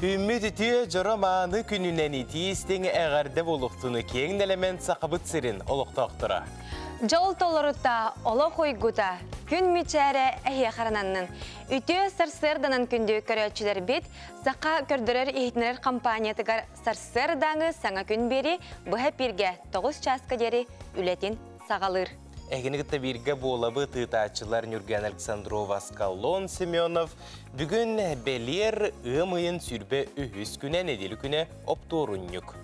Үүммүт үтүө дьоро мааны күнүнэн итии-истиҥ эҕэрдэ буолуохтуну киэҥ нэлэмэн Сахабыт сирин олохтоохторо. Дьол толорута, олох уйгута, күн мичээрэ эһиэхэ арананнын. Үтүө сарсыарданан күндү көрөөччүлэрбит, Саха көрдөрөр-иһитиннэрэр компаниятыгар сарсыардааҥы саҥа күн биэри быһа эпииргэ 9 чааска диэри үлэтин саҕалыыр. Эһигини кытта бииргэ буолабыт ыытааччылар Ньурган Александрова, Аскалон Семенов. Бүгүн бэлиэр ыам ыйын 23 күнэ, нэдиэлэ күнэ оптуорунньук.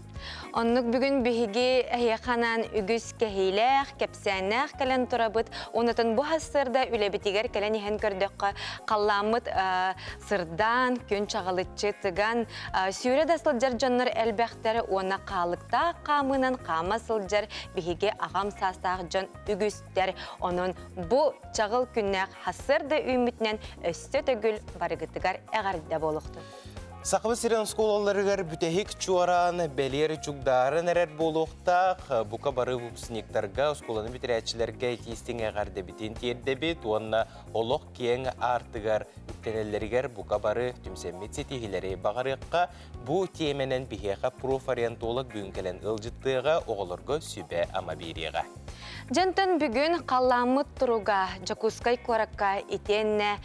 Оннук бүгүн биһиги эһиэхэ анаан үгүс кэһиилээх, кэпсээннээх кэлэн турабыт. Онутун бу сарсыарда үлэбитигэр кэлэн иһэн көрдөххө, халлааммыт сырдаан, күн чаҕылыччы тыган, сүүрэ да сылдьар дьоннор элбэхтэр уонна хаалыктаах хаамыынан хаама сылдьар биһиги аҕам саастаах дьон үгүстэр. Онон бу чаҕыл күннээх сарсыарда үүммүтүнэн өссө төгүл барыгытыгар эҕэрдэ буолуохтун. Сахабыт сирин оскуолаларыгар бүтэһик чуораан бэлиэр чугдаарын эрэр буолуохтаах. Бука бары выпускниктарга, оскуоланы бүтэрээччилэргэ итиистиҥ эҕэрдэбитин тиэрдэбит уонна олох киэҥ аартыгар үктэнэллэригэр бука бары түмсэммит ситиһиилэри баҕарыахха. Бу тиэмэнэн биһиэхэ профориентолог бүгүн кэлэн ыалдьыттыаҕа, оҕолорго сүбэ-ама биэриэҕэ. Дьонтон бүгүн халлааммыт туруга Дьокуускай куоракка итиэннэ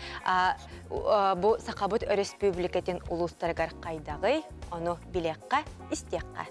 бу Сахабыт Өрөспүүбүлүкэтин улуустарыгар хайдаҕый, ону билиэххэ, истиэххэ.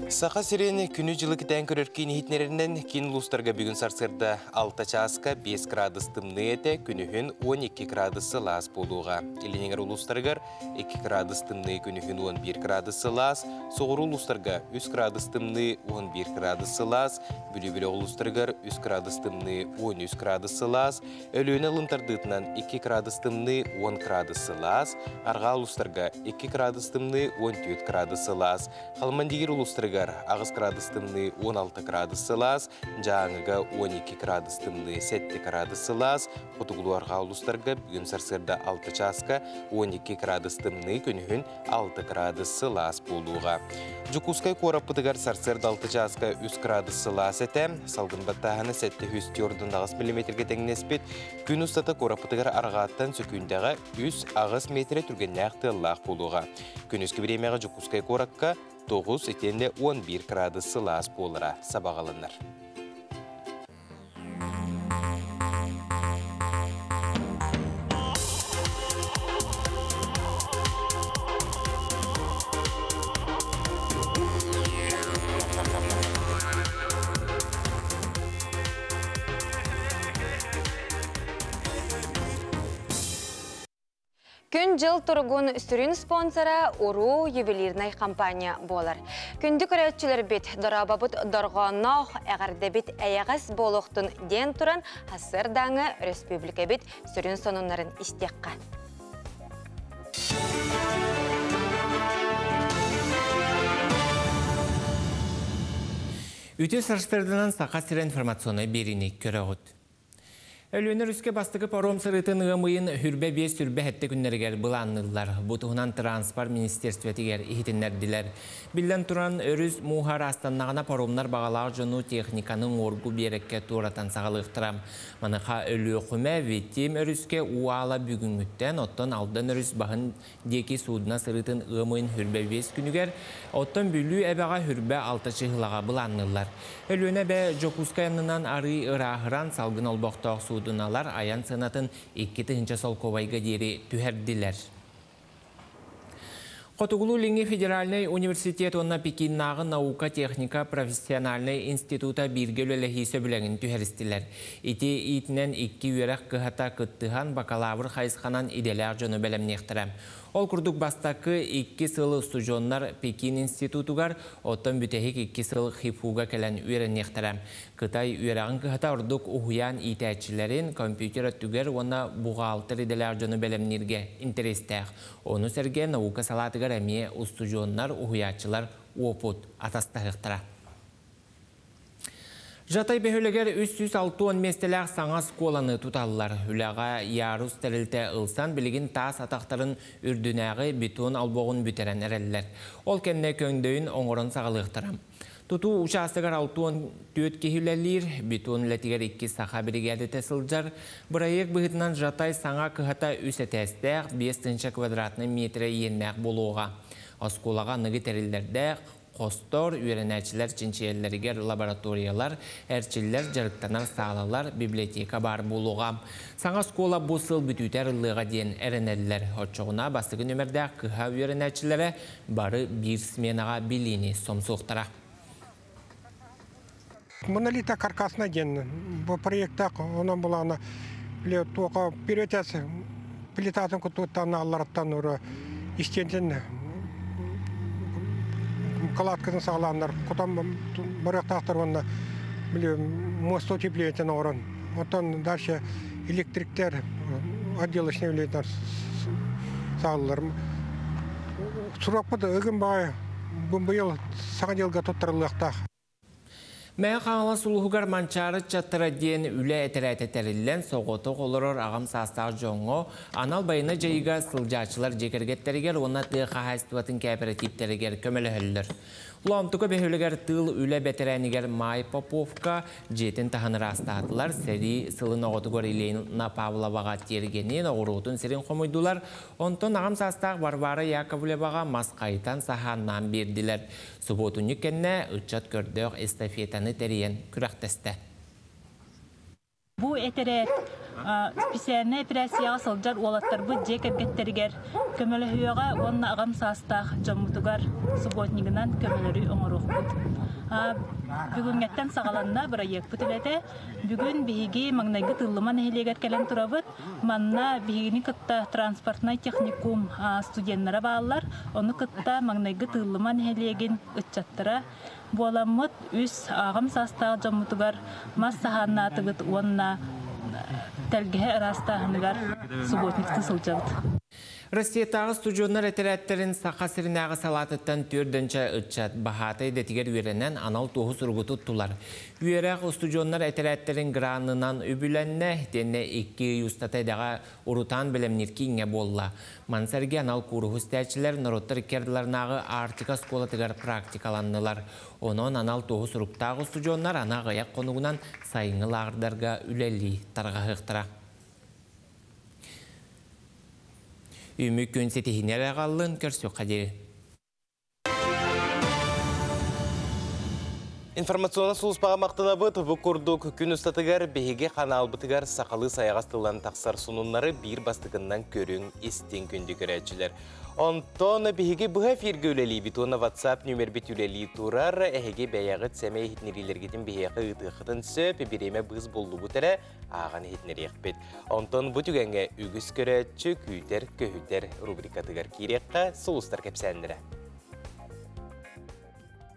Саха сирин күнү-дьылы кэтээн көрөр киин иһитиннэрэринэн, киин улуустарга бүгүн сарсыарда 6 чааска 5 градус тымныы этэ, күнүһүн 12 градус сылаас буолуоҕа. Илиниҥэр улуустарыгар 2 градус тымныы, күнүһүн 11 градус сылаас, соҕуруу улуустарга 3 градус тымныы, 11 градус сылаас, Бүлүү улуустарыгар 3 градус тымныы, 13 градус сылаас, Өлүөнэ ылын тардыытынан 2 градус тымныы, 10 градус сылаас, арҕаа улуустарга 2 градус тымныы, 14 градус сылаас, Халмандигир улуустарыгар 8 градус тымныы, 16 градус сылаас, Дьааҥыга 12 градус тымныы, 7 градус сылаас, Хотугулуу арҕаа улуустарга бүгүн сарсыарда 6 чааска 12 градус тымныы, күнүһүн 6 градус сылаас буолуоҕа. Дьокуускай куораппытыгар сарсыарда 6 чааска 3 градус сылаас этэ. Салгын баттааһына 748 миллиметргэ тэҥнэспит. Күн устата куораппытыгар арҕааттан сөкүүндэҕэ 3-8 метрэ түргэннээх тыаллаах буолуоҕа. Күнүскү бириэмэҕэ Дьокуускай куоракка 9 итиэннэ 11 градус сылаас буолара сабаҕаланар. Күн-дьыл туругун сүрүн спонсора Уруу ювелирнай компания буолар. Күндү көрөөччүлэрбит, дорообобут дорҕоонноох, эҕэрдэбит эйэҕэс буолуохтун диэн туран, сарсыардааҥы өрөспүүбүлүкэбит сүрүн сонуннарын истиэххэ. Үтүө сарсыарданан Саха сирэ информационнай биэриини көрөҕүт. Өлүөнэ өрүскэ бастакы паром сырыытын ыам ыйын хүрбэ биэс сүрбэ сэттэ күннэригэр былаанныыллар. Бу туһунан транспорт министерствотигэр иһитиннэрдилэр. Биллэн туран, өрүс мууһа ыраастаннаҕына паромнар баҕалаах дьону техниканы уҥуоргу биэрэккэ туоратан саҕалыахтара. Маныаха Өлүөхүмэ, Витим өрүскэ уу аала бүгүҥҥүттэн, оттон Алдан өрүс баһын диэки суудуна сырыытын ыам ыйын хүрбэ биэс күнүгэр, оттон Бүлүү эбэҕэ хүрбэ алта чыһылаҕа былаанныыллар. Өлүөнэ эбэ Дьокуускай аннынан арыы ырааһыран, салгын олбохтоох суудуналар айан сыанатын 2 тыһыынча солкуобайга диэри түһэрдилэр. Хотугулуу-Илиҥҥи федеральнай университет уонна Пекиннааҕы наука-техника профессиональнай института бииргэ үлэлэһии сөбүлэҥин түһэристилэр. Ити иитинэн икки үөрэх кыһата кыттыһан бакалавр хайысханан идэлээх дьону бэлэмниэхтэрэ. Ол курдук бастакы 2 сыл устудьуоннар Пекин институтугар, оттон бүтэһик 2 сыл ХИФУга кэлэн үөрэниэхтэрэ. Кытай үөрэҕин кыһата ордук уһуйаан иитээччилэрин, компьютер өттүгэр уонна бухгалтер идэлээх дьону бэлэмнииргэ интэриэстээх. Ону сэргэ наука салаатыгар эмиэ устудьуоннар, уһуйааччылар уопут атастаһыахтара. Жатай бөһүөлэгэр 360 миэстэлээх саҥа оскуоланы туталлар. Үлэҕэ Ярус тэрилтэ ылсан билигин таас атахтарын үрдүнээҕи бетон олбоҕун бүтэрэн эрэллэр. Ол кэннэ көҥдөйүн оҥорон саҕалыахтара. Тутуу учаастагар 64 киһи үлэлиир, бетон үлэтигэр 2 саха биригээдэтэ сылдьар. Бырайыак быһыытынан Жатай саҥа кыһата үс этээстээх, 5000 квадратнай миэтэрэ иэннээх буолуоҕа. Оскуолаҕа аныгы тэриллэрдээх, хостор, үөрэнээччилэр чинчийэллэригэр лабораториялар, эрчиллэр, дьарыктанар саалалар, библиотека баар буолуоҕа. Саҥа оскуола бу сыл бүтүүтэ арыллыаҕа диэн эрэнэллэр. Оччоҕуна бастакы нүөмэрдээх кыһа үөрэнээччилэрэ бары биир сменаҕа билиини сомсуохтара. Монолита каркасна диэн бу проектаах онон булаана туоха перетес плитатын кутуттан аллараттан ура истиэнтин калаткатын саҕалааннар кутан барыахтаахтар уонна били муоста утеплениетин оҥорон оттон дальше электриктэр отделочный үлэтинэн саҕаллар Сураппыт ыгым баҕайы быйыл Саҥа дьылга туттарыллыахтаах. Мэҥэ Хаҥалас улууһугар Манчаары ыччаттара диэн үлэ этэрээтэ тэриллэн, соҕотох олорор аҕам саастаах дьоҥҥо анал байыаннай дьайыыга сылдьааччылар дьиэ кэргэттэригэр уонна тыа хаһаайыстыбатын кээпэрэтииптэригэр көмөлөһөллөр. Лоомтука бөһүөлэгэр тыыл үлэ бэтэрээнигэр Маай Поповка дьиэтин таһын ыраастаатылар, сэрии сылын оҕотугар Елена Павловаҕа тиэргэнин, оҕуруотун сирин хомуйдулар, Онтон аҕам саастаах Варвара Яковлеваҕа мас хайытан саһааннаан биэрдилэр. Субуотунньук кэннэ ыччат көрдөөх эстафетаны тэрийэн күрэхтэстэ. Бу этэрээт специальнай эпэрээссийэҕэ сылдьар уолаттарбыт дьиэ кэргэттэригэр көмөлөһүөҕэ уонна аҕам саастаах дьоммутугар субботнигынан көмөлөрү оҥоруохпут. Бүгүҥҥэттэн саҕаланна бырайыакпыт үлэтэ. Бүгүн биһиги маҥнайгы Тыллыма нэһилиэгэр кэлэн турабыт. Манна биһигини кытта транспортнай техникум студеннара бааллар. Ону кытта маҥнайгы Тыыллыма нэһилиэгин ыччаттара буоламмыт үс аҕам саастаах дьоммутугар мас саһааннаатыбыт уонна тэлгэһэ ыраастааһыныгар субботниктыы сылдьабыт. Россиятааҕы студеннар этэрээттэрин Саха сиринээҕи салаатыттан түөрдөнчө ыччат баһаатай идэтигэр үөрэнэн анал туоһу суругу туттулар. Үөрэх устудьуоннар этэрээттэрин гранынан үбүлэннэ, итиэннэ икки ый устата идэҕэ урутаан бэлэмниир кииҥҥэ буолла. Маны сэргэ анал кууруһу истээччилэр норуоттар икки ардыларынааҕы Арктика оскуолатыгар практикаланнылар. Онон анал туоһу суруктаах устудьуоннар аны аҕыйах хонугунан сайыҥҥы лааҕырдарга үлэлии тарҕаһыахтара. Үмүк күн ситиһини эрэ аҕаллын, көрсүөххэ диэри. Информационнай сулууспаҕа махтанабыт. Бу курдук күн устатыгар биһиги ханаалбытыгар сахалыы сайаҕас тыллан тахсар сонуннары биир бастакыннан көрүҥ, истиҥ күндү көрөөччүлэр. Онтон биһиги быһа эфиргэ үлэлиибит уонна WhatsApp нүмербит үлэлии турар. Эһиги бэйэҕит сэмэй иһитиннэриилэргитин биһиэхэ ыытыаххытын сөп. Бириэмэ быыс буллубут эрэ ааҕан иһитиннэриэхпит. Онтон бу түгэҥҥэ үгүс көрөөччү күүтэр-көһүтэр рубрикатыгар киириэххэ сулустар кэпсээннэрэ.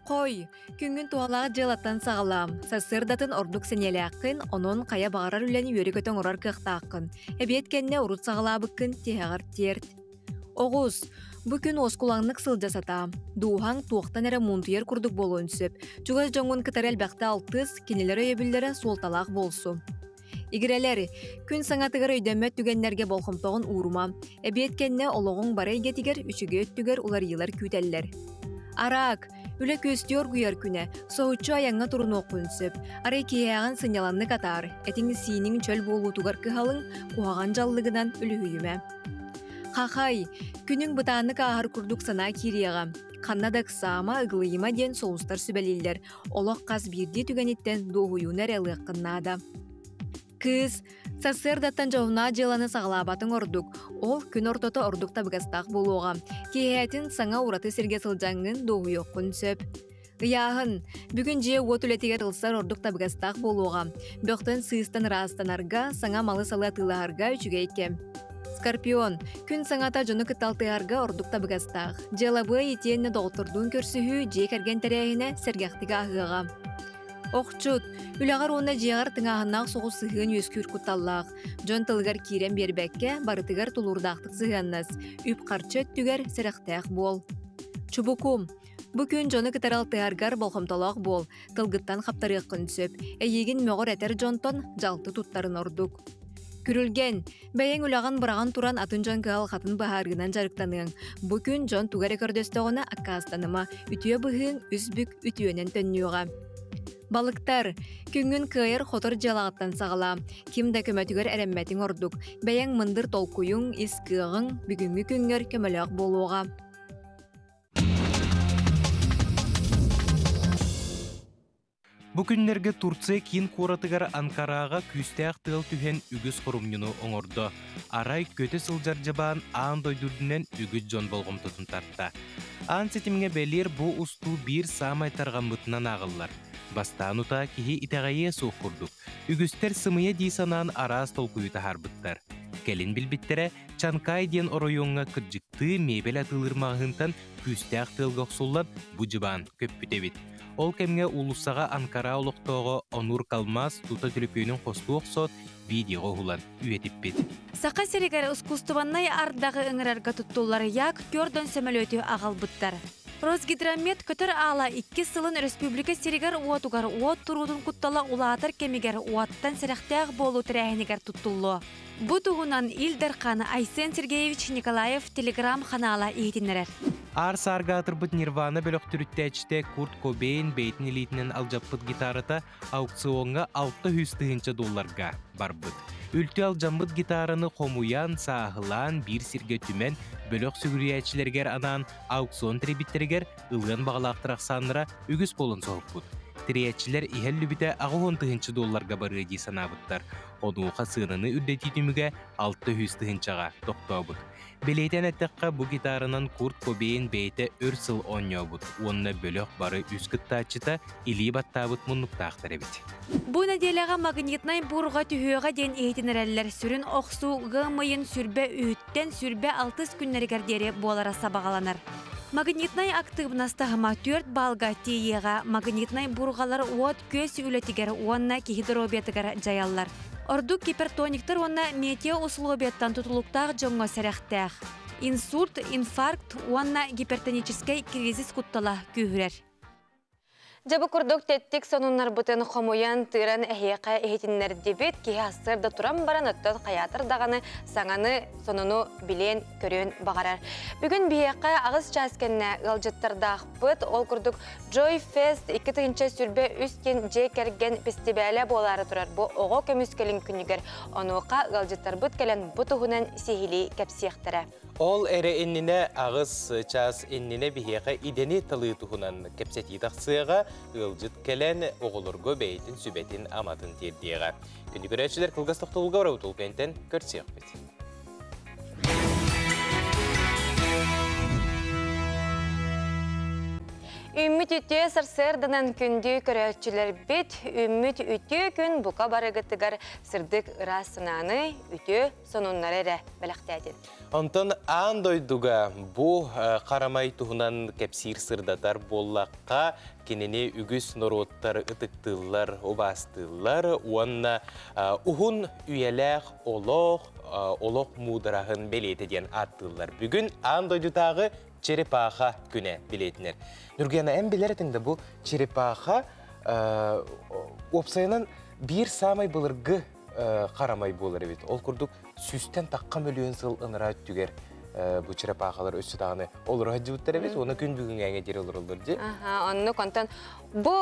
Хой, күҥҥүн туһалаах дьыалаттан саҕалаа. Сарсыардатын ордук сэниэлээххин, онон хайа баҕарар үлэни үөрэ-көтө оҥорор кыахтааххын. Эбиэт кэннэ урут саҕалаабыккын тиһэҕэр тиэрт. Оҕус, бу күн уоскулаҥнык сылдьа сатаа. Дууһаҥ туохтан эрэ муунтуйар курдук буолуон сөп. Чугас дьоҥҥун кытары элбэхтэ алтыс, кинилэр өйөбүллэрэ суолталаах буолсу. Игирэлэр, күн саҥатыгар өйдөммөт түгэннэргэ болҕомтоҕун уурума. Эбиэт кэннэ олоҕуҥ бары эйгэтигэр үчүгэй өттүгэр уларыйыылар күүтэллэр. Араак, үлэ күөстүү оргуйар күнэ, соһуччу айаҥҥа турунуоххун сөп. Арай киһээҕин сынньаланнык атаар, этиҥ-сииниҥ чөл буолуутугар кыһалыҥ, куһаҕан дьаллыгынан үлүһүйүмэ. Хахай, күнүҥ бытааннык ааһар курдук санаа киириэҕэ. Ханна да ыксаама, ыгылыйыма диэн сулустар сүбэлииллэр. Олох хас биирдии түгэниттэн дуоһуйууну эрэ ылыаххын наада. Кыыс, сарсыардаттан дьоһуннаах дьыаланы саҕалаабатыҥ ордук. Ол күн ортото ордук табыгастаах буолуоҕа. Киэһээтин саҥа ураты сиргэ сылдьаҥҥын дуоһуйуоххун сөп. Ыйааһын. Бүгүн дьиэ-уот үлэтигэр ылсар ордук табыгастаах буолуоҕа. Бөхтөн сыыстан ыраастанарга, саҥа малы-салы атыылаһарга үчүгэй кэм. Скорпион. Күн саҥата дьону кытта алтыһарга ордук табыгастаах. Дьыалабыай итиэннэ доҕоттордуун көрсүһүү, дьиэ кэргэн тэрээһинэ сэргэхтик ааһыаҕа. Охчут. Үлэҕэр уонна дьиэҕэр тыҥааһыннаах соҕус сыһыан үөскүүр кутталлаах. Дьон тылыгар киирэн биэрбэккэ, барытыгар тулуурдаахтык сыһыаннас. Үп-харчы өттүгэр сэрэхтээх буол. Чубуку. Бу күн дьону кытары алтыһаргар болҕомтолоох буол, тылгыттан хаптарыаххын сөп. Эйиигин мөҕөр-этэр дьонтон дьалты туттарын ордук. Күрүлгэн, бэйэҥ үлэҕин быраҕан туран атын дьон кыһалҕатын быһаарыынан дьарыктаныаҥ. Бу күн дьон тугу эрэ көрдөстөҕүнэ аккаастаныма, үтүө быһыыҥ үс бүк үтүөнэн төннүөҕэ. Балыктар, күҥҥүн кыайар-хотор дьыалаҕыттан саҕалаа. Ким да көмөтүгэр эрэммэтиҥ ордук. Бэйэҥ мындыр толкуйуҥ, ис кыаҕыҥ бүгүҥҥү күҥҥэр көмөлөөх буолуоҕа. Бу күннэргэ Турция киин куоратыгар Анкараҕа күүстээх тыал түһэн үгүс хорумньуну оҥордо. Арай көтө сылдьар дьыбаан аан дойду үрдүнэн үгүс дьон болҕомтотун тарта. Аан ситимҥэ бэлиэр бу устуу биир саамай тарҕаммытынан ааҕыллар. Бастаан утаа киһи итэҕэйиэ суох курдук. Үгүстэр сымыйа дии санаан араас толкуйу таһаарбыттар. Кэлин билбиттэрэ, Чанкай диэн оройуоҥҥа кырдьыктыы миэбэл атыылыыр маҕаһыынтан күүстээх тыалга охсуллан бу дьыбаан көппүт эбит. Ол кэмҥэ уулуссаҕа Анкара олохтооҕо Онур Калмаз тута төлөпүөнүн хостуу охсоот, видеоҕа уһулан үйэтиппит. Саха сиригэр ускуустубаннай ардаҕы ыҥырарга туттуллар Як-Көрдон сөмөлүөтү аҕалбыттар. Росгидромет көтөр аала иккис сылын өрөспүүбүлүкэ сиригэр-уотугар уот туруутун куттала улаатар кэмигэр уоттан сэрэхтээх буолуу тэрээһинигэр туттуллуо. Бу туһунан Ил Дархан Айсен Сергеевич Николаев телеграм-ханаала иһитиннэрэр. Аар-саарга аатырбыт Нирвана бөлөх төрүттээччитэ Курт Кобейн бэйэтин илиитинэн алдьаппыт гитарата аукциоҥҥа 600 тыһыынча долларга барбыт. Үлтү алдьаммыт гитараны хомуйан, сааһылаан, биир сиргэ түмэн, бөлөх сүгүрүйээччилэригэр анаан аукцион тэрийбиттэригэр ылыан баҕалаахтар ахсааннара үгүс буолан соһуппут. Тэрийээччилэр иһэ өллүбүтэ 80 тыһыынча долларга барыа дии санаабыттар. Онуоха сыананы үрдэтии түмүгэ 600 тыһыынчаҕа тохтообут. Бэлиэтээн эттэххэ, бу гитаранан Курт Кобейн бэйэтэ өр сыл оонньообут уонна бөлөх бары үс кыттааччыта илии баттаабыт муннуктаахтар эбит. Бу нэдиэлэҕэ магнитнай буурҕа түһүөҕэ диэн иһитиннэрэллэр. Сүрүн охсуу ыам ыйын сүрбэ үһүттэн сүрбэ алтыс күннэригэр диэри буолара сабаҕаланар. Магнитнай актыыбынас таһыма түөрт баалга тиийиэҕэ магнитнай буурҕалар уот-күөс үлэтигэр уонна киһи доруобуйатыгар дьайаллар. Ордук гипертониктар уонна метеоусловияттан тутулуктаах дьоҥҥо сэрэхтээх. Инсульт, инфаркт уонна гипертоническай кризис куттала күүһүрэр. Дьэ бу курдук тэттик сонуннарбытын хомуйан, тыыран эһиэхэ иһитиннэрдибит. Киһи сарсыарда туран баран, оттон хайаатар даҕаны саҥаны, сонуну билиэн, көрүөн баҕарар. Бүгүн биһиэхэ аҕыс чаас кэннэ ыалдьыттардаахпыт. Ол курдук Joy Fest 2023 диэн дьиэ кэргэн бэстибээлэ буолаары турар бу оҕо көмүскэлин күнүгэр. Онуоха ыалдьыттарбыт кэлэн бу туһунан сиһилии кэпсиэхтэрэ. Ол эрэ иннинэ аҕыс чаас иннинэ биһиэхэ идэни талыы туһунан кэпсэтии тахсыаҕа, ыалдьыт кэлэн оҕолорго бэйэтин сүбэтин-аматын тиэрдиэҕэ. Күндү көрөөччүлэр кылгас тохтобулга барабыт ол кэнтэн көрсүөхпүт. Үммүт үтүө сарсыарданан күндү көрөөччүлэрбит, үммүт үтүө күн бука барыгытыгар сырдык ыраас санааны, үтүө сонуннары эрэ бэлэхтээтин. Онтон аан дойдуга бу харамай туһунан кэпсиир сырдатар буоллахха, кинини үгүс норуоттар ытыктыыллар, убаастыыллар уонна уһун үйэлээх олох, олох муудараһын бэлиэтэ диэн ааттыыллар. Бүгүн аан дойдутааҕы черепаха күнэ билиэтинэр. Нургена, эн билэр этиҥ да бу черепаха уопсайынан биир саамай былыргы харамай буолар эбит. Ол курдук сүүстэн тахха мөлүйүөн сыл ыныраа өттүгэр бу черепахалар өссө даҕаны олоро сылдьыбыттар эбит уонна күн бүгүҥҥэ диэри олороллор дии. Оннук онтон бу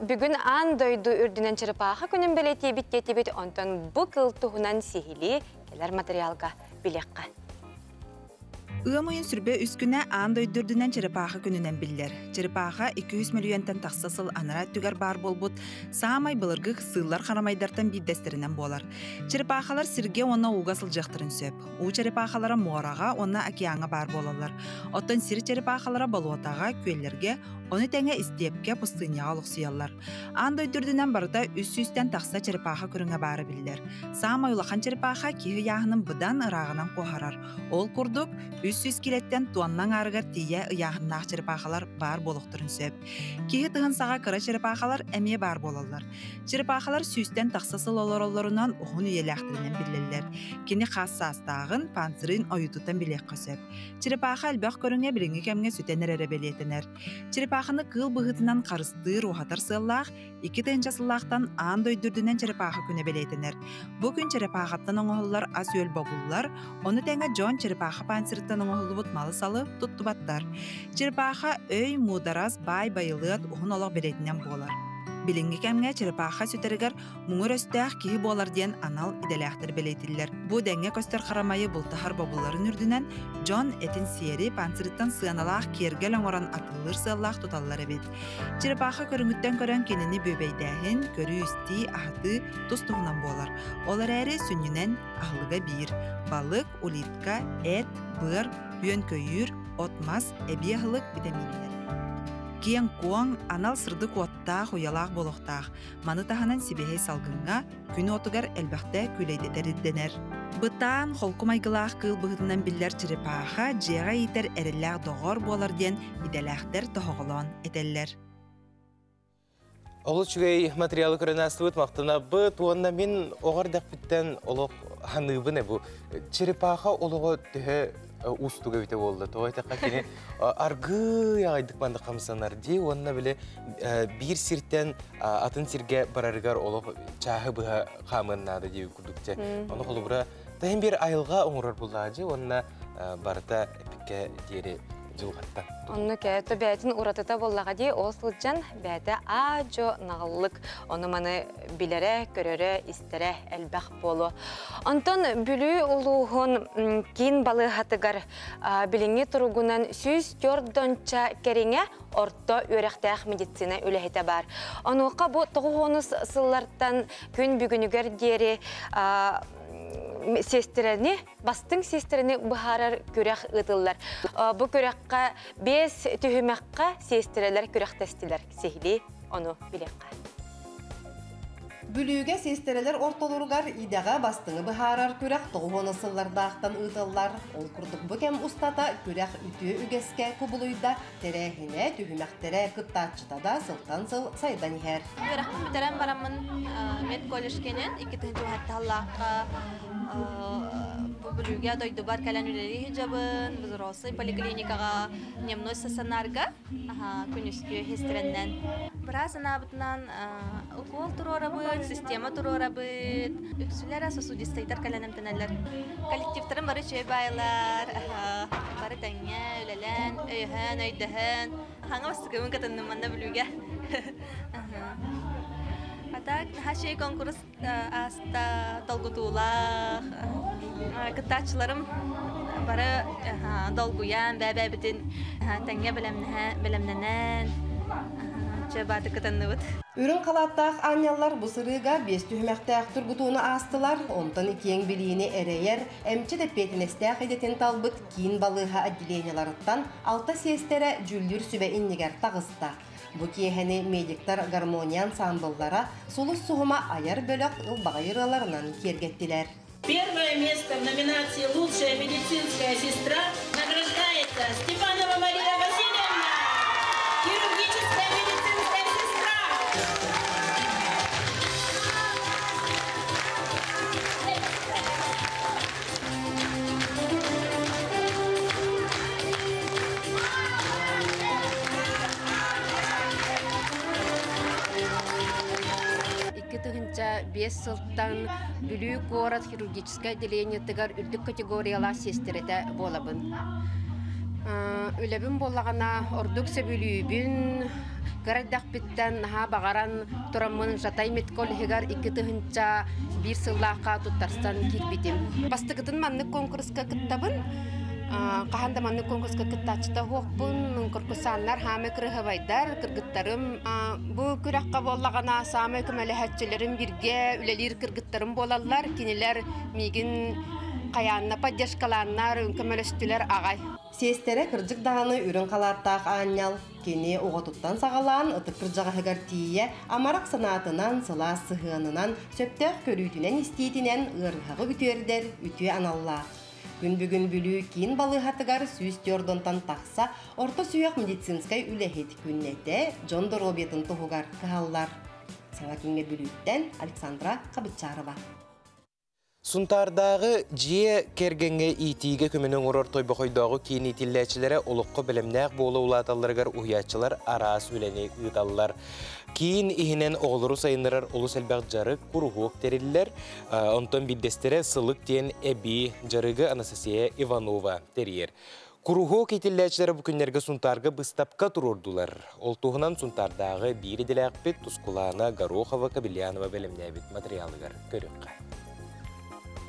бүгүн аан дойду үрдүнэн черепаха күнүн бэлиэтиибит диэтибит, онтон бу кыл туһунан сиһилии кэлэр материалга билиэххэ. Ыам ыйын сүрбэ үс күнэ аан дойду үрдүнэн черепаха күнүнэн биллэр. Черепаха 200 мөлүйүөнтэн тахса сыл анараа өттүгэр баар буолбут саамай былыргы сыыллар харамайдартан биирдэстэринэн буолар. Черепахалар сиргэ уонна ууга сылдьыахтарын сөп. Уу черепахалара муораҕа уонна океаҥҥа баар буолаллар. Оттон сир черепахалара болуотаҕа, күөллэргэ, ону тэҥэ истиэпкэ, пустыняҕа олохсуйаллар. Аан дойду үрдүнэн барыта үс сүүстэн тахса черепаха көрүҥэ баара биллэр. Саамай улахан черепаха киһи ыйааһынын быдан ырааҕынан куоһарар. Ол курдук, 300 килэттэн туонна аҥаарыгар тиийэ ыйааһыннаах черепахалар баар буолуохтарын сөп. Киһи тыһын саҕа кыра черепахалар эмиэ баар буолаллар. Черепахалар сүүстэн тахса сыл олороллорунан уһун үйэлээхтэринэн биллэллэр. Кини хас саастааҕын, панцирын ойуутуттан билиэххэ сөп. Черепаха элбэх көрүҥэ билиҥҥи кэмҥэ сүтэн эрэрэ бэлиэтэнэр. Черепаханы кыыл быһыытынан харыстыыр, уһатар сыаллаах 2000 сыллаахтан аан дойду үрдүнэн черепаха күнэ бэлиэтэнэр. Бу күн черепахаттан оҥоһуллар ас-үөл бобуллар, ону тэҥэ дьон черепаха панцирыттан оҥоһуллубут малы-салы туттубаттар. Черепаха өй, муударас, баай байылыат уһун олох бэлиэтинэн буолар. Билиҥҥи кэмҥэ черепаха сүтэригэр муҥур өстөөх киһи буолар диэн анал идэлээхтэр бэлиэтиллэр. Бу дэҥҥэ көстөр харамайы бултаһар бобулларын үрдүнэн дьон этин сиэри панцирыттан сыаналаах киэргэл оҥорон атыылыыр сыаллаах туталлар эбит. Черепаха көрүҥүттэн көрөн кинини бүөбэйдээһин, көрүү-истии, аһатыы тус-туһунан буолар. Ол эрээри сүнньүнэн аһылыга биир: балык, улитка, эт, быар, үөн-көйүүр, от-мас, эбии аһылык, битэмииннэр. Киэҥ-куоҥ, анал сырдык уоттаах, уйалаах буолуохтаах. Маны таһынан сибиэһэй салгыҥҥа, күн уотугар элбэхтэ күүлэйдэтэр ирдэнэр. Бытаан, холку майгылаах кыыл быһыытынан биллэр черепаха дьиэҕэ иитэр эрэллээх доҕор буолар диэн идэлээхтэр тоһоҕолоон этэллэр. Олус үчүгэй материалы көрөн аастыбыт, махтанабыт уонна мин оҕо эрдэхпиттэн олох ханыыбын бу черепаха олоҕо төһө уустуга эбитэ буолла. Тоҕо эттэххэ кини аргыый аҕайдык маннык хамсанар дии уонна били биир сиртэн атын сиргэ барарыгар олох чааһы быһа хаамыан наада дии курдук дьэ. Ону холобура таһын биир айылҕа оҥорор буллаадьы уонна барыта эпиккэ диэри дьылҕаттан. Онну кээто бээтин уратыта буоллаҕа дии, ол сылдьан бээтэ аа-дьо наҕыллык ону маны билэрэ, көрөрө, истэрэ элбэх буолуо. Онтон Бүлүү улууһун киин балыыһатыгар билиҥҥи туругунан 104 кэриҥэ орто үөрэхтээх медицина үлэһитэ баар. Онуоха бу тоҕус сыллартан күн бүгүнүгэр диэри сиэстирэни, бастыҥ сиэстирэни быһаарар күрэх ыытыллар. Бу күрэххэ биэс түһүмэххэ сиэстирэлэр күрэхтэстилэр. Сиһилии ону билиэххэ. Бүлүүгэ сиэстэрэлэр ортолоругар идэҕэ бастыҥы быһаарар күрэх тоҕус сыллардаахтан ыытыллар. Ол курдук бу кэм устата күрэх үтүө үгэскэ кубулуйда, тэрээһинэ, түһүмэхтэрэ, кыттааччыта да сылтан сыл сайдан иһэр. Үөрэхпин бүтэрэн бараммын медколледж кэнэн 2 сыллаахха бу Бүлүүгэ дойдубар кэлэн үлэлии сылдьабын, взрослый поликлиникаҕа дневной стационарга күнүскү сестрэннэн. Быраас анаабытынан укол туруорабыт, система туруорабыт. Үксүлэрэ сосудистайдар кэлэн эмтэнэллэр. Коллективтарым бары үчүгэй баайлар, бары тэҥҥэ үлэлээн, өйөһөн, өйдөһөн. Хаҥа бастакыбын кытынным манна Бүлүүгэ. А так, наһаа үчүгэй конкурс ааста, долгутуулаах. Кыттааччыларым бары долгуйан, бэйэ-бэйэбитин тэҥҥэ бэлэмнэнэн, чэ бааты кытынныбыт. Үрүҥ халааттаах аанньаллар бу сырыыга биэс түһүмэхтээх тургутууну аастылар, онтон киэҥ билиини эрэйэр, эмчит эппиэтинэстээх идэтин талбыт киин балыыһа отделениеларыттан алта сиэстэрэ дьүүллүүр сүбэ иннигэр таҕыста. Бу киэһэни медиктар гармония ансаамбыллара Сулус суһума айар бөлөх ылбаҕай ырыаларынан киэргэттилэр. Первое место в номинации «Лучшая медицинская сестра» награждается Степанова Мария Васильевна, хирургическая медицинская сестра. 2005 сылтан Бүлүү куорат хирургическай отделениетыгар үрдүк категориялаах сиэстэрэтэ буолабын. Үлэбин буоллаҕына ордук сөбүлүүбүн. Кыра эрдэхпиттэн наһаа баҕаран тураммын Жатай медколлеһыгар 2001 сыллаахха туттарсан киирбитим. Бастакытын маннык конкурска кыттабын. Хаһан да маннык конкурска кыттааччыта суохпун. Конкурсаннар хаамай кырыһабайдар, кыргыттарым. Бу күрэххэ буоллаҕына саамай көмөлөһөөччүлэрим бииргэ үлэлиир кыргыттарым буолаллар. Кинилэр миигин хайаанна поддержкалааннар, көмөлөстүлэр аҕай. Сиэстэрэ кырдьык даҕаны үрүҥ халааттаах аанньал. Кини оҕотуттан саҕалаан ытык кырдьаҕаһыгар тиийэ амарах санаатынан, сылаас сыһыанынан, сөптөөх көрүүтүнэн-истиитинэн ыарыһаҕы үтүөрдэр үтүө аналлаах. Күн бүгүн Бүлүү киин балыыһатыгар 104-тан тахса орто сүһүөх медицинскэй үлэһит күннэтэ дьон доруобуйатын туһугар кыһаллар. Саҥа күҥҥэ Бүлүүттэн Александра Хабытчарова. Сунтаардааҕы дьиэ кэргэҥҥэ иитиигэ көмөнү оҥорор Тойбохойдооҕу киин иитиллээччилэрэ олоххо бэлэмнээх буола улааталларыгар уһуйааччылар араас үлэни ыыталлар. Киин иһинэн оҕолору сайыннарар олус элбэх дьарык, куруһуок тэриллэр. Онтон биирдэстэрэ Сылык диэн эбии дьарыгы Анастасия Иванова тэрийэр. Куруһуок иитиллээччилэрэ бу күннэргэ Сунтаарга быыстапка туруордулар. Ол туһунан Сунтаардааҕы биир идэлээхпит Тускулаана Горохова-Кобельянова бэлэмнээбит матырыйаалыгар көрүөххэ.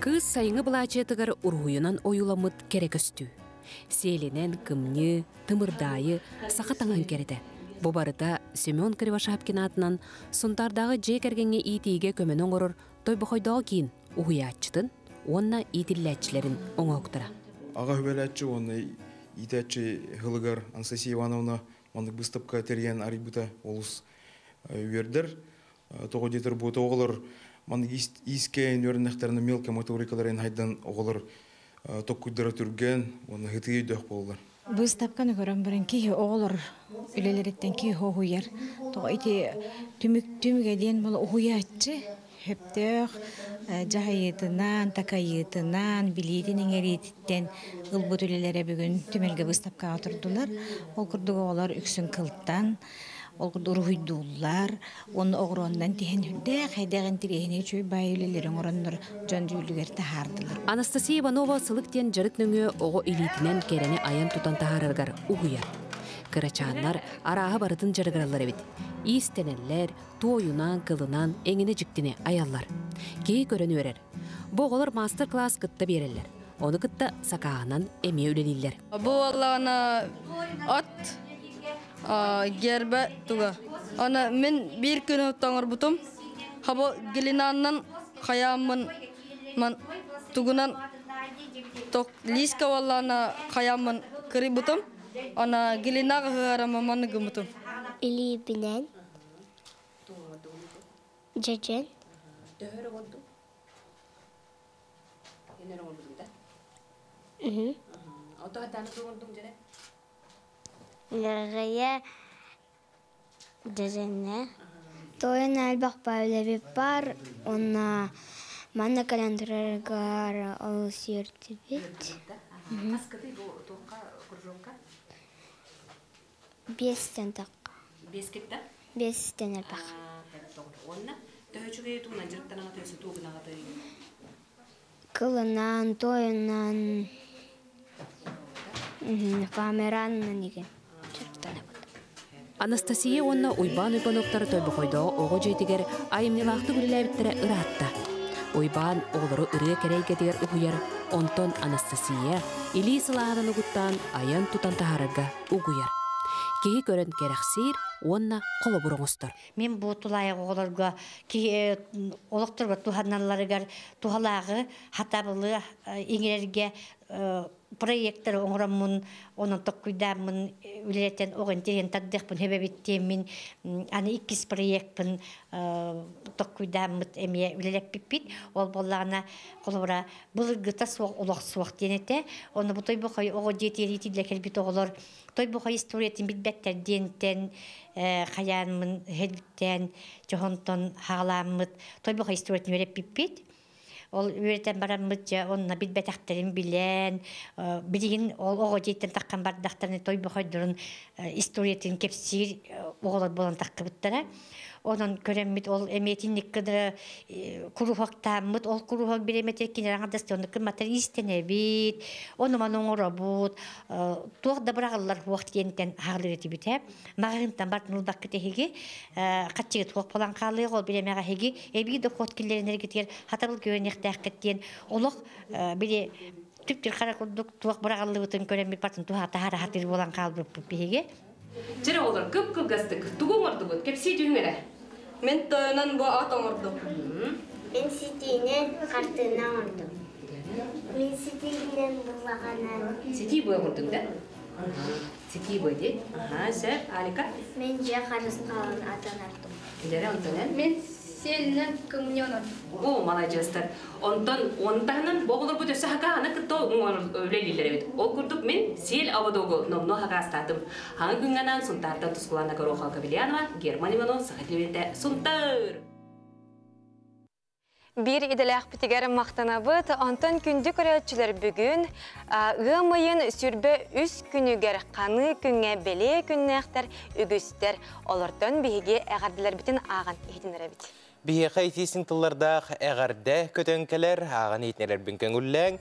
Кыыс сайыҥҥы былаачыйатыгар уруһуйунан ойууламмыт кэрэ көстүү. Сиэлинэн кымньыы, тымырдаайы, саха таҥаһын кэрэтэ. Бу барыта Семен Кривошапкин аатынан Сунтаардааҕы дьиэ кэргэҥҥэ иитиигэ көмөнү оҥорор Тойбохойдооҕу киин уһуйааччытын уонна иитиллээччилэрин оҥоһуктара. Аҕа үбэлээччи уонна иитээччи сылыгар Анастасия Ивановна маннык быыстапка тэрийэн арыйбыта олус үөрдэр. Тоҕо диэтэр бу оҕолор маннык иискээн үөрэннэхтэринэ мелкая моторикаларын хайдан оҕолор токкуйдара түргэн уонна ытыы өйдөөх буолаллар. Быыстапканы көрөн баран киһи оҕолор үлэлэриттэн киһи уһуйар. Тоҕо ити түмүк түмүгэ диэн була уһуйааччы сөптөөх дьаһайыытынан, такайыытынан, билиитин иҥэриититтэн ылбыт үлэлэрэ бүгүн түмэлгэ быыстапкаҕа турдулар. Ол курдук оҕолор үксүн кылтан, ол курдук уруһуйдууллар уонна оҕуруоннан тиһэн үрдээх эдэх интириэһинэй үчүгэй баай үлэлэри оҥороннор дьон дьүүлүгэр таһаардылар. Анастасия Иванова сылык диэн дьарык нөҥүө оҕо илиитинэн кэрэни айан тутан таһаарарыгар уһуйар. Кырачааннар арааһы барытын дьарыгыраллар эбит. Иистэнэллэр, туойунан, кылынан эҥинэ дьиктини айаллар. Киһи көрөн үөрэр. Бу оҕолор маастар-класс кытта биэрэллэр. Ону кытта сакааһынан эмиэ үлэлииллэр. Бу буоллаҕына от гербэ туга. Аны мин биир күн оҥорбутум. Хабы глинаннан хаyaаммын ман тугунан ток лиска буоллаҕына хаyaаммын кырыйбытым. Ана глинага ыһыарама маны гыммытым. Илиибинэн дьэдьэн. Төһө оҥордуҥ? Эн оҥорбутуҥ да? Ото хатааны оҥордуҥ дьэрэ? Ныргыйа дьэдьэннэ. Тойон элбэх үлэбит бар, уонна манна кэлэн турарыгар олус үөрдүбүт. Хаскытый бу туохха кружокка? Биэстэн тахха. Биэскиттэн? Биэстэн элбэх. Уонна төһө үчүгэй тугунан дьарыктанаҕыт өссө тугунаҕытый? Кылынан, тойунан, камеранан igen дьарыктанабыт. Анастасия уонна Уйбаан Уйбановтар Тойбохойдооҕу оҕо дьиэтигэр айымньылаахтык үлэлээбиттэрэ ыраатта. Уйбаан оҕолору ырыа кэрэ эйгэтигэр уһуйар, онтон Анастасия илии сылааһынан угуттаан айан-тутан таһаарарга угуйар. Киһи көрөн кэрэхсиир уонна холобур оҥостор. Мин бу тулаайах оҕолорго киһи олохторго туһаналларыгар туһалааҕы хатабылы иҥэрэргэ проекттары оҥороммун, онон токкуйдааммын үлэлэтэн оҕо интэриэһин тардыахпын сөбөбүт диэммин аны иккис проекпын токкуйдааммыт эмиэ үлэлэппиппит. Ол буоллаҕына холобура былыргыта суох олох суох диэн этэ. Ону бу Тойбохой оҕо дьиэтигэр иитиллэ кэлбит оҕолор Тойбохой историятын билбэттэр диэнтэн хайаанмын хэлтээн дьоһонтон хаалааммыт Тойбохой историятын үөрэппиппит. Ол үөрэтэн бараммыт дьэ онно билбэтэхтэрин билэн, билигин ол оҕо дьиэттэн таххан бардахтарына Тойбохойдорун историятын кэпсиир оҕолор буолан таххыбыттара. Онон көрөммүт ол эмиэ итинник гына куруһуоктааммыт, ол куруһуок бириэмэтигэр кинилэр аҥардастыы оннук гымматтар иистэнэбит, ону-маны оҥоробут, туох да быраҕыллар суох диэнтэн хаалыыр этибит ээ. Маҕаһыынтан бартын ылбаккыт эһиги, хаччыгыт суох буолан хаалыах, ол бириэмэҕэ эһиги эбии дохуот киллэринэргитигэр хатабыл көрүнүөхтээххит диэн олох били түптүр хара курдук туох быраҕыллыбытын көрөммүт бартын туһа таһаара сатыыр буолан хаалбыппыт биһиги. Чэрэ оҕолор, кып-кылгастык тугу оҥордугут? Кэпсии түһүҥ эрэ. Мин тойонон бу ат оҥордум. Мин ситиинэн хартыына оҥордум. Мин ситиинэн буллаҕанан. Ситии быа оҥордуҥ да? Ситии быа дии. Аха, сөп. Алика? Мин дьиэ харысхалын атанардым. Дьэрэ, онтон эн? Мин Сиэлинэн кымньы онордум. Оо, маладьыастар. Онтон уон таһынан бу оҕолорбут өссө хакааны кытта үлэлииллэр эбит. Ол курдук мин сиэл ободогу номнуо хакаастаатым. Хаҥы күҥҥэ анаан Сунтаартан Тускулаана Горохова Кобельянова, Герман Иванов, Саха телевидениетэ Сунтаар! Биир идэлээхпитигэр махтанабыт. Онтон күндү көрөөччүлэр бүгүн ыам ыйын сүрбэ үс күнүгэр ханыы күҥҥэ бэлиэ күннээхтэр үгүстэр. Олортон биһиги эҕэрдэлэрбитин ааҕан иһитиннэрэбит. Биһиэхэ итиисин тыллардаах эҕэрдэ көтөн кэлэр, ааҕан иһитиннэрэрбин көҥүллээҥ.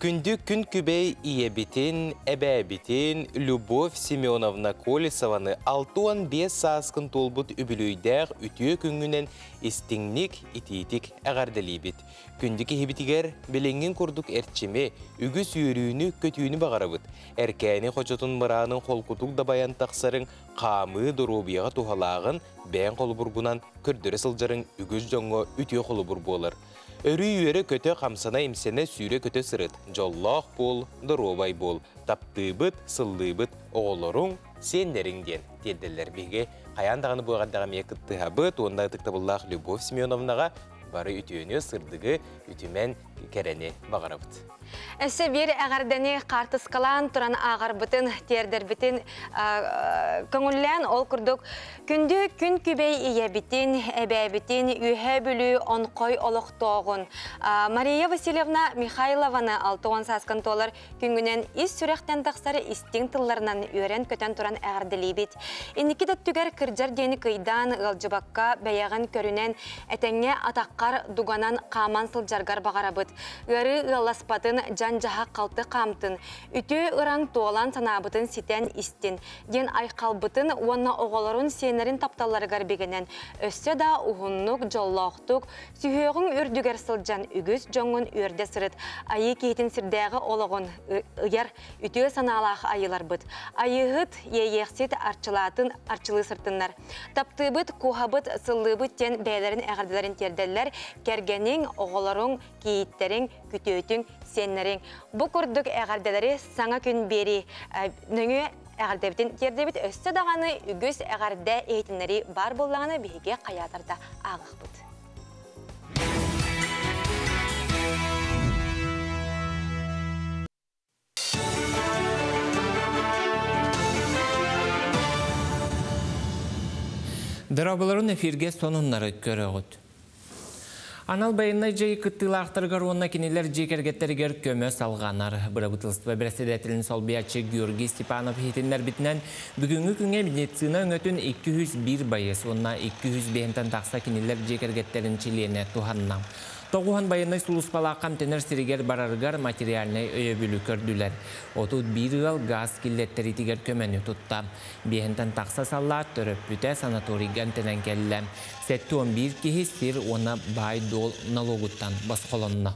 Күндү күн күбэй ийэбитин, эбээбитин Любовь Семеновна Колесованы 65 сааскын туолбут үбүлүөйдээх үтүө күҥҥүнэн истиҥник, итиитик эҕэрдэлиибит. Күндү киһибитигэр билиҥҥин курдук эрчими, үгүс үөрүүнү, көтүүнү баҕарабыт. Эркээни хочотун мыраанын холкутук дабайан тахсарыҥ хаамыы доруобуйаҕа туһалааҕын бэйэҥ холобургунан көрдөрө сылдьарыҥ үгүс дьоҥҥо үтүө холобур буолар. Өрүү үөрэ-көтө, хамсана-имсэнэ, сүүрэ-көтө сырыт, дьоллоох буол, доруобай буол, таптыыбыт, сыллыыбыт, оҕолоруҥ, сиэннэриҥ диэн тиэрдэллэр. Биһиги хайаан даҕаны бу эҕэрдэҕэ эмиэ кыттыһабыт уонна ытыктабыллаах Любовь Семеновнаҕа бары үтүөнү, сырдыгы, үтүмэн кэрэни баҕарабыт. Өссө биир эҕэрдэни хаартыскалаан туран ааҕарбытын, тиэрдэрбитин көҥүллээн ол курдук күндү күн күбэй ийэбитин, эбээбитин, Үөһээ Бүлүү онхой олохтооҕун Мария Васильевна Михайлованы 60 сааскын туолар Күҥҥүнэн ис сүрэхтэн тахсар истиҥ тылларынан үөрэн-көтөн туран эҕэрдэлиибит. Инники да өттүгэр кырдьар диэни кыйдаан, ыалдьыбакка, бэйэҕин көрүнэн, этэҥҥэ атаххар дуганан хааман сылдьаргар баҕарабыт. Ыарыы ыалласпатын, дьан-дьаһах халты хаамтын, үтүө ыраҥ туолан санаабытын ситэн истин, диэн айхалбытын уонна оҕолорун сиэннэрин тапталларыгар бигэнэн, өссө да уһуннук, дьоллоохтук, Сүһүөҕүҥ үрдүгэр сылдьан үгүс дьоҥҥун үөрдэ сырыт, айыы киһитин сирдээҕи олоҕун ыйар үтүө санаалаах айыыларбыт. Айыыһыт, иэйиэхсит арчылаатын арчылыы сыртыннар. Таптыыбыт, куоһабыт, сыллыыбыт диэн бэйэлэрин эҕэрдэлэрин тиэрдэллэр кэргэниҥ, оҕолоруҥ, кийииттэриҥ, күтүөтүҥ, сиэннэриҥ. Бу курдук эҕэрдэлэри саҥа күн биэрии нөҥүө эҕэрдэбитин тиэрдэбит. Өссө даҕаны үгүс эҕэрдэ иһитиннэрии баар буоллаҕына биһиги хайаатар да ааҕыахпыт. Дорооболорун эфиргэ сонуннары көрөҕүт. Анал байыннай дьайыы кыттыылаахтарыгар уонна кинилэр дьиэ кэргэттэригэр көмө салҕанар. Бырабыыталыстыба бэрэссэдээтэлин солбуйааччы Георгий Степанов иһитиннэрбитинэн, бүгүҥҥү күҥҥэ медицина өҥөтүн 201 байыас уонна 205-тэн тахса кинилэр дьиэ кэргэттэрин чилиэнэ туһанна. Тоҕуһан байыаннай сулууспалаахха эмтэнэр сиригэр барарыгар материальнай өйөбүлү көрдүлэр. 31 ыал гаас киллэттэриитигэр көмөнү тутта. Биэһинтэн тахса саллаат төрөппүтэ санаторийга эмтэнэн кэллэ. 71 киһи сир уонна баай-дуол налогуттан босхолонно.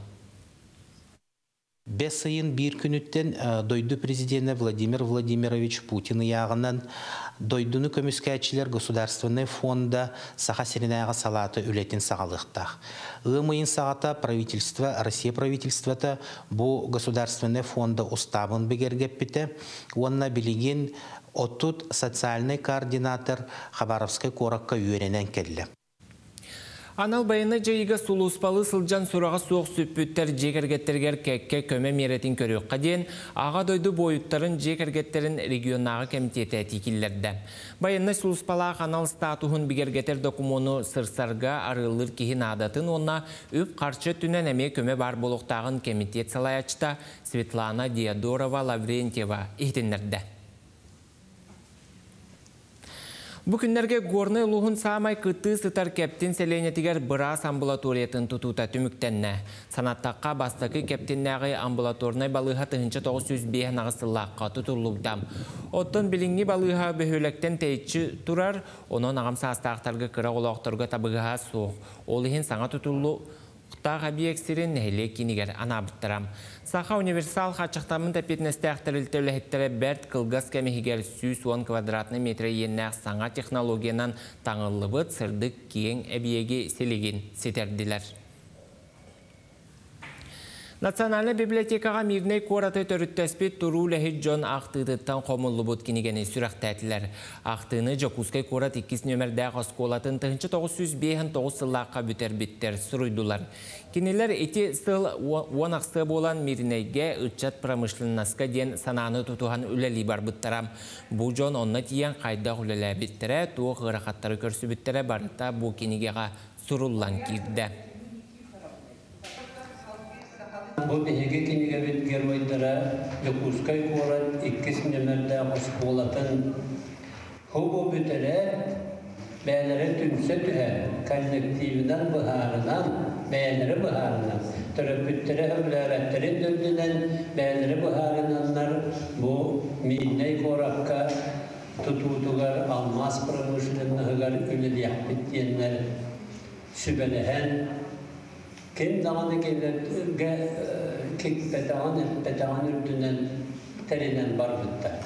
Бэс ыйын биир күнүттэн дойду президенэ Владимир Владимирович Путин ыйааҕынан Дойдуну көмүскээччилэр государственнай фонда Саха сиринээҕи салаата үлэтин саҕалыахтаах. Ыам ыйын саҕата правительство, Россия правительствота бу государственнай фонда устаабын бигэргэппитэ уонна билигин 30 социальнай координатор Хабаровскай куоракка үөрэнэн кэллэ. Анал байыаннай дьайыыга сулууспалыы сылдьан сураҕа суох сүппүттэр дьиэ кэргэттэригэр кэккэ көмө миэрэтин көрүөххэ диэн Аҕа дойду буойуттарын дьиэ кэргэттэрин регионнааҕы кэмитиэтэ этии киллэрдэ. Байыаннай сулууспалаах анал статуһун бигэргэтэр докумуону сырсарга арыаллыыр киһи наадатын уонна үп-харчы өттүнэн эмиэ көмө баар буолуохтааҕын кэмитиэт салайааччыта Светлана Диодорова-Лаврентьева иһитиннэрдэ. Бу күннэргэ Горнай улууһун саамай кытыы сытар Кэптин сэлиэнньэтигэр быраас амбулаториятын тутуута түмүктэннэ. Санаттахха, бастакы Кэптиннээҕи амбулаторнай балыыһа 1958 сыллаахха тутуллубута. Оттон билиҥҥи балыыһа бөһүөлэктэн тэйиччи турар, онон аҕам саастаахтарга кыра оҕолоохторго табыгаһа суох. Ол иһин саҥа тутуллу Тутаах эбийиэк сирин нэһилиэк киинигэр анаабыттара. Саха универсал хааччахтаммыт эппиэтинэстээх тэрилтэ үлэһиттэрэ бэрт кылгас кэм иһигэр 110 квадратнай метрэ иэннээх саҥа технологиянан таҥыллыбыт сырдык киэҥ эбийиэги силигин ситэрдилэр. Национальнай библиотекаҕа Мирнэй куораты төрүттэспит туруу үлэһит дьон ахтыытыттан хомуллубут кинигэни сүрэхтээтилэр. Ахтыыны Дьокуускай куорат иккис нүөмэрдээх оскуолатын 1959 сыллаахха бүтэрбиттэр суруйдулар. Кинилэр ити сыл уон ахсыа буолан Мирнэйгэ ыччат промышленноска диэн санааны тутуһан үлэлии барбыттара. Бу дьон онно тиийэн хайдах үлэлээбиттэрэ, туох ыарахаттары көрсүбүттэрэ барыта бу кинигэҕэ суруллан киирдэ. Бу биһиги кинигэбит геройдара Дьокуускай куорат иккис нүөмэрдээх оскуолатын ХУБУ бүтэрээт, бэйэлэрэ түмсэ түһэн, коллективинэн быһаарынан, бэйэлэрэ быһаарынан, төрөппүттэрэ сөбүлээбэттэрин да үрдүнэн бэйэлэрэ быһаарынаннар бу Миирнэй куоракка тутуутугар алмаас промышленноһыгар үлэлиэхпит диэннэр сүбэлэһэн, ким даҕаны кинилэргэ кикпэтэҕин, эппэтэҕин үрдүнэн тэринэн барбыттар.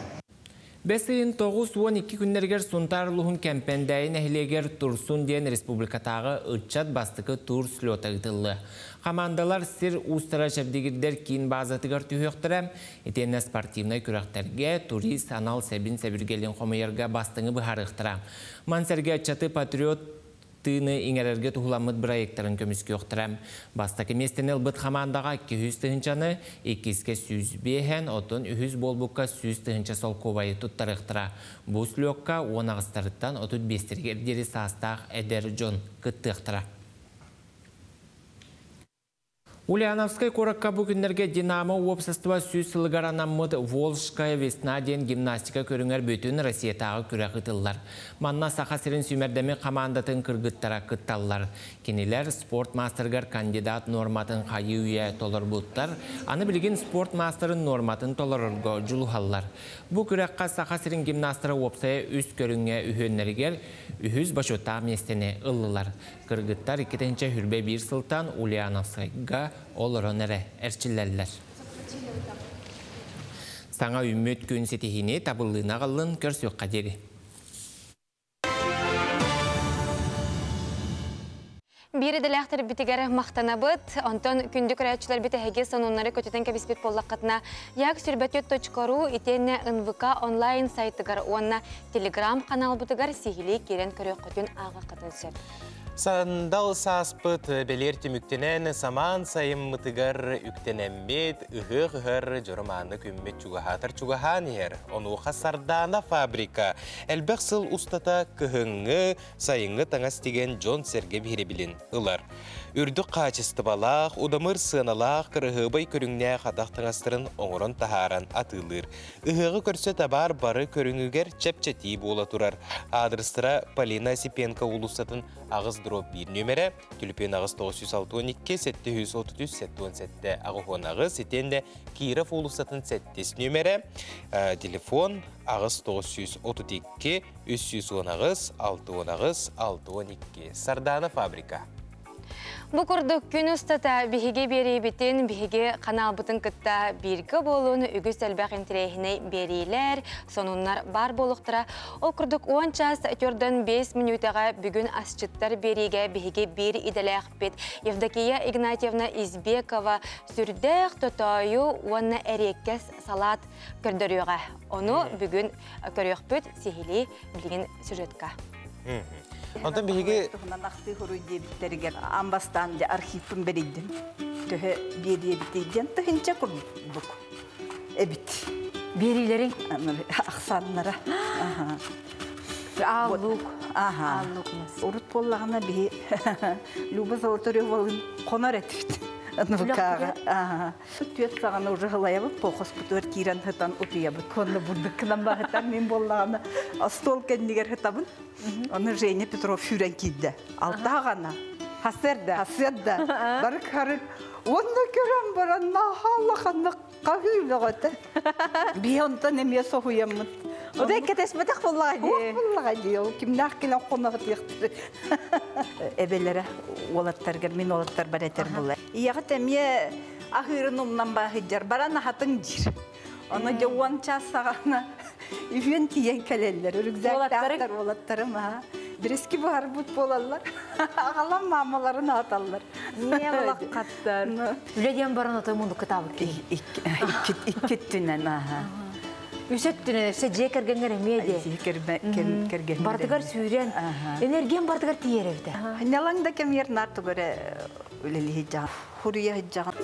Бэс ыйын 92 күннэригэр Сунтаар улууһун Кэмпэндээйи нэһилиэгэр Турсун диэн республикатааҕы ыччат бастакы тур слета ыытыллыа. Хамаандалар сир уустара чэбдигирдэр киин баазатыгар түһүөхтэрэ. Итиэннэ спортивнай күрэхтэргэ турист анал сэбин-сэбиргэлин хомуйарга бастыҥы быһаарыахтара. Маны сэргэ ыччаты патриот тыыны иҥэрэргэ туһуламмыт бырайыактарын көмүскүөхтэрэ. Бастакы миэстэни ылбыт хамаандаҕа 200 тыһыынчаны, иккискэ 105-эн, оттон үһүс буолбукка 100 тыһыынча солкуобайы туттарыахтара. Бу слёкка 18-тарыттан 35-тэригэр диэри саастаах эдэр дьон кыттыахтара. Ульяновскай куоракка бу күннэргэ «Динамо» уопсастыба 100 сылыгар анаммыт «Волжская весна» диэн гимнастика көрүҥэр бүтүн Россиятааҕы күрэх ыытыллар. Манна Саха сирин сүүмэрдэммит хамаандатын кыргыттара кытталлар. Кинилэр спорт маастарыгар кандидат нуорматын хайыы-үйэ толорбуттар. Аны билигин спорт маастарын нуорматын толорорго дьулуһаллар. Бу күрэххэ Саха сирин гимнастара уопсайа үс көрүҥҥэ үһүөннэригэр үһүс бочуоттаах миэстэни ыллылар. Кыргыттар 2021 сылтан Ульяновскайга олорон эрэ эрчиллэллэр. Саҥа үүммүт күн ситиһиини табыллыыны аҕаллын, көрсүөххэ диэри. Биир идэлээхтэрбитигэр махтанабыт. Онтон күндү көрөөччүлэрбит эһиги сонуннары көтүтэн кэбиспит буоллаххытына, як сүрбэтүөт.ру итиэннэ НВК онлайн сайтыгар уонна телеграм каналбытыгар сиһилии киирэн көрүөххүтүн ааҕыаххытын сөп. Сандал сааспыт бэлиэр түмүктэнэн, самаан сайыммытыгар үктэнэммит, ыһыах ыһар дьоро-мааны күммүт чугаһаатар чугаһаан иһэр. Онуоха Сардаана фабрика элбэх сыл устата кыһыҥҥы, сайыҥҥы таҥас тигэн дьон-сэргэ биһирэбилин ылар. Үрдүк хаачыстыбалаах, удамыр сыаналаах, кыраһыабай көрүҥнээх атах таҥастарын оҥорон таһааран атыылыыр. Ыһыаҕы көрсө табаар бары көрүҥүгэр чэпчэтии буола турар. Аадырыстара Полина Осипенко уулуссатын аҕыс дроп биир нүөмэрэ, түлүпүөн аҕыс 962 733 77 аҕыс итиэннэ Киров уулуссатын сэттис нүөмэрэ, телефон аҕыс 932 318 68 62. Сардаана фабрика. Бу курдук күн устата биһиги биэриибитин, биһиги каналбытын кытта бииргэ буолун үгүс элбэх интэриэһинэй биэриилэр, сонуннар баар буолуохтара. Ол курдук 10 час төрдөн 5 мүнүүтэҕэ бүгүн асчыттар биэриигэ биһиги биир идэлээхпит Евдокия Игнатьевна Избекова сүрдээх тотоойу уонна эриэккэс салаат көрдөрүөҕэ. Ону бүгүн көрүөхпүт сиһилии билигин сюжетка. Онтон биһиги туһунан ахтыы хоруй диэбиттэригэр аан бастаан дьэ архивпын бэрийдим. Төһө биэриэбитий диэн тыһыынча курдук эбит. Биэриилэриҥ? Ахсааннара. Ааллук. Аха. Урут буоллаҕына биһи Люба Золотаревалыын хонор этибит. НВК-ҕа. Түөрт саҕана уже һылайабыт, похоспутугар киирэн сытан утуйабыт. Онно бурдук гынан баһытар мин буоллаҕына остуол кэннигэр сытабын. Ону Женя Петров сүүрэн киирдэ. Алтаҕана. Хасыарда. Хасыарда. Барык харык. Уонна көрөн баран наһаа хаһыы бөҕөтө. Би онтон эмиэ соһуйаммыт. Ода кэтэспэтэх буоллаҕа дии. Буоллаҕа дии. Ол кимнээх кэлэн хонохтуохтар. Эбэлэрэ уолаттаргар мин уолаттарбар этэр буолла. Ийэҕит эмиэ аһыырын умнан бааһыдьар баран аһатыҥ диир. Ону дьэ уон час саҕана үһүөн тиийэн кэлэллэр. Рюкзактаахтар уолаттарым аха. Бириски буһарбыт буолаллар. Аҕалан маамаларын ааталлар. Не балаккаттар. Үлэ диэн баран отой мунду кытаабыт киһи. Икки түнэн аха. Үсөт түнэн өссө дьиэ кэргэҥҥэр эмиэ дии. Дьиэ кэргэн. Бардыгар сүүрэн, энергиян бардыгар тиийэр эбитэ. Нялаң да кэмиэр нар тугары үлэлиһи жаҕан, хуруйа жаҕан.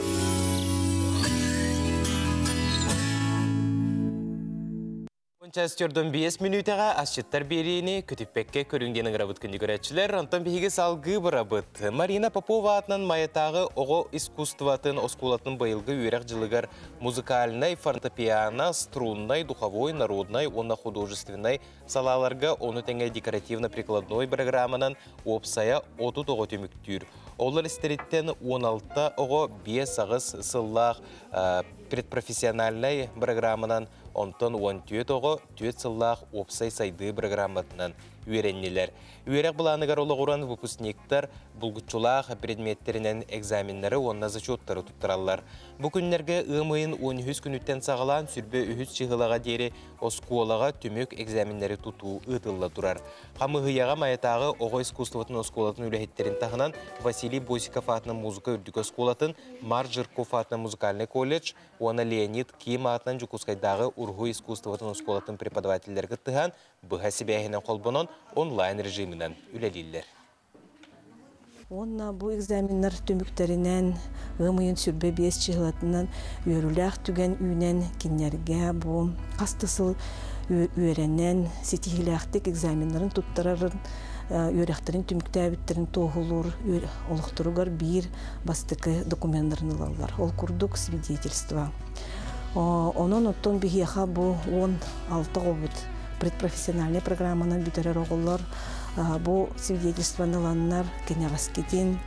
Час төрдөн 5 мүнүүтэҕэ асчыттар биэриини көтүппэккэ көрүҥ диэн ыҥырабыт күндү көрөөччүлэр. Онтон биһиги салгыы барабыт. Марина Попова аатынан Майатааҕы оҕо искусствотын оскуолатын быйылгы үөрэх дьылыгар музыкальнай, фортепиано, струннай, духовой, народнай уонна художественнай салааларга ону тэҥэ декоративно-прикладной программанан уопсайа 30 оҕо түмүктүүр. Олор истэриттэн 16 оҕо 5-8 сыллаах предпрофессиональнай программанан, онтон 14 оҕо 4 сыллаах уопсай сайдыы программатынан үөрэннилэр. Үөрэх былааныгар олоҕуран выпускниктар булгуччулаах предметтеринэн экзаменнары уонна зачеттары туттараллар. Бу күннэргэ ыам ыйын 13 күнүттэн саҕалаан сүрбэ үһүс чыһылаҕа диэри оскуолаҕа түмүк экзаменнэри тутуу ыытылла турар. Хамыыһыйаҕа Майатааҕы оҕо искусствотын оскуолатын үлэһиттэрин таһынан Василий Босиков аатынан музыка үрдүкү оскуолатын, Марк Жирков аатынан музыкальнай колледж уонна Леонид Ким аатынан Дьокуускайдааҕы уруһуй искусствотын оскуолатын преподавателлэрэ кыттыһан, быһа сибээһинэн холбонон онлайн режиминэн үлэлииллэр. Уонна бу экзаменнар түмүктэринэн ыам ыйын сүрбэ биэс чыһылатынан үөрүүлээх түгэн үүнэн кинилэргэ бу хас да сыл үөрэнэн ситиһиилээхтик экзаменнарын туттарарын үөрэхтэрин түмүктээбиттэрин туоһулуур олохторугар биир бастакы докуменнарын ылаллар. Ол курдук свидетельство. Онон оттон биһиэхэ бу 16 оҕобут предпрофессиональнай программанан бүтэрэр оҕолор бу свидетельствоны ыланнар кэнэҕэскитин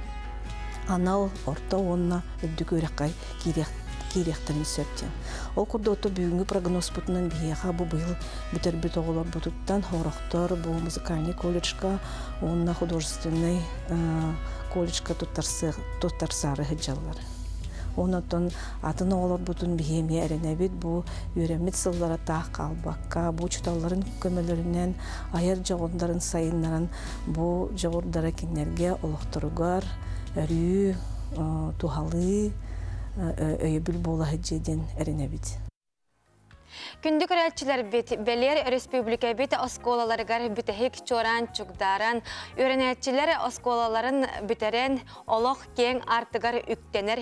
анал орто уонна үрдүк үөрэххэ киириэхтэрин сөп диэн. Ол курдук ото бүгүҥҥү прогнозпутунан биһиэхэ бу быйыл бүтэрбит оҕолорбутуттан хорохтор бу музыкальный колледжка уонна художественный колледжка туттарсаары сылдьаллар. Онон атын оҕолорбутун биһи эмиэ эрэнэбит бу үөрэммит сыллара таах хаалбакка, бу учууталларын көмөлөрүнэн айар дьоҕурдарын сайыннаран бу дьоҕурдара кинилэргэ олохторугар өрүү туһалыы өйөбүл буола сылдьыа диэн эрэнэбит. Күндү көрөөччүлэрбит, бэлиэр өрөспүүбүлүкэбит оскуолаларыгар бүтэһик чуораан чугдааран, үөрэнээччилэр оскуолаларын бүтэрэн, олох киэҥ аартыгар үктэнэр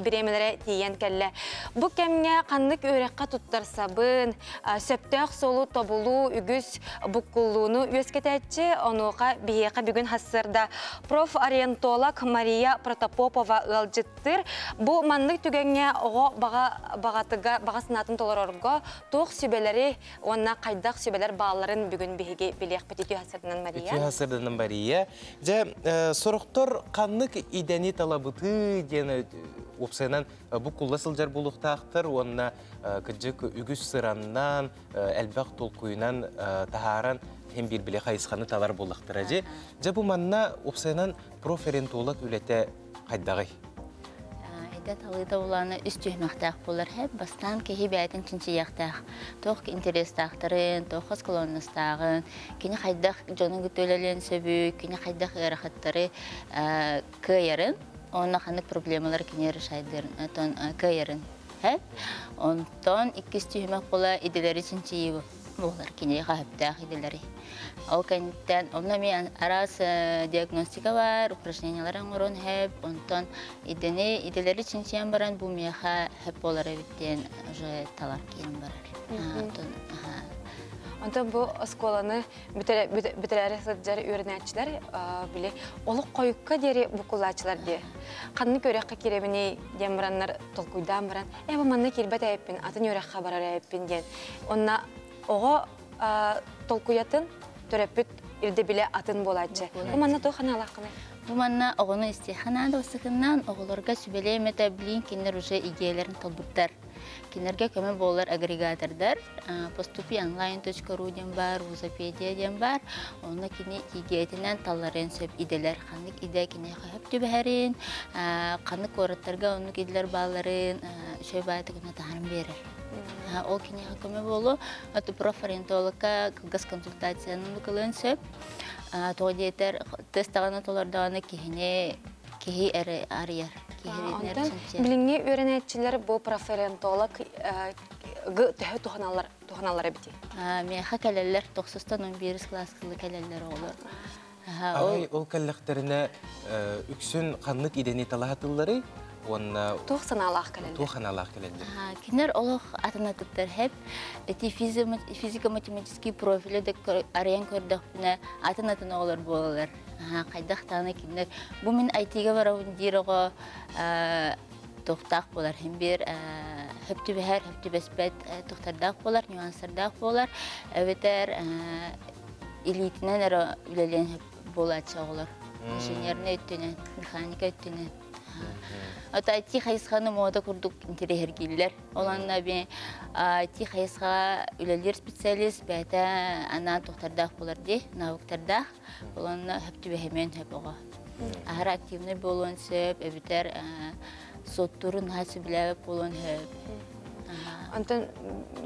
бириэмэлэрэ тиийэн кэллэ. Бу кэмҥэ ханнык үөрэххэ туттарсабын, сөптөөх суолу тобулуу үгүс буккуллууну үөскэтээччи, онуоха биһиэхэ бүгүн хассыарда профориентолог Мария Протопопова ыалдьыттыыр. Бу маннык түгэҥҥэ оҕо баҕа баҕатыга баҕа санаатын толорорго туох сүбэлэри уонна хайдах сүбэлэр баалларын бүгүн биһиги билиэхпит. Үтүө хассыарданан Мария. Үтүө хассыарданан Мария. Дьэ, сорохтор ханнык идэни талабыты диэн уопсайынан бу кулла сылдьар буолуохтаахтар уонна кырдьык үгүс сыраннан, элбэх толкуйунан таһааран хем биир биле хайысханы талар буоллахтара дьэ. Дьэ бу манна уопсайынан профориентолог үлэтэ хайдаҕый? Идэ талыыта улаана үс түһүмэхтээх буолар хэп бастаан киһи бэйэтин чинчийиэхтээх туох интерестаахтарын, туохха склонностааҕын, кини хайдах дьону кытта үлэлиэн сөбүй, кини хайдах ыарахаттары кыайарын, уонна ханнык проблемалар кини решайдырын, кыайарын хэп. Онтон иккис түһүмэх буола идэлэри чинчийии буолар, кини хаһыптаах идэлэри. Ол кэнниттэн онно эмиэ араас диагностика бар, упражнениялар оҥорон хэп, онтон идэни идэлэри чинчийэн баран бу миэхэ хэп буолар эбит диэн уже талар киирэн барар. Онтон Онтон бу оскуоланы бүтэрээри сылдьар үөрэнээччилэр били олох хойукка диэри буккулааччылар дии. Ханнык үөрэххэ киирэбиний диэн бараннар толкуйдаан баран, ээ бу манна киирбэт эбиппин, атын үөрэххэ барар эбиппин диэн. Онно оҕо толкуйатын төрөппүт ирдэбилэ атын буолааччы. Бу манна туох ханаалааххыный? Бу манна оҕону истиэхэ наада бастакыннаан оҕолорго сүбэлиэм этэ, билиин кинилэр уже идеяларын талбыттар. Кинилэргэ көмө буолар агрегатордар, поступи онлайн.ру диэн бар, вузопедия диэн бар. Онно кини идеятынан талларын сөп иделер, ханнык идея киниэхэ хөп түбэһэрин, ханнык куораттарга оннук иделер баалларын, үчүгэй баайтыгына таһарын биэрэр. Ол киниэхэ көмө буолу, профориентологка кылгас консультацияны ылыан сөп. Тоҕо диэтэр, тест даҕаны толордоҕуна киһини киһи эрэ арыйар. Онтон билиҥҥи үөрэнээччилэр бу профориентолог төһө туһаналлар туһаналлар эбитий? Миэхэ кэлэллэр, тохсустан 11 кылааскылы кэлэллэр оҕолор. Арай ол кэллэхтэринэ үксүн ханнык идэни талаһатылларый уонна туох санаалаах кэлэллэр? Туох санаалаах кэлэллэр? Кинилэр олох атын-атыттар хэп. Эти физико-математический профили да арыйан көрдөхпүнэ атын-атын оҕолор буолалар. Хайдах даҕаны кинилэр бу мин IT-га барабын диир оҕо туохтаах буолар хин биир хөп түбэһэр, хөп түбэспэт тухтардаах буолар, нюанстардаах буолар. Эбэтэр илиитинэн эрэ үлэлиэн сөп буолааччы оҕолор. Инженерный өттүнэн, механика өттүнэн. Ото IT хайысханы мода курдук интэриэһиргииллэр. Ол анна би IT хайысхаҕа үлэлиир специалист бэйэтэ анаан тухтардаах буолар дии, навыктардаах. Ол онно хөп түбэһимиэн сөп оҕо. Аһара активный буолуон сөп, эбэтэр суоттуурун наһаа сөбүлээбэт буолуон сөп. Онтон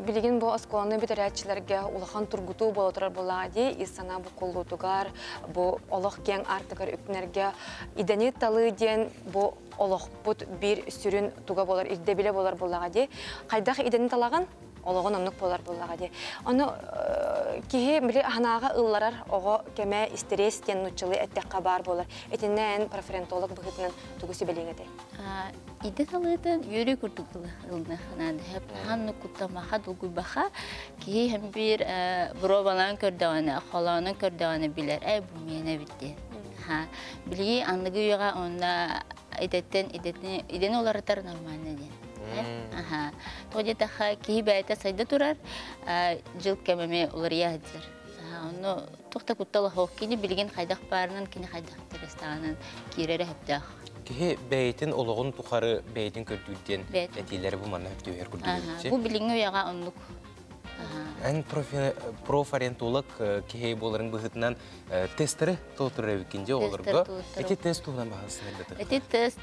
билигин бу оскуоланы бүтэрээччилэргэ улахан тургутуу буола турар буоллаҕа дии, ис санаа буккуллуутугар, бу олох киэҥ аартыгар үктэнэргэ идэни талыы диэн бу олохпут биир сүрүн туга буолар, ирдэбилэ буолар буоллаҕа дии. Хайдах идэни талаҕын, олоҕун оннук буолар буоллаҕа дии. Ону киһи били аһанааҕа ылларар оҕо кэмэ истириэс диэн нууччалыы эттэххэ баар буолар. Итиннэ эн профориентолог быһыытынан тугу сүбэлиэҥ этэй? Идэ талыытын үөрүү курдук ылыныахха наада. Ханнык куттамаха, долгуйбаха киһи һэм биир боруобалаан көрдөҕүнэ, холоонун көрдөҕүнэ билэр, ээ бу миэнэ эбит диэн. Билии аныгы үйэҕэ онно идэттэн идэтин идэни уларытар нормально диэн. Аха. Тоҕо диэтэххэ киһи бэйэтэ сайда турар, дьыл кэм эмиэ уларыйа сылдьар. Онно туох да куттала суох. Кини билигин хайдах баарынан, кини хайдах интэриэстээҕинэн киирэрэ сөптөөх. Киһи бэйэтин олоҕун тухары бэйэтин көрдүүр диэн этиилэри бу манна сөптүүһэр курдук Бу билиҥҥи үйэҕэ оннук. Эн профориентолог киһи буоларын быһыытынан тестеры толтурар эбиккин дии оҕолорго. Эти тест туһунан баһылсыһар Эти тест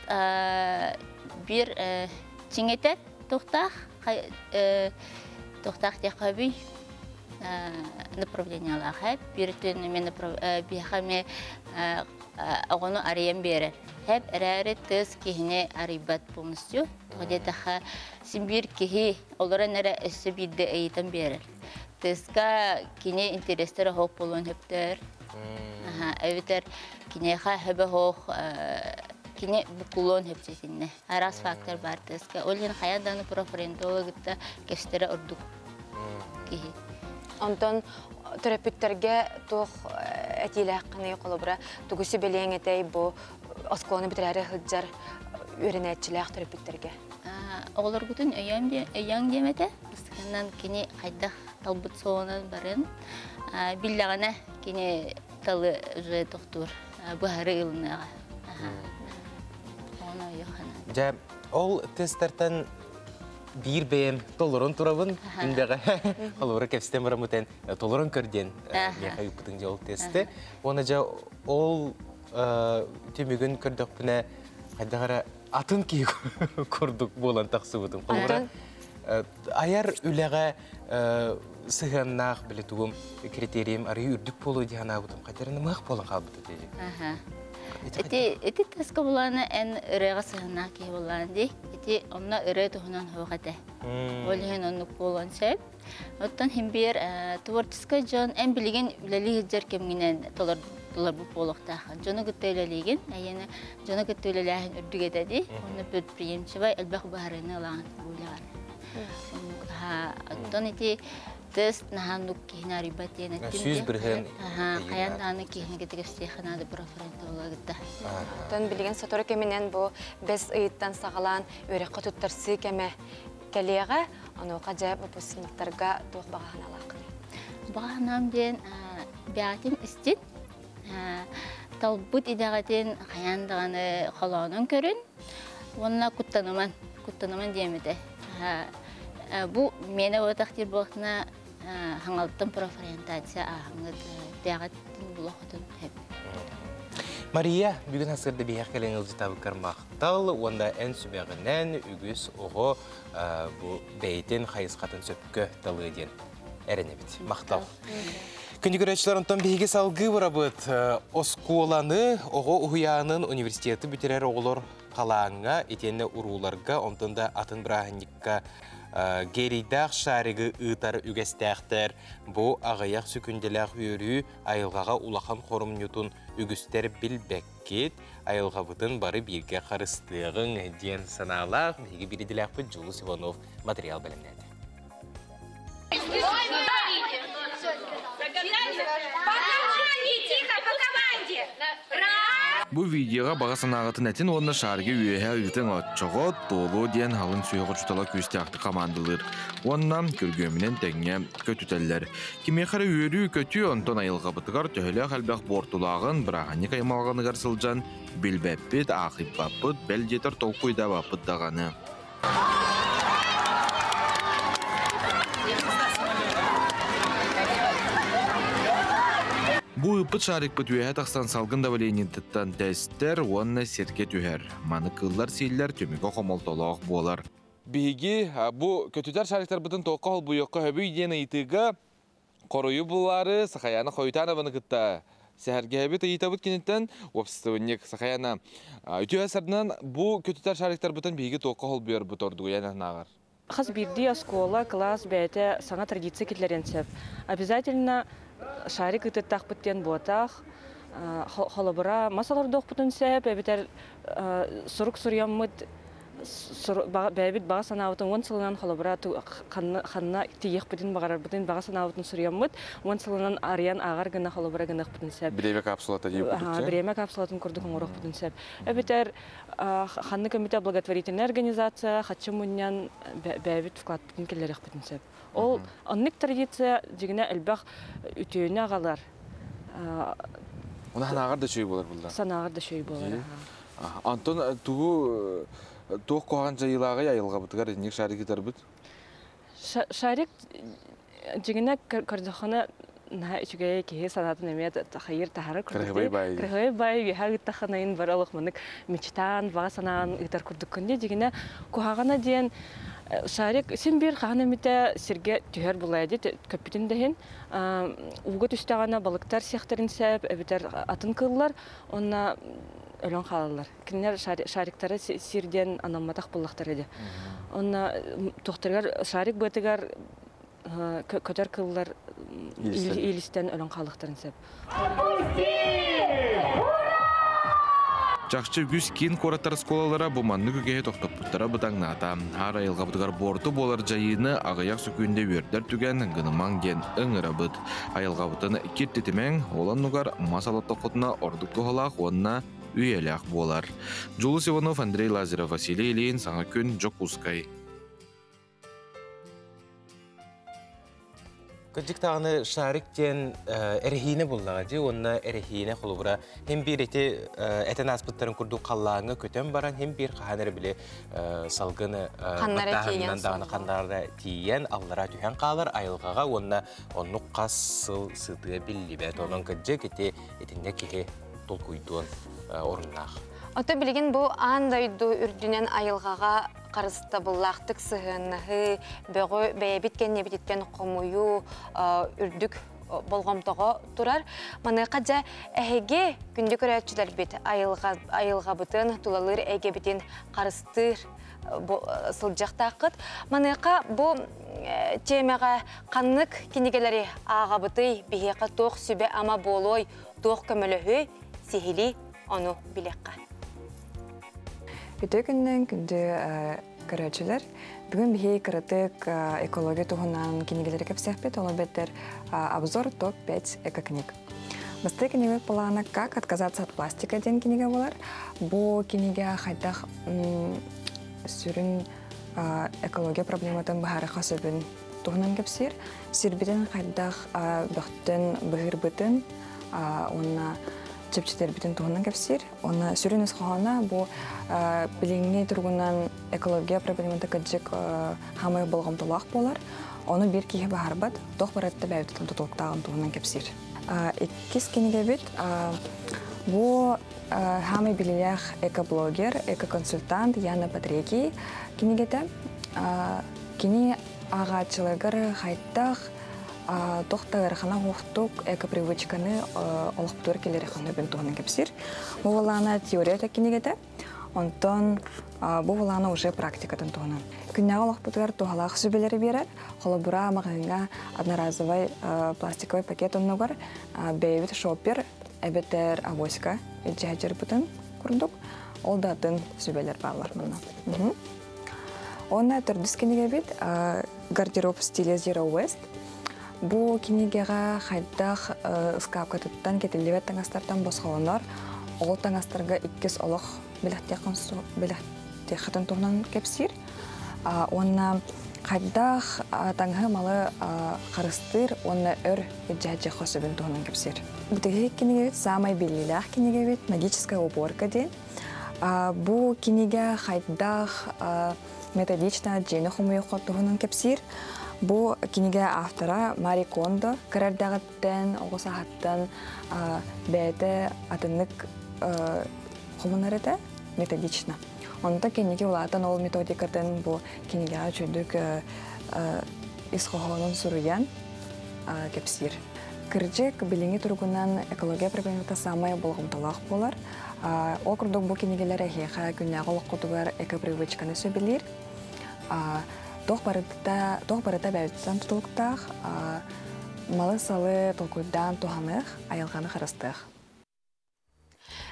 биир чиҥэтэр туохтаах туохтаах диэххэ направлениялаах биир өттүн мен биһиэхэ эмиэ оҕону арыйан биэрэр. Хэп эрээри тыс киһини арыйбат полностью. Тоҕо диэтэххэ, син биир киһи олорон эрэ өссө биирдэ ыйытан биэрэр. Тыска кини интерестэр оһох буолуон сөптөөр. Эбэтэр киниэхэ хөбө оһох кини букулуон сөпсөтиннэ. Араас фактор бар тыска. Ол иһин хайа даҕаны профориентологытта кэстэрэ ордук киһи. Онтон төрөппүттэргэ туох этиилээххиний холобура тугу сүбэлиэҥ этэй бу оскуоланы бүтэрээри сылдьар үөрэнээччилээх төрөппүттэргэ? Оҕолоргутун өйөөҥ диэм этэ. Бастакынан кини хайдах талбыт суолунан барын биллэҕинэ кини талы уже тохтуур быһары ылыныаҕа. Ону өйүөххэ Дьэ, ол тестертэн биир бэйэм толорон турабын индэҕэ холобура кэпсэтэн бараммытын толорон көр диэн миэхэ ыыппытыҥ дьэ ол тесты уонна дьэ ол түмүгүн көрдөхпүнэ хайдах эрэ атын киһи курдук буолан тахсыбытым холобура айар үлэҕэ сыһыаннаах били тугум критерийим арыый үрдүк буолуо дии санаабытым хайдах эрэ намыһах буолан хаалбыт этэ Ити ити таска булаана эн ырыаҕа сыһыаннаах киһи буоллаҕын дии. Ити онно ырыа туһунан суох этэ. Ол иһин оннук буолуон сөп. Оттон син биир творческай дьон эн билигин үлэлии сылдьар кэмҥинэн толорбут буолуохтааххын. Дьону кытта үлэлиигин, эйиэнэ дьону кытта үлэлээһин үрдүк этэ дии. Онно предприимчивай элбэх быһаарыыны ылаҕын бу үлэҕэр. Оттон ити Тест наһаа киһини арыйбат диэн эттим. 100% Хайаан даҕаны киһини кытыгастыахха наада профориентологытта. Оттон билигин сотору кэминэн бу бэс ыйыттан саҕалаан үөрэххэ туттарсыы кэмэ кэлиэҕэ. Онуоха дьэ выпускниктарга туох баҕа санаалааххыный? Баҕа санаам диэн бэҕэтин истин, талбыт идэҕитин хайаан даҕаны холоонун көрүн уонна куттаныман, куттаныман диэм этэ. Бу миэнэ буотах диир буолтуна хаҥалтан профориентация ааһаҥҥыт тээҕиттин булохотун сөп. Мария, бүгүн сырды биһиэх кэлэн ылдьытабыккар махтал уонна эн сүбэҕинэн үгүс оҕо бу бэйэтин хайысхатын сөпкө талыа диэн эрэнэбит. Махтал. Күндү көрөөччүлэр, онтон биһиги салгыы барабыт. Оскуоланы, оҕо уһуйаанын, университеты бүтэрэр оҕолор халааҥҥа, итиэннэ урууларга, онтон да атын бырааһынньыкка герийдээх шаригы ыытар үгэстээхтэр. Бу аҕыйах сүкүндэлээх үөрүү айылҕаҕа улахан хорумньутун үгүстэр билбэккит, айылҕабытын бары бииргэ харыстыаҕыҥ диэн санаалаах биһиги биирдилээхпит Дьулус Иванов материал бэлэмнээтэ. Бу видеоҕа баҕа санааҕытын этин уонна шарга үөһэ ыытыҥ оччоҕо туолуо диэн халыҥ сүһүөх учуутала күүстээхтик хамаандалыыр уонна күргүөмүнэн тэҥҥэ көтүтэллэр. Кимиэхэ эрэ үөрүү-көтүү онтон айылҕабытыгар төһөлөөх элбэх буортулааҕын бырааһынньык аймалҕаныгар сылдьан билбэппит, аахыйбаппыт, бэл диэтэр толкуйдаабаппыт даҕаны. Бу ыыппыт шарикпыт үөһэ тахсан салгын давлениетыттан тэстэр уонна сиргэ түһэр. Маны кыыллар-сииллэр түмүгэ хомолтолоох буолар. Биһиги бу көтүтэр шариктарбытын туохха холбуйуохха сөбүй диэн ыйытыыга хоруйу булаары Сахаяна Хоютанованы кытта сэһэргэһэбит ыйытабыт киниттэн уопсастыбанньык Сахаяна үтүө сарынан бу көтүтэр шариктарбытын биһиги туохха холбуйарбыт ордугуйан анааҕар. Хас биирдии оскуола, кылаас бэйэтэ саҥа традиция киллэриэн сөп. Обязательно шарик ыытыттахпыт диэн буотах, холобура мас олордуохпутун сөп, эбэтэр сурук суруйаммыт бэйэбит баҕа санаабытын уон сылынан холобура ханна тиийиэхпитин баҕарарбытын баҕа санаабытын суруйаммыт уон сылынан арыйан ааҕар гына холобура гыныахпытын сөп. Бириэмэ капсулата дии курдук. Бириэмэ капсулатын курдук оҥоруохпутун сөп. Эбэтэр ханнык эмитэ благотворительная организация хаччы мунньан бэйэбит вкладпытын киллэриэхпитин сөп. Ол оннук традиция дьигинэ элбэх үтүөнү аҕалар. Оны санааҕар да үчүгэй буолар булла. Санааҕар да үчүгэй буолар. Антон тугу туох куһаҕан дьайыылааҕый айылҕабытыгар инник шарик ытарбыт? Шарик дьиҥинэ көрдөххүнэ наһаа үчүгэй киһи санаатын эмиэ хайыр таһарар курдук. Кырыһыбай баай. Кырыһыбай баай үөһэ ыыттаххынайын бары олох маннык мечтаан, баҕа санаан ыытар курдуккун дии. Дьиҥинэ куһаҕана диэн шарик син биир хаһан эмитэ сиргэ түһэр булайа дии көппүтүн да иһин ууга түстэҕинэ балыктар сиэхтэрин сөп эбэтэр атын кыыллар уонна өлөн хаалаллар. Кинилэр шариктары сир диэн анамматах буоллахтара дии. Онно туохтарыгар шарик быатыгар көтөр кыллар иилистэн өлөн хаалыахтарын сөп. Чахчы үгүс киин куораттар оскуолалара бу маннык үгэһи тохтоппуттара бытаҥнаата. Аар айылҕабытыгар буорту буолар дьайыыны аҕыйах сөкүүндэ үөрдэр түгэн гынымаҥ диэн ыҥырабыт. Айылҕабытын киртитимэҥ, ол оннугар мас олоттоххутуна ордук туһалаах уонна үйэлээх буолар. Дьулус Иванов, Андрей Лазарев, Василий Ильин, Саҥа күн, Дьокуускай. Кырдьык даҕаны шарик диэн эрэһиинэ буллаҕа дии уонна эрэһиинэ холобура хим биир ити этэн ааспыттарын курдук халлааҥҥа көтөн баран хим биир хаһан эрэ били салгыны баттааһынынан даҕаны ханнара тиийэн аллара түһэн хаалар айылҕаҕа уонна оннук хас сыл сытыа биллибэт онон кырдьык ити итиннэ киһи толкуйдуон оруннаах. Ото билигин бу аан дойду үрдүнэн айылҕаҕа харыстабыллаахтык сыһыаннаһыы, бөҕү бэйэбит кэннибититтэн хомуйуу үрдүк болҕомтоҕо турар. Маныаха дьэ эһиги күндү көрөөччүлэрбит айылҕабытын, тулалыыр эйгэбитин харыстыыр сылдьыахтааххыт. Маныаха бу тиэмэҕэ ханнык кинигэлэри ааҕабытый, биһиэхэ туох сүбэ-ама буолуой, туох көмөлөһүөй, сиһилии ону билиэххэ. Үтүө күннэн күндү көрөөччүлэр. Бүгүн биһи кыратык экология туһунан кинигэлэри кэпсиэхпит, ол эбэтэр обзор топ-5 экокниг. Бастакы кинигэ плана «Как отказаться от пластика» диэн кинигэ болар. Бу кинигэ хайдах сүрүн экология проблематын быһаарыха сөбүн туһунан кэпсиир. Сирбитин хайдах бөхтөн быһыырбытын уонна чэпчэтэрбитин туһунан кэпсиир. Уонна сүрүн ис хоһооно бу билиҥҥи туругунан экология проблемата кырдьык хаамай болҕомтолоох буолар. Ону биир киһи баһарбат, туох барыта бэйэбититтэн тутулуктааҕын туһунан кэпсиир. Иккис кинигэбит бу хаамай билиилээх экоблогер, экоконсультант Яна Патрекий кинигэтэ. Кини ааҕааччыларгар хайдах Тоқ ыарахана хуохтук эко-привычканы олохпутугар киллэриэххэ сөбүн туһунан кэпсиир. Бу буоллаҕына теория кинигэтэ, онтон бу буоллаҕына уже практикатын туһунан. Күннээҕи олохпутугар туһалаах сүбэлэри биэрэр. Холобура, маҕаһыыҥҥа одноразовай пластиковый пакет оннугар бэйэбит шоппер эбэтэр авоська илдьэ сылдьарбытын курдук. Ол да атын сүбэлэр бааллар манна. Уонна төрдүс кинигэбит «Гардероб в стиле Zero Waste». Бу кинигэҕэ хайдах ыскаапкатыттан кэтиллибэт таҥастартан босхолонор, ол таҥастарга иккис олох бэлэхтиэххитин туһунан кэпсиир. Уонна хайдах таҥаһы малы харыстыыр уонна өр илдьэ сөбүн туһунан кэпсиир. Бүтэһик кинигэбит саамай биллиилээх кинигэбит «Магическая уборка» диэн. Бу кинигэ хайдах методично дьиэни хомуйуохха туһунан кэпсиир. Бу кинигэ автора Мари Кондо кыра эрдэҕиттэн, оҕо сааһыттан бэйэтэ атыннык хомунар этэ методично. Онто кинигэ улаатан ол методикатын бу кинигэҕэ үчүгдүк ис хоһоонун суруйан кэпсиир. Кырдьык, билиҥҥи туругунан экология проблемата саамай болҕомтолоох буолар. Ол курдук бу кинигэлэр эһиэхэ күннээҕи олоххутугар эко-привычканы сөбүлүүр. Туох барыта, туох барыта бэйэтиттэн тутулуктаах, малы-салы толкуйдаан туһаныах, айылҕаны харыстыах.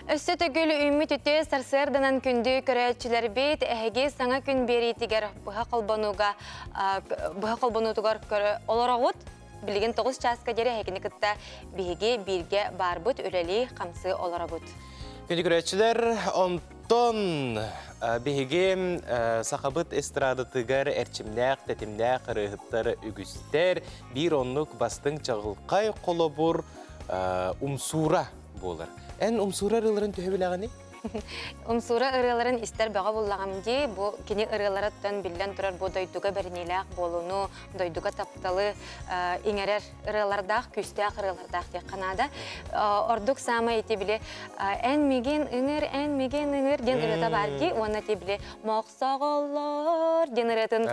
Өссө төгүл үүммүт үтүө сарсыарданан күндү көрөөччүлэрбит эһиги саҥа күн биэриитигэр быһа холбонууга быһа холбонуутугар көрө олороҕут. Билигин 9 чааска диэри эһигини кытта биһиги бииргэ баарбыт, үлэлии, хамсыы олоробут. Күндү көрөөччүлэр, онтон биһиги сахабыт эстрадатыгар эрчимнээх, тэтимнээх ырыаһыттар үгүстэр. Биир оннук бастыҥ чаҕылхай холобур умсуура буолар. Эн умсуура ырыаларын төһө билэҕиний? Умсуура ырыаларын истэр бөҕө буллаҕым дии. Бу кини ырыаларыттан биллэн турар бу дойдуга бэриниилээх буолууну, дойдуга тапталы иҥэрэр ырыалардаах, күүстээх ырыалардаах диэххэ наада. Ордук саамай ити били «Эн мигин ыҥыр, эн мигин ыҥыр» диэн ырыата баар дии. Уонна ити били «Мохсоҕоллор» диэн ырыатын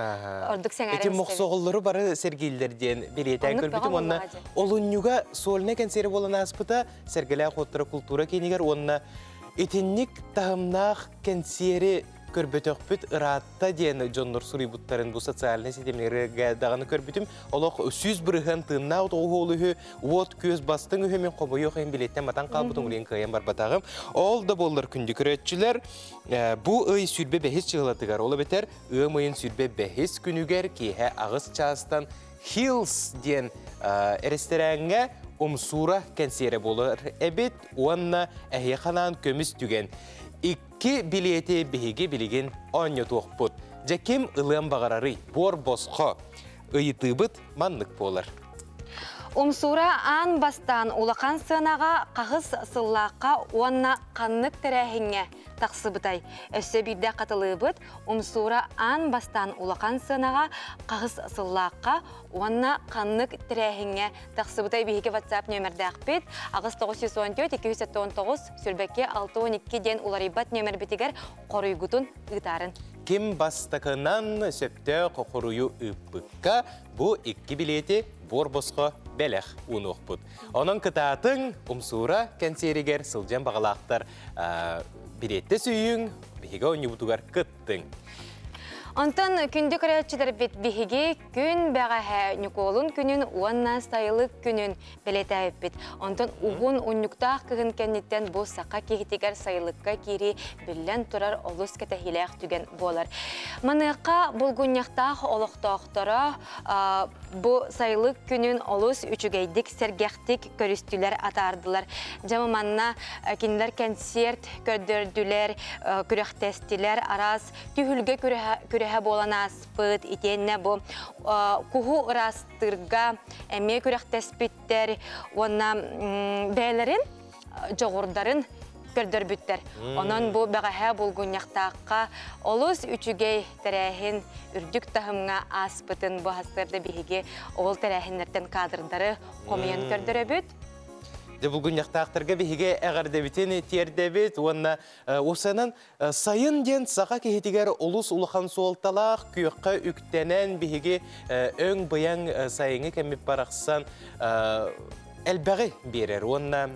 ордук сэҥээрэн Ити мохсоҕоллору бары сэргииллэр диэн бэлиэтээн көрбүтүм уонна олунньуга сольнай кэнсиэри буолан ааспыта Сэргэлээх уоттара култуура киинигэр уонна итинник таһымнаах кэнсиэри көрбөтөхпүт ыраатта диэн дьоннор суруйбуттарын бу социальнай ситимнэргэ даҕаны көрбүтүм. Олох 100% тыыннаах тоҕуһуол үһү, уот күөс бастыҥ үһү мин хомойуох иһин билиэттэн матан хаалбытым улиин кыайан барбатаҕым. Ол да буоллар күндү көрөөччүлэр, бу ый 25 чыһылатыгар, ол эбэтэр ыам ыйын 25 күнүгэр киэһэ 8 чаастан Hills диэн эрэстэрээҥҥэ умсуура кэнсиэрэ буолар эбит уонна эһиэхэ анаан көмүс түгэн. Икки билиэти биһиги билигин оонньотуохпут. Дьэ ким ылыан баҕарарый? Буор босхо. Ыйытыыбыт маннык буолар. Умсуура аан бастаан улахан сыанаҕа хаһыс сыллаахха уонна ханнык тэрээһиҥҥэ тахсыбытай? Өссө биирдэ хатылыыбыт, Умсуура аан бастаан улахан сыанаҕа хаһыс сыллаахха уонна ханнык тэрээһиҥҥэ тахсыбытай биһиги WhatsApp нүөмэрдээхпит 8914 279 сүрбэкки 612 диэн уларыйбат нүөмэрбитигэр хоруйгутун ыытаарын. Ким бастакынан сөптөөх хоруйу ыыппыкка бу икки билиэти буор босхо бэлэх уунуохпут. Онон кытаатыҥ, Умсуура кэнсиэригэр сылдьан баҕалаахтар билиэттэ сүүйүҥ, биһиги оонньуубутугар кыттыҥ. Онтон күндү көрөөччүлэрбит биһиги күн бэҕэһээ Ньукуолун күнүн уонна сайылык күнүн бэлиэтээбиппит. Онтон уһун унньуктаах кыһын кэнниттэн бу саха киһитигэр сайылыкка киирии биллэн турар олус кэтэһиилээх түгэн буолар. Маныаха булгунньахтаах олохтоохторо бу сайылык күнүн олус үчүгэйдик, сэргэхтик көрүстүлэр, атаардылар. Дьэ манна кинилэр кэнсиэрт көрдөрдүлэр, күрэхтэстилэр, араас түһүлгэ күрэһэ буолан ааспыт, итиэннэ бу куһу ыраастыырга эмиэ күрэхтэспиттэр уонна бэйэлэрин дьоҕурдарын көрдөрбүттэр. Онон бу бэҕэһээ булгунньахтаахха олус үчүгэй тэрээһин үрдүк таһымҥа ааспытын бу сарсыарда биһиги ол тэрээһиннэртэн кадрдары хомуйан көрдөрөбүт. Дьэ булгунньахтаахтарга биһиги эҕэрдэбитин тиэрдэбит уонна усанан сайын диэн саха киһитигэр олус улахан суолталаах күөххэ үктэнэн биһиги өҥ быйаҥ сайыҥҥы кэммит барахсан элбэҕи биэрэр уонна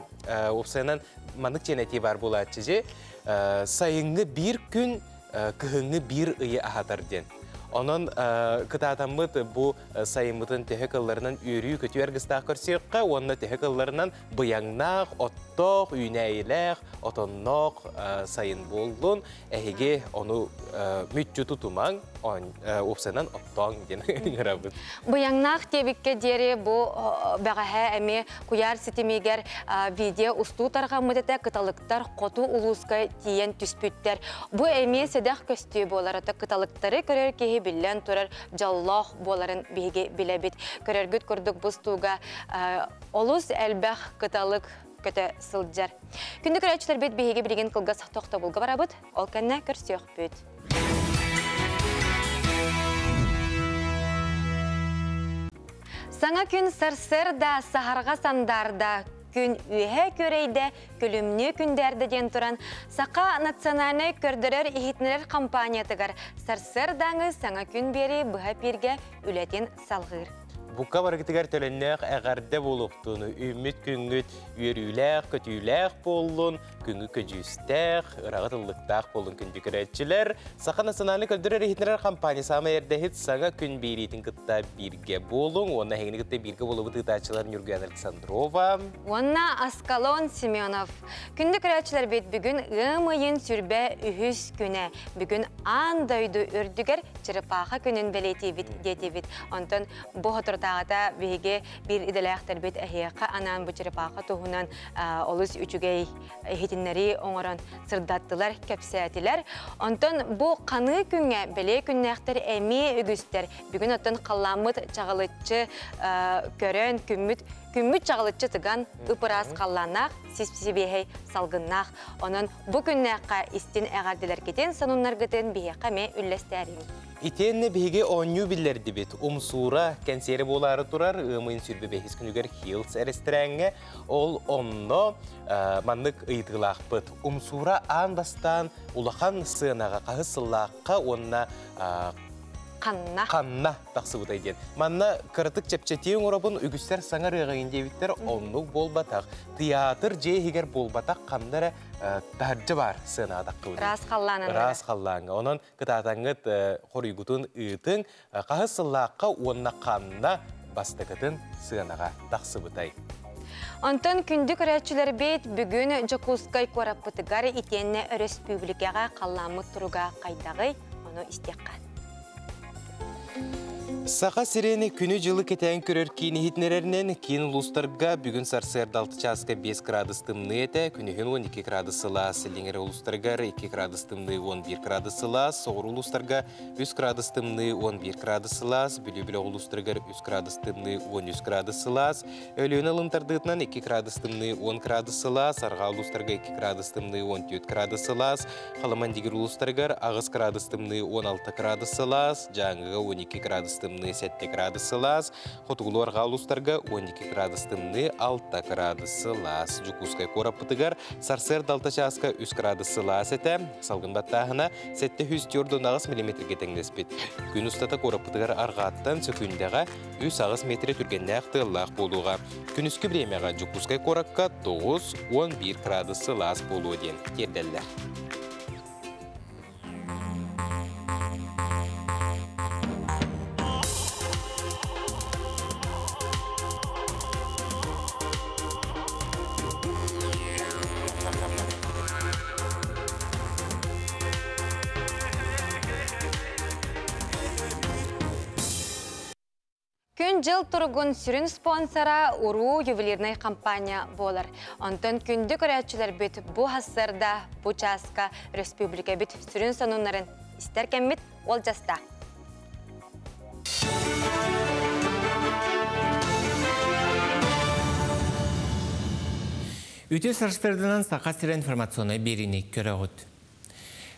уопсайынан маннык диэн этии баар буолааччы дьи сайыҥҥы биир күн кыһыҥҥы биир ыйы аһатар диэн. Онон кытаатаммыт бу сайыммытын төһө кылларынан үөрүү-көтүү аргыстаах көрсүөххэ уонна төһө кылларынан быйаҥнаах, оттоох, үүнээйилээх, отонноох сайын буоллун. Эһиги ону мүччү тутумаҥ, уопсайынан оттооҥ диэн ыҥырабыт. Быйаҥнаах диэбиккэ диэри бу бэҕэһээ эмиэ куйаар ситимигэр видео устуу тарҕаммыт этэ кыталыктар хоту улууска тиийэн түспүттэр. Бу эмиэ сэдэх көстүү буолар ото кыталыктары көрөр киһи биллэн турар дьоллоох буоларын биһиги билэбит. Көрөргүт курдук бу устууга олус элбэх кыталык көтө сылдьар. Күндү көрөөччүлэрбит биһиги билигин кылгас тохтобулга барабыт. Ол кэннэ көрсүөхпүт. Саҥа күн сарсыарда саһарҕа сандаарда, күн үөһэ күөрэйдэ, күлүмнүү күндээрдэ диэн туран, Саха национальнай көрдөрөр-иһитиннэрэр компаниятыгар сарсыардааҥы саҥа күн биэрии быһа эпииргэ үлэтин салҕыыр. Бука барыгытыгар төлөннөөх эҕэрдэ буолуохтун, үүммүт күҥҥүт үөрүүлээх, көтүүлээх буоллун, күҥҥү көдьүүстээх, ыраҕыт ыллыктаах буоллун күндү көрөөччүлэр. Саха национальнай көрдөрөр-иһитиннэрэр компания саамай эрдэһит саҥа күн биэриитин кытта бииргэ буолуҥ уонна эһигини кытта бииргэ буолубут ыытааччылар Ньургуяна Александрова уонна Аскалон Семенов. Күндү көрөөччүлэрбит бүгүн ыам ыйын сүрбэ үһүс күнэ. Бүгүн аан дойду үрдүгэр чырыпааха күнүн бэлиэтиибит диэтибит. Онтон бу соторутааҕыта биһиги биир идэлээхтэрбит эһиэхэ анаан бу чырыпааха туһунан олус үчүгэй иһитиннэрии оҥорон сырдаттылар, кэпсээтилэр. Онтон бу ханыы күҥҥэ бэлиэ күннээхтэр эмиэ үгүстэр. Бүгүн оттон халлааммыт чаҕылыччы көрөн, күммүт күммүт чаҕылыччы тыган, ып-ыраас халлааннаах, сип-сибиэһэй салгыннаах. Онон бу күннээххэ истин эҕэрдэлэргитин, сонуннаргытын биһиэхэ эмиэ үллэстээриҥ. Итиэннэ биһиги оонньуу биллэрдибит. Умсуура кэнсиэрэ буолаары турар ыам ыйын 25 күнүгэр Хилс эрэстэрээҥҥэ. Ол онно маннык ыйытыылаахпыт. Умсуура аан бастаан улахан сыанаҕа хаһыс сыллаахха уонна ханна ханна тахсыбытай диэн. Манна кыратык чэпчэтии оҥоробун үгүстэр саҥа ырыаҕайын диэбиттэр оннук буолбатах. Театр дьиэ иһигэр буолбатах ханна эрэ таһырдьа баар сыанаҕа таххыбыт. Ыраас халлаанын. Ыраас халлааҥҥа. Онон кытаатаҥҥыт хоруйгутун ыытыҥ. Хаһыс сыллаахха уонна ханна бастакытын сыанаҕа тахсыбытай? Онтон күндү көрөөччүлэрбит бүгүн Дьокуускай куораппытыгар итиэннэ өрөспүүбүлүкэҕэ халлааммыт туруга хайдаҕый? Ону истиэххэ. Саха сирин күнү-дьылы кэтээн көрөр киин иһитиннэрэринэн киин улуустарга бүгүн сарсыарда 6 чааска 5 градус тымныы этэ, күнүһүн 12 градус сылаас, Илиҥ улуустарыгар 2 градус тымныы 11 градус сылаас, соҕуруу улуустарга 3 градус тымныы 11 градус сылаас, Бүлүү бөлөх улуустарыгар 3 градус тымныы 13 градус сылаас, Өлүөнэ ылын тардыытынан 2 градус тымныы 10 градус сылаас, арҕаа улуустарга 2 градус тымныы 14 градус сылаас, Халыман-Дигир улуустарыгар 8 градус тымныы 16 градус сылаас, Дьааҥыга 12 градус тымныы 7 градус сылаас, Хотугулуу-Арҕаа улуустарга 12 градус тымныы 6 градус сылаас. Дьокуускай куораппытыгар сарсыарда 6 чааска 3 градус сылаас этэ, салгын баттааһына 748 миллиметргэ тэҥнэспит. Күн устата куораппытыгар арҕааттан сөкүүндэҕэ 3-8 метрэ түргэннээх тыаллаах буолуоҕа. Күнүскү бириэмэҕэ Дьокуускай куоракка 9-11 градус сылаас буолуо диэн тиэрдэллэр. Күн-дьыл туругун сүрүн спонсора Уруу ювелирнай компания буолар. Онтон күндү көрөөччүлэрбит бу хассарда, бу чааска республикабит сүрүн сонуннарын истэр кэммит уолдьаста. Үтүө сарсыарданан Саха сирэ информационнай биэриини көрөҕүт.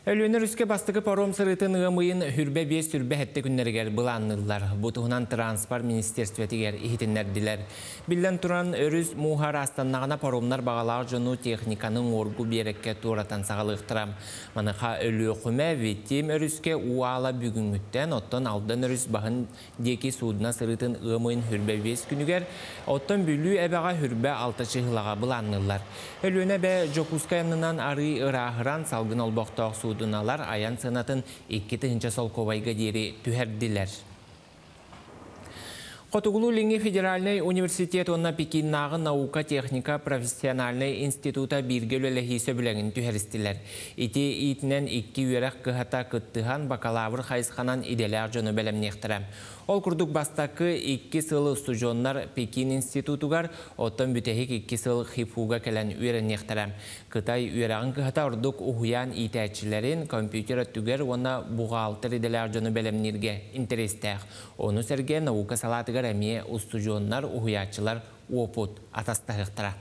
Өлүөнэ өрүскэ бастакы паром сырыытын ыам ыйын хүрбэ биэс сүрбэ сэттэ күннэригэр былаанныыллар. Бу туһунан транспорт министерствотигэр иһитиннэрдилэр. Биллэн туран, өрүс мууһа ыраастаннаҕына паромнар баҕалаах дьону техниканы уҥуоргу биэрэккэ туоратан саҕалыахтара. Маныаха Өлүөхүмэ, Витим өрүскэ уу аала бүгүҥҥүттэн, оттон Алдан өрүс баһын диэки суудуна сырыытын ыам ыйын хүрбэ биэс күнүгэр, оттон Бүлүү эбэҕэ хүрбэ алта чыһылаҕа былаанныыллар. Өлүөнэ эбэ Дьокуускай аннынан арыый ырааһыран, салгын олбохтоох суудуналар айан сыанатын 2000 солкуобайга диэри түһэрдилэр. Хотугулуу-Илиҥҥи федеральнай университет уонна Пекиннааҕы наука-техника профессиональнай института бииргэ үлэлэһии сөбүлэҥин түһэристилэр. Ити иитинэн икки үөрэх кыһата кыттыһан бакалавр хайысханан идэлээх дьону бэлэмниэхтэрэ. Ол курдук бастакы икки сыл устудьуоннар Пекин институтугар, оттон бүтэһик икки сыл ХИФУга кэлэн үөрэниэхтэрэ. Кытай үөрэҕин кыһата ордук уһуйаан иитээччилэрин, компьютер өттүгэр уонна бухгалтер идэлээх дьону бэлэмнииргэ интэриэстээх. Ону сэргэ наука салаатыгар эмиэ устудьуоннар, уһуйааччылар уопут атастаһыахтара.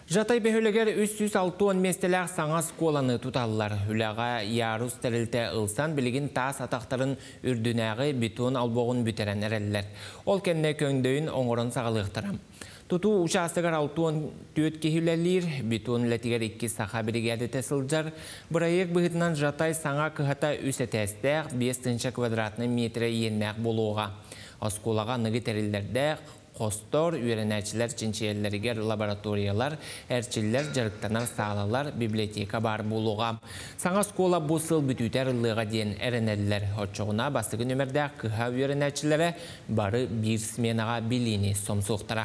Жатай бөһүөлэгэр 360 миэстэлээх саҥа оскуоланы туталлар. Үлэҕэ Ярус тэрилтэ ылсан, билигин таас атахтарын үрдүнээҕи бетон олбоҕун бүтэрэн эрэллэр. Ол кэннэ көҥдөйүн оҥорон саҕалыахтара. Тутуу учаастагар 64 киһи үлэлиир, бетон үлэтигэр икки саха биригээдэтэ сылдьар. Бырайыак быһыытынан Жатай саҥа кыһата үс этээстээх, 5 тыһыынча квадратнай миэтэрэ иэннээх буолуоҕа. Оскуолаҕа аныгы тэриллэрдээх, хостор, үөрэнээччилэр чинчийэллэригэр лабораториялар, эрчиллэр, дьарыктанар саалалар, библиотека баар буолуоҕа. Саҥа оскуола бу сыл бүтүүтэ арыллыаҕа диэн эрэнэллэр. Оччоҕуна бастакы нүөмэрдээх кыһа үөрэнээччилэрэ бары биир сменаҕа билиини сомсуохтара.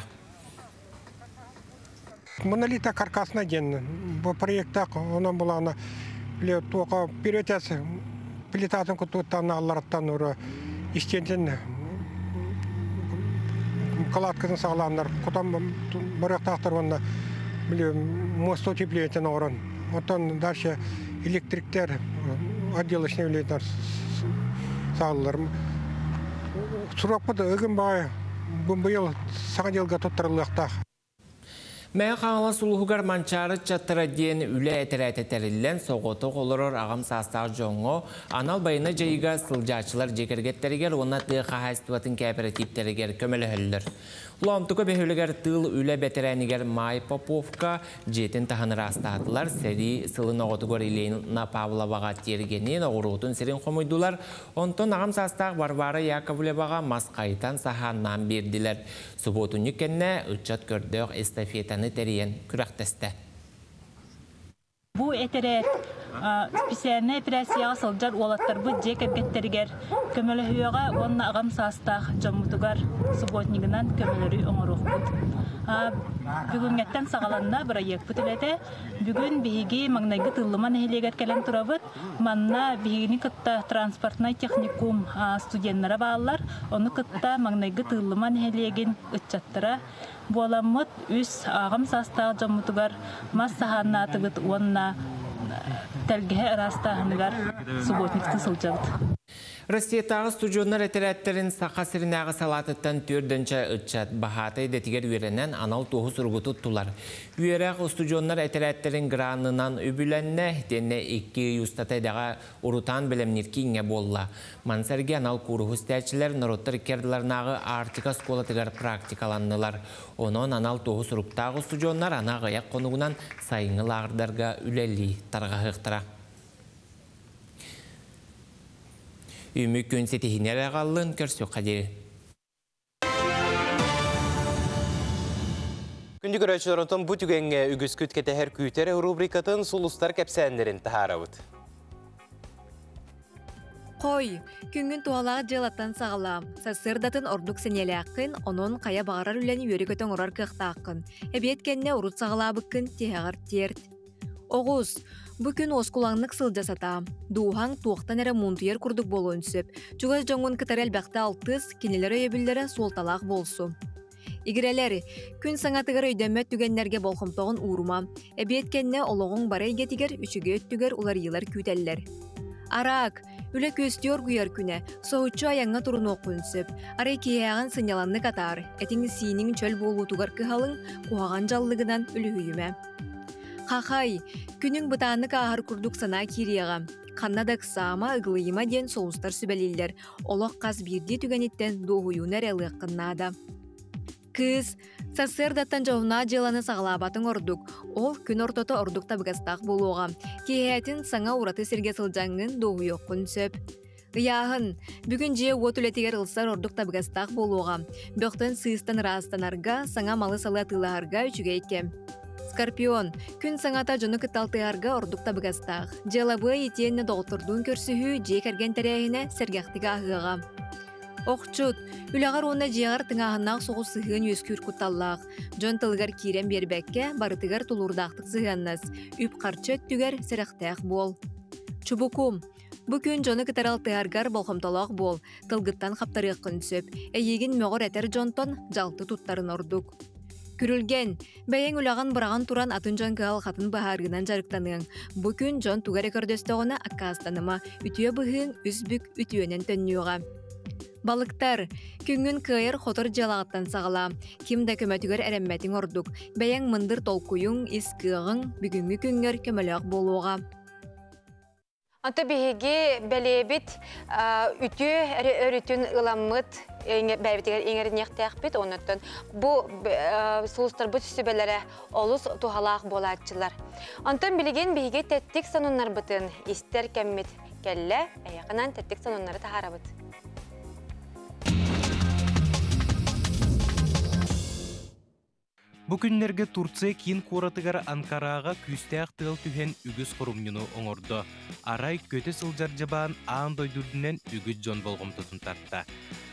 Монолита каркасна диэн бу проектаах онон булаана туоха перетес плитатын кутуттан аллараттан ура истиэнтин кладкатын саҕалааннар кутан барыахтаахтар уонна били мост утеплениетин оҥорон оттон дальше электриктер отделочный үлэтинэр сааллар срокпут ыгым баҕайы быйыл саҥа дьылга туттарыллыахтаах. Мэҥэ Хаҥалас улууһугар Манчаары ыччаттара диэн үлэ этэрээтэ тэриллэн, соҕотох олорор аҕам саастаах дьоҥҥо анал байыаннай дьайыыга сылдьааччылар дьиэ кэргэттэригэр уонна тыа хаһаайыстыбатын кээпэрэтииптэригэр көмөлөһөллөр. Лоомтука бөһүөлэгэр тыыл үлэ бэтэрээнигэр Маай Поповка дьиэтин таһын ыраастаатылар, сэрии сылын оҕотугар Елена Павловаҕа тиэргэнин, оҕуруотун сирин хомуйдулар, онтон аҕам саастаах Варвара Яковлеваҕа мас хайытан саһааннаан биэрдилэр. Субуотунньук кэннэ ыччат көрдөөх эстафетаны тэрийэн күрэхтэстэ. Бу этэрээт специальнай эпэрээссийэҕэ сылдьар уолаттарбыт дьиэ кэргэттэригэр көмөлөһүөҕэ уонна аҕам саастаах дьоммутугар субботнигынан көмөлөрү оҥоруохпут. Бүгүҥҥэттэн саҕаланна бырайыакпыт үлэтэ. Бүгүн биһиги маҥнайгы Тыллыма нэһилиэгэр кэлэн турабыт. Манна биһигини кытта транспортнай техникум студеннара бааллар. Ону кытта маҥнайгы Тыыллыма нэһилиэгин ыччаттара буоламмыт үс аҕам саастаах дьоммутугар мас саһааннаатыбыт уонна тэлгэһэ ыраастааһыныгар субботниктыы сылдьабыт. Россиятааҕы устудьуоннар этэрээттэрин Саха сиринээҕи салаатыттан түөрдөнчө ыччат баһаатай идэтигэр үөрэнэн анал туоһу суругу туттулар. Үөрэх устудьуоннар этэрээттэрин гранынан үбүлэннэ, итиэннэ икки ый устата идэҕэ урутаан бэлэмниир кииҥҥэ буолла. Маны сэргэ анал кууруһу истээччилэр норуоттар икки ардыларынааҕы Арктика оскуолатыгар практикаланнылар. Онон анал туоһу суруктаах устудьуоннар аны аҕыйах хонугунан сайыҥҥы лааҕырдарга үлэлии тарҕаһыахтара. Үмүк күн ситиһини эрэ аҕаллын, көрсүөххэ диэри. Күндү көрөөччүлэр, онтон бу түгэҥҥэ үгүскүт кэтэһэр күүтэр рубрикатын сулустар кэпсээннэрин таһаарабыт. Хой, күҥҥүн туһалаах дьыалаттан саҕалаа. Сарсыардатын ордук сэниэлээххин, онон хайа баҕарар үлэни үөрэ-көтө оҥорор кыахтааххын. Эбиэт кэннэ урут саҕалаабыккын тиһэҕэр тиэрт. Оҕус, бу күн уоскулаҥнык сылдьа сатаа. Дууһаҥ туохтан эрэ муунтуйар курдук буолуон сөп. Чугас дьоҥҥун кытары элбэхтэ алтыс, кинилэр өйөбүллэрэ суолталаах буолсу. Игирэлэр, күн саҥатыгар өйдөммөт түгэннэргэ болҕомтоҕун уурума. Эбиэт кэннэ олоҕуҥ бары эйгэтигэр үчүгэй өттүгэр уларыйыылар күүтэллэр. Араак, үлэ күөстүү оргуйар күнэ, соһуччу айаҥҥа турунуоххун сөп. Арай киһээҕин сынньаланнык атаар, этиҥ-сииниҥ чөл буолуутугар кыһалыҥ, куһаҕан дьаллыгынан үлүһүйүмэ. Хахай, күнүҥ бытааннык ааһар курдук санаа киириэҕэ. Ханна да ыксаама, ыгылыйыма диэн сулустар сүбэлииллэр. Олох хас биирдии түгэниттэн дуоһуйууну эрэ ылыаххын наада. Кыыс, сарсыардаттан дьоһуннаах дьыаланы саҕалаабатыҥ ордук. Ол күн ортото ордук табыгастаах буолуоҕа. Киэһээтин саҥа ураты сиргэ сылдьаҥҥын дуоһуйуоххун сөп. Ыйааһын. Бүгүн дьиэ-уот үлэтигэр ылсар ордук табыгастаах буолуоҕа. Бөхтөн сыыстан ыраастанарга, саҥа малы-салы атыылаһарга үчүгэй кэм. Скорпион. Күн саҥата дьону кытта алтыһарга ордук табыгастаах. Дьыалабыай итиэннэ доҕоттордуун көрсүһүү дьиэ кэргэн тэрээһинэ сэргэхтик ааһыаҕа. Охчут. Үлэҕэр уонна дьиэҕэр тыҥааһыннаах соҕус сыһыан үөскүүр кутталлаах. Дьон тылыгар киирэн биэрбэккэ, барытыгар тулуурдаахтык сыһыаннас. Үп-харчы өттүгэр сэрэхтээх буол. Чубуку. Бу күн дьону кытары алтыһаргар болҕомтолоох буол, тылгыттан хаптарыаххын сөп. Эйиигин мөҕөр-этэр дьонтон дьалты туттарын ордук. Күрүлгэн, бэйэҥ үлэҕин быраҕан туран атын дьон кыһалҕатын быһаарыынан дьарыктаныаҥ. Бу күн дьон тугу эрэ көрдөстөҕүнэ аккаастаныма, үтүө быһыыҥ үс бүк үтүөнэн төннүөҕэ. Балыктар, күҥҥүн кыайар-хотор дьыалаҕыттан саҕалаа. Ким да көмөтүгэр эрэммэтиҥ ордук. Бэйэҥ мындыр толкуйуҥ, ис кыаҕыҥ бүгүҥҥү күҥҥэр көмөлөөх буолуоҕа. Онто биһиги бэлиэбит үтүө өрүтүн ыламмыт бэйэбитигэр иҥэриниэхтээхпит. Оннуттан бу сулустарбыт сүбэлэрэ олус туһалаах буолааччылар. Онтон билигин биһиги тэттик сонуннарбытын истэр кэммит кэллэ. Эйэхинэн тэттик сонуннары таһаарабыт. Бу күннэргэ Турция киин куоратыгар Анкараҕа күүстээх тыал түһэн үгүс хорумньуну оҥордо. Арай көтө сылдьар дьыбаан аан дойду үрдүнэн үгүс дьон болҕомтотун тарта.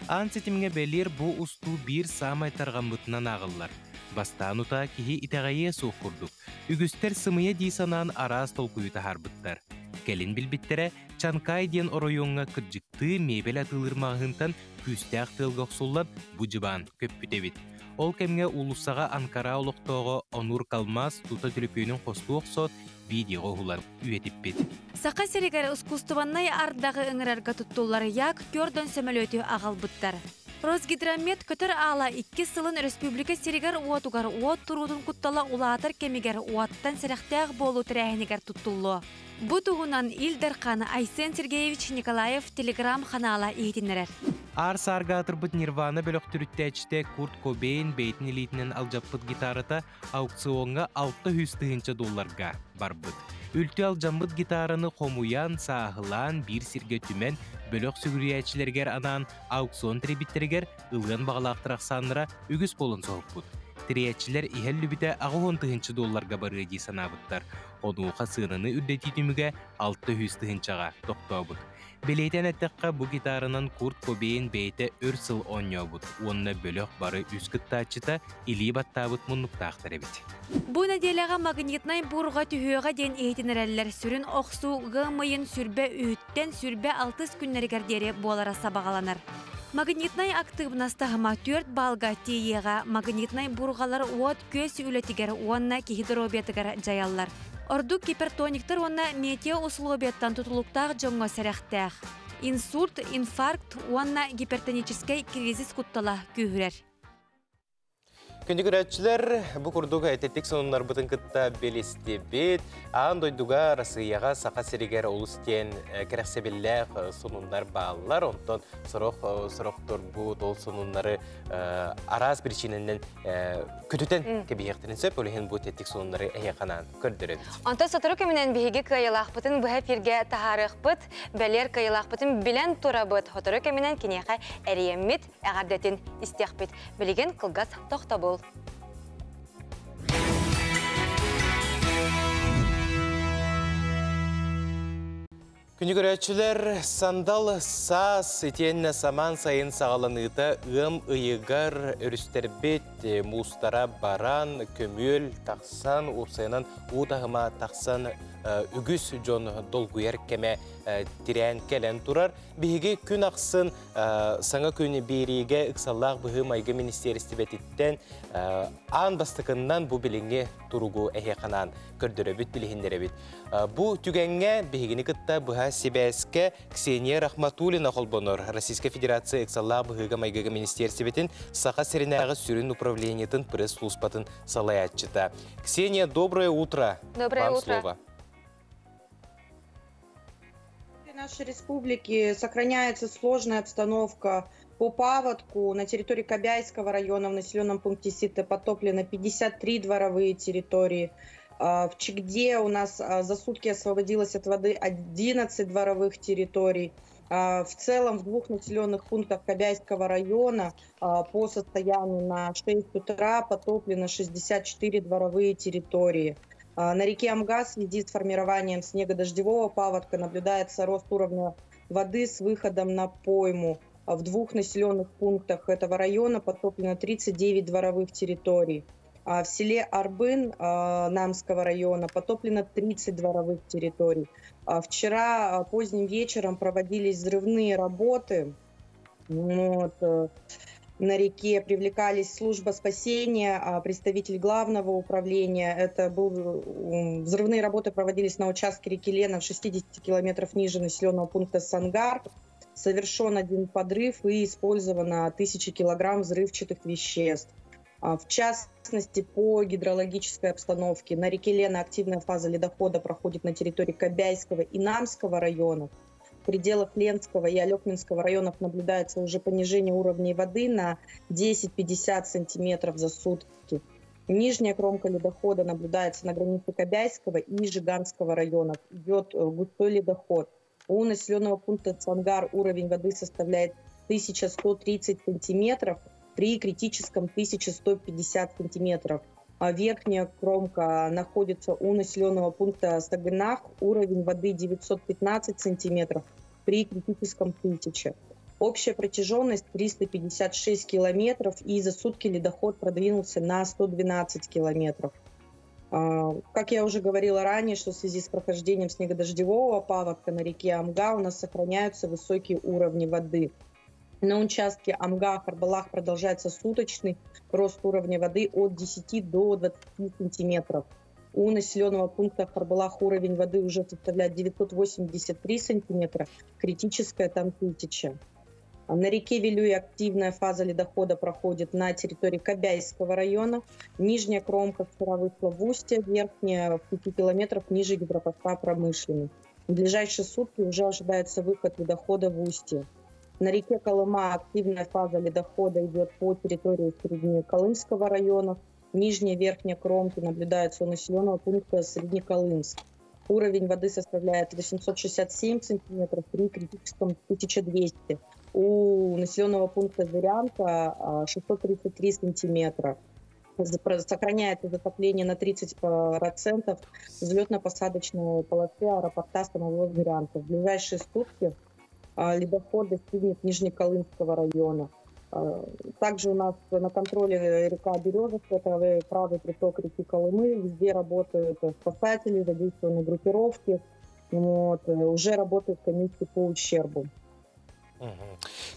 Аан ситимҥэ бэлиэр бу устуу биир саамай тарҕаммытынан ааҕыллар. Бастаан утаа киһи итэҕэйиэ суох курдук. Үгүстэр сымыйа дии санаан араас толкуйу таһаарбыттар. Кэлин билбиттэрэ, Чанкай диэн оройуоҥҥа кырдьыктыы миэбэл атыылыыр маҕаһыынтан күүстээх тыалга охсуллан бу дьыбаан көппүт эбит. Ол кэмҥэ уулуссаҕа Анкара олохтооҕо Онур Калмаз тута төлөпүөнүн хостуу охсоот, видеоҕа уһулан үйэтиппит. Саха сиригэр ускуустубаннай ардаҕы ыҥырарга туттуллар Як Көрдон сөмөлүөтү аҕалбыттар. Росгидромет көтөр аала иккис сылын өрөспүүбүлүкэ сиригэр-уотугар уот туруутун куттала улаатар кэмигэр уоттан сэрэхтээх буолуу тэрээһинигэр туттуллуо. Бу туһунан Ил Дархан Айсен Сергеевич Николаев телеграм-ханаала иһитиннэрэр. Аар-саарга аатырбыт Нирвана бөлөх төрүттээччитэ Курт Кобейн бэйэтин илиитинэн алдьаппыт гитарата аукциоҥҥа 600 тыһыынча долларга барбыт. Үлтү алдьаммыт гитараны хомуйан, сааһылаан, биир сиргэ түмэн, бөлөх сүгүрүйээччилэригэр анаан аукцион тэрийбиттэригэр ылыан баҕалаахтар ахсааннара үгүс буолан соһуппут. Тэрийээччилэр иһэ өллүбүтэ 80 тыһыынча долларга барыа дии санаабыттар. Онуоха сыананы үрдэтии түмүгэ 600 тыһыынчаҕа тохтообут. Бэлиэтээн эттэххэ, бу гитаранан Курт Кобейн бэйэтэ өр сыл оонньообут уонна бөлөх бары үс кыттааччыта илии баттаабыт муннуктаахтар эбит. Бу нэдиэлэҕэ магнитнай буурҕа түһүөҕэ диэн иһитиннэрэллэр. Сүрүн охсуу ыам ыйын сүрбэ үһүттэн сүрбэ алтыс күннэригэр диэри буолара сабаҕаланар. Магнитнай актыыбынас таһыма түөрт баалга тиийиэҕэ магнитнай буурҕалар уот-күөс үлэтигэр уонна киһи доруобуйатыгар дьайаллар. Ордук гипертониктар уонна метеоусловияттан тутулуктаах дьоҥҥо сэрэхтээх. Инсульт, инфаркт уонна гипертоническай кризис куттала күүһүрэр. Күндү көрөөччүлэр, бу курдук этэттик сонуннарбытын кытта билистибит. Аан дойдуга, Россияҕа, Саха сиригэр олус диэн кэрэхсэбиллээх сонуннар бааллар. Онтон сорох сорохторбут ол сонуннары араас причинэнэн көтүтэн кэбиһиэхтэрин сөп. Ол иһин бу тэттик сонуннары эһиэхэ көрдөрөбүт. Онтон сотору кэминэн биһиги кыайылаахпытын быһа эфиргэ таһаарыахпыт, бэлиэр кыайылаахпытын билэн турабыт. Сотору кэминэн киниэхэ эрийэммит, эҕэрдэтин истиэхпит. Билигин кылгас тохтобул. Күнү көрөөччүлэр, сандал саас итиэннэ самаан сайын саҕаланыыта ыам ыйыгар өрүстэрбит муустара баран, көмүөл тахсан, уопсайынан уу таһыма тахсан үгүс дьон долгуйар кэмэ тирээн кэлэн турар. Биһиги күн ахсын саҥа күн биэриигэ ыксаллаах быһыы-майгы министиэристибэтиттэн аан бастакыннан бу билиҥҥи туругу эһиэхэ анаан көрдөрөбүт, билиһиннэрэбит. Бу түгэҥҥэ биһигини кытта быһа Биһиэхэ сибээскэ Ксения Рахматуллина холбонор. Российскай Федерация ыксаллаах быһыыга-майгыга министиэристибэтин Саха сиринээҕи сүрүн управлениетын пресс-службатын салайааччыта. Ксения, доброе утро. Доброе Вам утро. слово. В нашей республике сохраняется сложная обстановка по паводку. На территории Кобяйского района в населенном пункте Ситы потоплено 53 дворовые территории. В Чигде у нас за сутки освободилось от воды 11 дворовых территорий. В целом в двух населенных пунктах Кобяйского района по состоянию на 6 утра потоплено 64 дворовые территории. На реке Амга в связи с формированием снегодождевого паводка наблюдается рост уровня воды с выходом на пойму. В двух населенных пунктах этого района потоплено 39 дворовых территорий. В селе Арбын Намского района потоплено 30 дворовых территорий. Вчера поздним вечером проводились взрывные работы. Вот, на реке привлекались служба спасения, представитель главного управления. Взрывные работы проводились на участке реки Лена в 60 километров ниже населенного пункта Сангар. Совершен один подрыв и использовано 1000 килограмм взрывчатых веществ. В частности, по гидрологической обстановке на реке Лена активная фаза ледохода проходит на территории Кобяйского и Намского районов. В пределах Ленского и Олекминского районов наблюдается уже понижение уровней воды на 10-50 сантиметров за сутки. Нижняя кромка ледохода наблюдается на границе Кобяйского и Жиганского районов. Идет густой ледоход. У населенного пункта Цангар уровень воды составляет 1130 сантиметров, при критическом 1150 сантиметров. А верхняя кромка находится у населенного пункта Сагынах, уровень воды 915 сантиметров, при критическом 1000. Общая протяженность 356 километров, и за сутки ледоход продвинулся на 112 километров. Как я уже говорила ранее, что в связи с прохождением снегодождевого паводка на реке Амга у нас сохраняются высокие уровни воды. На участке Амга-Харбалах продолжается суточный рост уровня воды от 10 до 20 сантиметров. У населенного пункта Харбалах уровень воды уже составляет 983 сантиметра, критическая там 1000. На реке Вилюй активная фаза ледохода проходит на территории Кобяйского района. Нижняя кромка вчера вышла в устье, верхняя в 5 километрах ниже гидропоста промышленный. В ближайшие сутки уже ожидается выход ледохода в устье. На реке Колыма активная фаза ледохода идет по территории Среднеколымского района. Нижняя и верхняя кромки наблюдаются у населенного пункта Среднеколымск. Уровень воды составляет 867 сантиметров при критическом 1200. У населенного пункта Зырянка 633 сантиметра. Сохраняется затопление на 30% взлетно-посадочной полосы аэропорта самого Зырянка. В ближайшие сутки ледоход достигнет Нижнеколымского района. Также у нас на контроле река Березовка, это правый приток реки Колымы, везде работают спасатели, задействованы группировки, вот, уже работают комиссии по ущербу.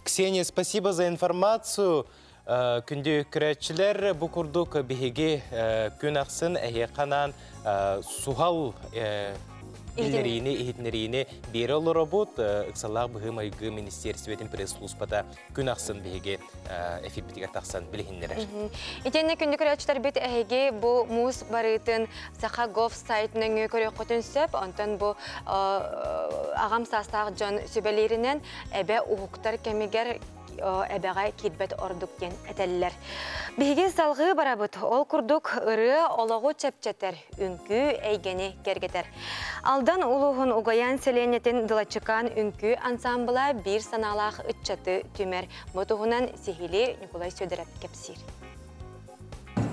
Ксения, спасибо за информацию. Күндү көрөөччүлэр, бу курдук биһиги күн ахсын эһиэхэ анаан суһал биллэриини, иһитиннэриини биэрэ олоробут. Ыксаллаах быһыы-майгы министиэристибэтин пресс-службата күн ахсын биһиги эфирбитигэр тахсан билиһиннэрэр. Итиэннэ күндү көрөөччүлэрбит, эһиги бу муус барыытын Саха Гов сайт нөҥүө көрүөххүтүн сөп, онтон бу аҕам саастаах дьон сүбэлииринэн эбэ уһуктар кэмигэр эбэҕэ киирбэт ордук диэн этэллэр. Биһиги салҕыы барабыт. Ол курдук ырыа олоҕу чэпчэтэр, үҥкүү эйгэни кэргэтэр. Алдан улууһун Угаян сэлиэнньэтин Дылачыкаан үҥкүү ансаамбыла биир санаалаах ыччаты түмэр. Бу туһунан сиһилии Ньукулай Сүөдэрэп кэпсиир.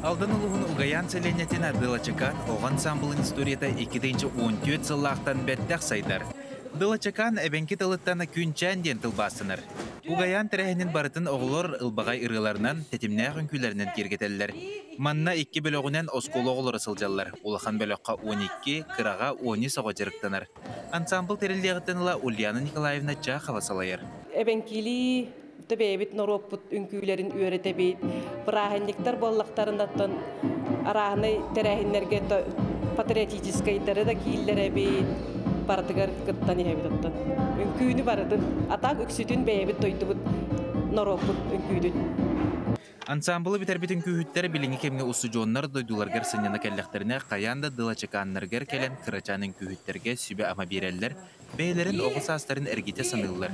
Алдан улууһун Угаян сэлиэнньэтин Дылачыкаан оҕо ансаамбылын историята 2014 сыллаахтан бэттэх сайдар. Дылачыкаан эбэҥки тылыттан күнчээн диэн тылбаастанар. Угаян тэрээһинин барытын оҕолор ылбаҕай ырыаларынан, тэтимнээх үҥкүүлэринэн киэргэтэллэр. Манна икки бөлөҕүнэн оскуола оҕолоро сылдьаллар. Улахан бөлөххө 12, кыраҕа 13 оҕо дьарыктанар. Ансаамбыл тэриллиэҕиттэн ыла Ульяна Николаевна Чахова салайар. Эбэҥкилии бэйэбит норуоппут үҥкүүлэрин үөрэтэбит. Бырааһынньыктар буоллахтарынаттан арааһынай тэрээһиннэргэ патриотическайдары да кииллэрэбит. Барытыгар кыттан иһэбит оттон. Үҥкүүнү барытын, атаак үксүтүн бэйэбит дойдубут норуоппут үҥкүүтүн. Ансаамбылы бүтэрбит үҥкүүһүттэр билиҥҥи кэмҥэ устудьуоннар дойдуларыгар сынньана кэллэхтэринэ хайаан да дылачыкааннарыгар кэлэн кырачаан үҥкүүһүттэргэ сүбэ-ама биэрэллэр, бэйэлэрин оҕо саастарын эргитэ саныыллар.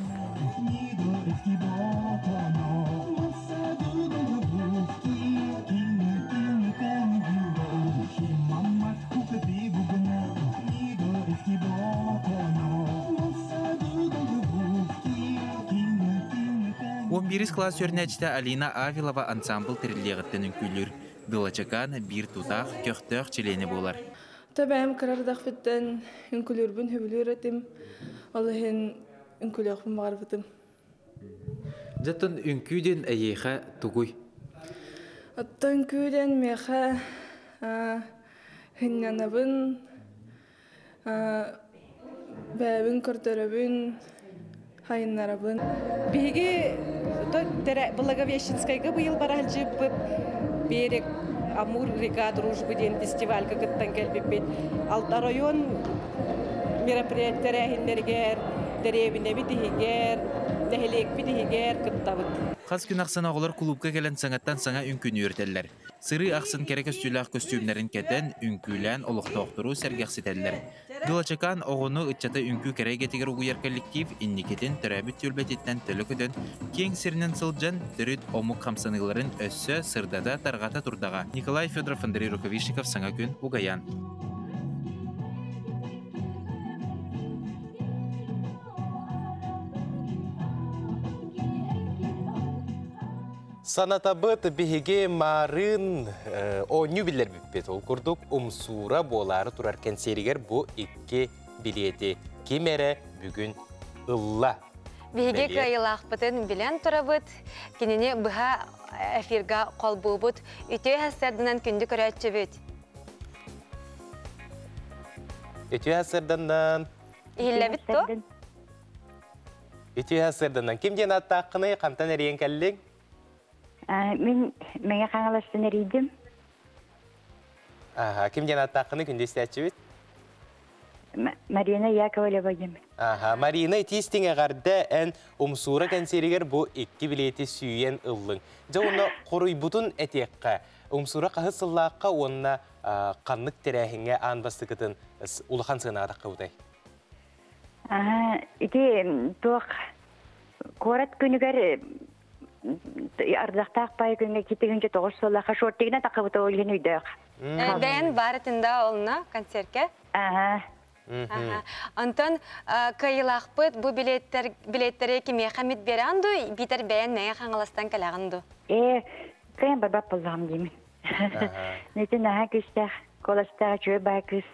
Он биирис кылаас үөрэнээччитэ Алина Авилова ансаамбыл тэриллиэҕиттэн үҥкүүлүүр. Дылачакаан биир тутаах, көхтөөх чилиэнэ буолар. Төбөм кырардахпыттан үҥкүүлүүрбүн сөбүлүүр этим. Ол иһин үҥкүүлүөхпүн баҕарбытым. Дьэ, үҥкүү диэн эйиэхэ тугуй? Оттон үҥкүү диэн миэхэ сынньанабын, бэйэбин көрдөрөбүн, хайыннарабын. Биһиги Благовещенскайга быйыл бара сылдьыбыппыт. Берег Амур река дружбы диэн фестивальга кыттан кэлбиппит. Алта район мероприятие тэрээһиннэригэр, дэриэбинэбит иһигэр, нэһилиэкпит иһигэр кыттабыт. Хас күн ахсын оҕолор кулуупка кэлэн саҥаттан саҥа үҥкүүнү үөрэтэллэр. Сырыы ахсын кэрэ көстүүлээх көстүүмнэрин кэтэн, үҥкүүлээн олохтоохтору сэргэхситэллэр. Дылачакаан оҕону ыччаты үҥкүү кэрэ эйгэтигэр угуйар коллектив инникитин төрөөбүт түөлбэтиттэн төлө көтөн, киэҥ сиринэн сылдьан, төрүт омук хамсаныыларын өссө сырдата, тарҕата турдаҕа. Николай Федоров, Андрей Рукавишников, Саҥа күн, Угаян. Санатабыт биһиги маарыын оонньуу биллэрбиппит. Ол курдук умсуура буолаары турар кэнсиэригэр бу икки билиэти ким эрэ бүгүн ылла. Биһиги кыайыылаахпытын билэн турабыт, кинини быһа эфирга холбуубут. Үтүө сарсыарданан күндү көрөөччүбүт. Үтүө сарсыарданан. Иһиллэбит дуо? Үтүө сарсыарданан. Ким диэн ааттааххыный, хантан эрийэн кэллиҥ? Мин Мэҥэ Хаҥаластан эрийдим. Аха, ким диэн ааттааххыный, күндү истээччибит? Марина Яковлева диэн. Аха, Марина итиистиҥ эҕэрдэ эн Умсуура кэнсиэригэр бу икки билиэти сүүйэн ыллыҥ. Дьэ уонна хоруйбутун этиэххэ. Умсуура хаһыс сыллаахха уонна ханнык тэрээһиҥҥэ аан бастакытын улахан сыанаҕа таххыбытай? Аха, ити туох куорат күнүгэр ардахтаах пай күҥҥэ 2009 сыллаахха шортигынан таххыбыта ол иһин өйдөөх. Бэйэн баар этинда олна концертке? Аха. Онтон кыайыылаахпыт бу билеттер билеттэри кимиэхэ эмит биэрэҕин дуу, биитэр бэйэн Мэҥэ Хаҥаластан кэлэҕин дуу? Ээ, кыайан барбат буоллаҕым диимин. Нитин наһаа күүстээх, куоластаах үчүгэй баай кыыс.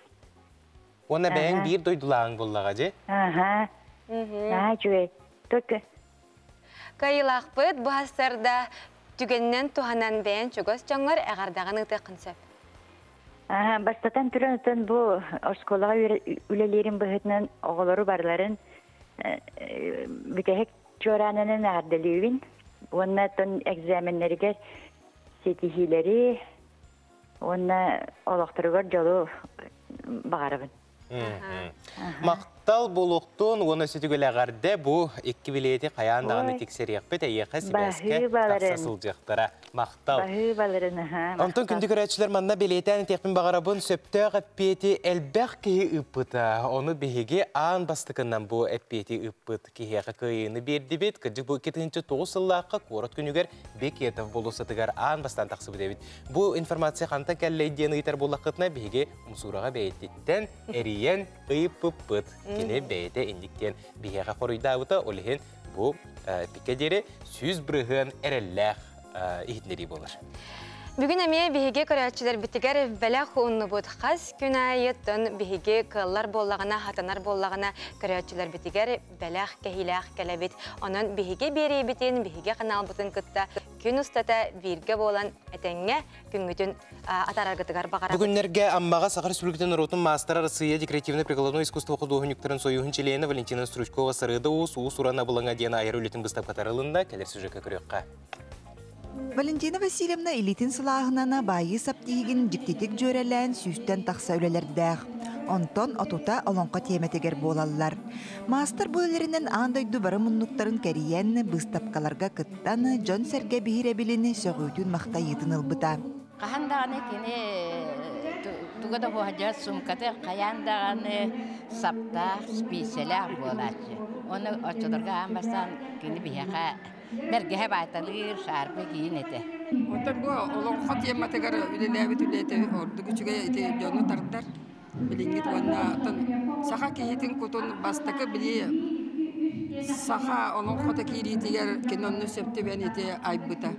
Уонна бэйэҥ биир дойдулааҕыҥ буоллаҕа дьи? Аха. Наһаа үчүгэй. Только Кыайыылаахпыт бу сарда түгэнинэн туһанан бэйэн чугас дьоҥҥор эҕэрдэҕин ыытыаххын сөп. Бастатан туран отон бу оскуолаҕа үлэлиирим быһыытынан оҕолору барыларын бүтэһик чуораанынан эҕэрдэлиибин уонна оттон экзаменнэригэр ситиһиилэри уонна олохторугар дьолу баҕарабын. Махтал буолуохтун уонна сүтүгүлэҕэрдэ бу икки билиэти хайаан даҕаны тиксэриэхпит эйиэхэ сибээскэ тахса сылдьыахтара. Махтал. Онтон күндү көрөөччүлэр манна билиэтээн этиэхпин баҕарабын сөптөөх эппиэти элбэх киһи ыыппыта. Ону биһиги аан бастакынан бу эппиэти ыыппыт киһиэхэ кыайыыны биэрдибит. Кырдьык бу 2009 сыллаахха куорат күнүгэр Бекетов болуоссатыгар аан бастаан тахсыбыт эбит. Бу информация хантан кэллэй диэн ыйытар буоллаххытына биһиги Мусураҕа бэйэтиттэн эрийэн ыйыппыппыт. Кини бэйэтэ инник диэн биһиэхэ хоруйдаабыта. Ол иһин бу пикке диэри 100% эрэллээх иһитиннэрии буолар. Бүгүн эмиэ биһиги көрөөччүлэрбитигэр бэлэх ууннубут. Хас күн аайыттан биһиги кыаллар буоллаҕына, хатанар буоллаҕына көрөөччүлэрбитигэр бэлэх кэһиилээх кэлэбит. Онон биһиги биэриибитин, биһиги ханаалбытын кытта күн устата бииргэ буолан этэҥҥэ күҥҥүтүн атаараргытыгар баҕарабыт. Бу күннэргэ Аммаҕа Саха Республикатын норуотун маастара Арассыыйа декоративно-прикладной искусство худуоһунньуктарын союһун чилиэнэ Валентина Стручкова Сарыада уус уус-уран абылаҥа диэн айар үлэтин быыстапката арылынна. Кэлэр сюжекка көрүөххэ. Валентина Васильевна илиитин сылааһынан баайыы сап тиһигин дьиктитик дьүөрэлээн сүүстэн тахса үлэлэрдээх. Онтон отута олоҥхо тиэмэтигэр буолаллар. Маастар бу үлэлэринэн аан дойду бары муннуктарын кэрийэн, быыстапкаларга кыттан, дьон-сэргэ биһирэбилин, сөҕүүтүн-махтайыытын ылбыта. Хаһан даҕаны кини туга да хуһадьа сумкаты хайаан даҕаны саптаах, спиисэлээх буолааччы. Оны оччолорго аан бастаан кини биһиэхэ бэргэһэ баайталыыр, шаарпы киин этэ. Оттон бу олоҥхо тематыгар үлэлээбит үлэтэ ордук үчүгэй ити дьону тардар. Билиҥҥит уонна оттон саха киһитин кутун бастакы били саха олоҥхото киириитигэр кини онно сөп түбэн ити айбыта.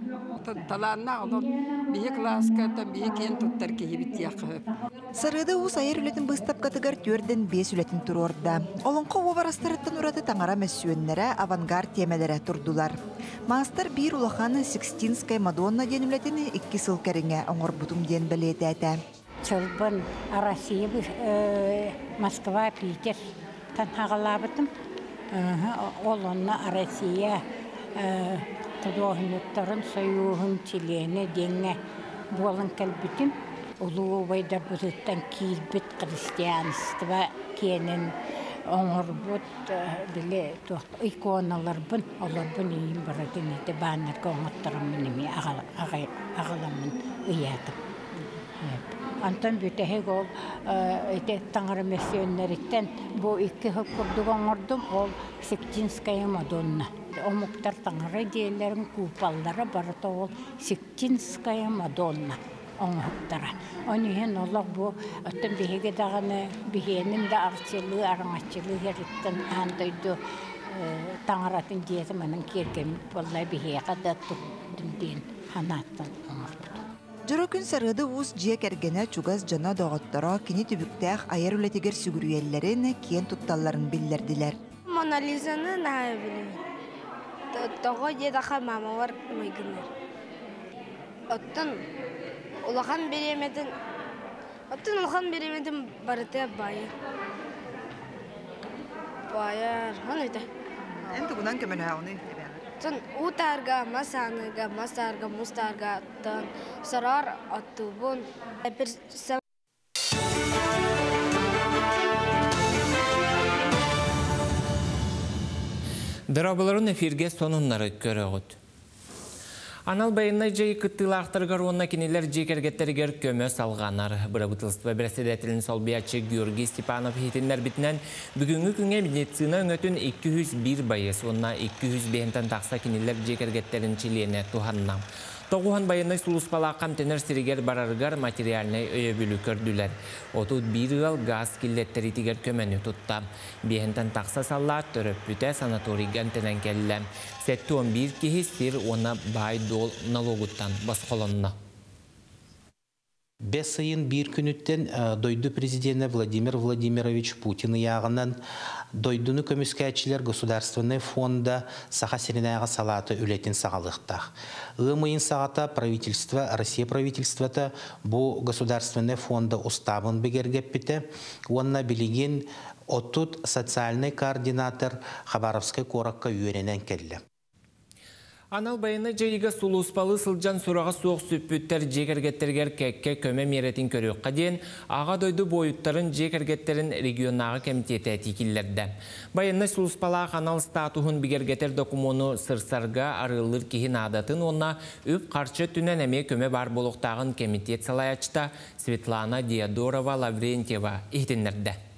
Талааннаах онон биһи кылааска биһи киэн туттар киһибит диэххэ сөп. Сарыада Уус айар үлэтин быыстапкатыгар түөрдэн биэс үлэтин туруорда. Олоҥхо уобарастарыттан ураты таҥара мөссүөннэрэ, авангард тиэмэлэрэ турдулар. Маастар биир улахан Сикстинская Мадонна диэн үлэтин икки сыл кэриҥэ оҥорбутум диэн бэлиэтээтэ. Чолбон Россия Москва, Питер танһаҕалаабытым. Ол онно Россия худуоһунньуктарын сойууһун чилиэнэ диэҥҥэ буолан кэлбитим. Улуу убайдарбытыттан киирбит христианство киэнин оҥорбут били туох иконаларбын олорбун иин барытын ити бааннарга оҥоттороммун эмиэ аҕаламмын ыйаатым. Онтон бүтэһик ол ити таҥара мөссүөннэриттэн бу икки сыл курдук оҥордум. Ол Сектинская Мадонна. Омуктар таҥара дьиэлэрин куупаллара барыта ол Сектинская Мадонна оҥоһуктара. Ол иһин олох бу оттон биһиги даҕаны биһиэнин да арчылыы, араҥаччылыы иһэриттэн аан дойду таҥаратын дьиэтэ манан киэргэммит буолла биһиэхэ да туттум диэн санааттан оҥорбутум. Дьоро күн Сарыада Уус дьиэ кэргэнэ, чугас дьоно, доҕотторо кини түбүктээх айар үлэтигэр сүгүрүйэллэрин, киэн тутталларын биллэрдилэр. Мона Лизаны наһаа билэбин. Тоҕо диэтэххэ маамалар майгыннар. Оттон улахан бириэмэтин оттон улахан бириэмэтин барыта баайар. Баайар, аны этэ. Эн тугунан көмөлөһөҕүнүй эбээҕэр? Оттон уу таарга, мас ааныга, мас таарга, муус таарга, оттон сороор оттуубун. Дорооболорун эфиргэ сонуннары көрөҕүт. Анал байыннай дьайыы кыттыылаахтарыгар уонна кинилэр дьиэ кэргэттэригэр көмө салҕанар. Бырабыыталыстыба бэрэссэдээтэлин солбуйааччы Георгий Степанов иһитиннэрбитинэн, бүгүҥҥү күҥҥэ медицина өҥөтүн 201 байыас уонна 205-тэн тахса кинилэр дьиэ кэргэттэрин чилиэнэ туһанна. Тоҕуһан байыаннай сулууспалаахха эмтэнэр сиригэр барарыгар материальнай өйөбүлү көрдүлэр. 31 ыал гаас киллэттэриитигэр көмөнү тутта. Биэһинтэн тахса саллаат төрөппүтэ санаторийга эмтэнэн кэллэ. 71 киһи сир уонна баай-дуол налогуттан босхолонно. Бэс ыйын биир күнүттэн дойду президенэ Владимир Владимирович Путин ыйааҕынан дойдуну көмүскээччилэр государственнай фонда Саха сиринээҕи салаата үлэтин саҕалыахтаах. Ыам ыйын саҕата правительство, Россия правительствота бу государственнай фонда устаабын бигэргэппитэ уонна билигин 30 социальнай координатор Хабаровскай куоракка үөрэнэн кэллэ. Анал байыаннай дьайыыга сулууспалыы сылдьан сураҕа суох сүппүттэр дьиэ кэргэттэригэр кэккэ көмө миэрэтин көрүөххэ диэн Аҕа дойду буойуттарын дьиэ кэргэттэрин регионнааҕы кэмитиэтэ этии киллэрдэ. Байыаннай сулууспалаах анал статуһун бигэргэтэр докумуону сырсарга арыаллыыр киһи наадатын уонна үп-харчы өттүнэн эмиэ көмө баар буолуохтааҕын кэмитиэт салайааччыта Светлана Диодорова-Лаврентьева иһитиннэрдэ.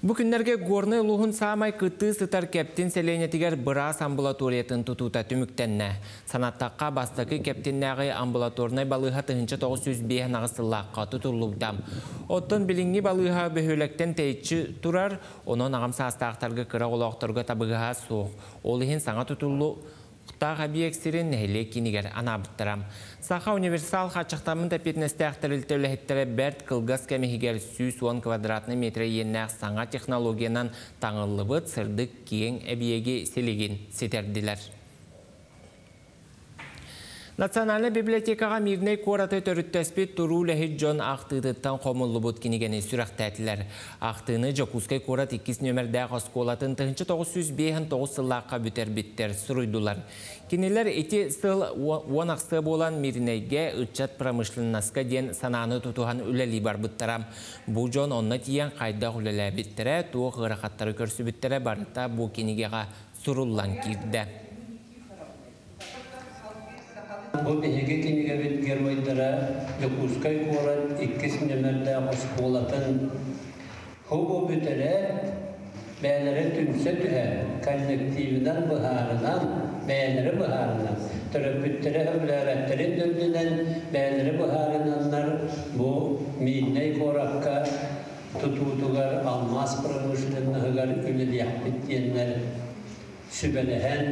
Бу күннэргэ Горнай улууһун саамай кытыы сытар Кэптин сэлиэнньэтигэр быраас амбулаториятын тутуута түмүктэннэ. Санаттахха, бастакы Кэптиннээҕи амбулаторнай балыыһа 1958 сыллаахха тутуллубута. Оттон билиҥҥи балыыһа бөһүөлэктэн тэйиччи турар, онон аҕам саастаахтарга кыра оҕолоохторго табыгаһа суох. Ол иһин саҥа тутуллу Тутаах эбийиэк сирин нэһилиэк киинигэр анаабыттара. Саха универсал хааччахтаммыт эппиэтинэстээх тэрилтэ үлэһиттэрэ бэрт кылгас кэм иһигэр 110 квадратнай метрэ иэннээх саҥа технологиянан таҥыллыбыт сырдык киэҥ эбийиэги силигин ситэрдилэр. Национальнай библиотекаҕа Мирнэй куораты төрүттэспит туруу үлэһит дьон ахтыытыттан хомуллубут кинигэни сүрэхтээтилэр. Ахтыыны Дьокуускай куорат иккис нүөмэрдээх оскуолатын 1959 сыллаахха бүтэрбиттэр суруйдулар. Кинилэр ити сыл уон ахсыа буолан Мирнэйгэ ыччат промышленноска диэн санааны тутуһан үлэлии барбыттара. Бу дьон онно тиийэн хайдах үлэлээбиттэрэ, туох ыарахаттары көрсүбүттэрэ барыта бу кинигэҕэ суруллан киирдэ. Бу биһиги кинигэбит геройдара Дьокуускай куорат иккис нүөмэрдээх оскуолатын ХУ бүтэрээт, бэйэлэрэ түмсэ түһэн, коллективынан быһаарынан, бэйэлэрэ быһаарынан, төрөппүттэрэ сөбүлээбэттэрин да үрдүнэн бэйэлэрэ быһаарынаннар бу Миирнэй куоракка тутуутугар алмаас промышленноһыгар үлэлиэхпит диэннэр сүбэлэһэн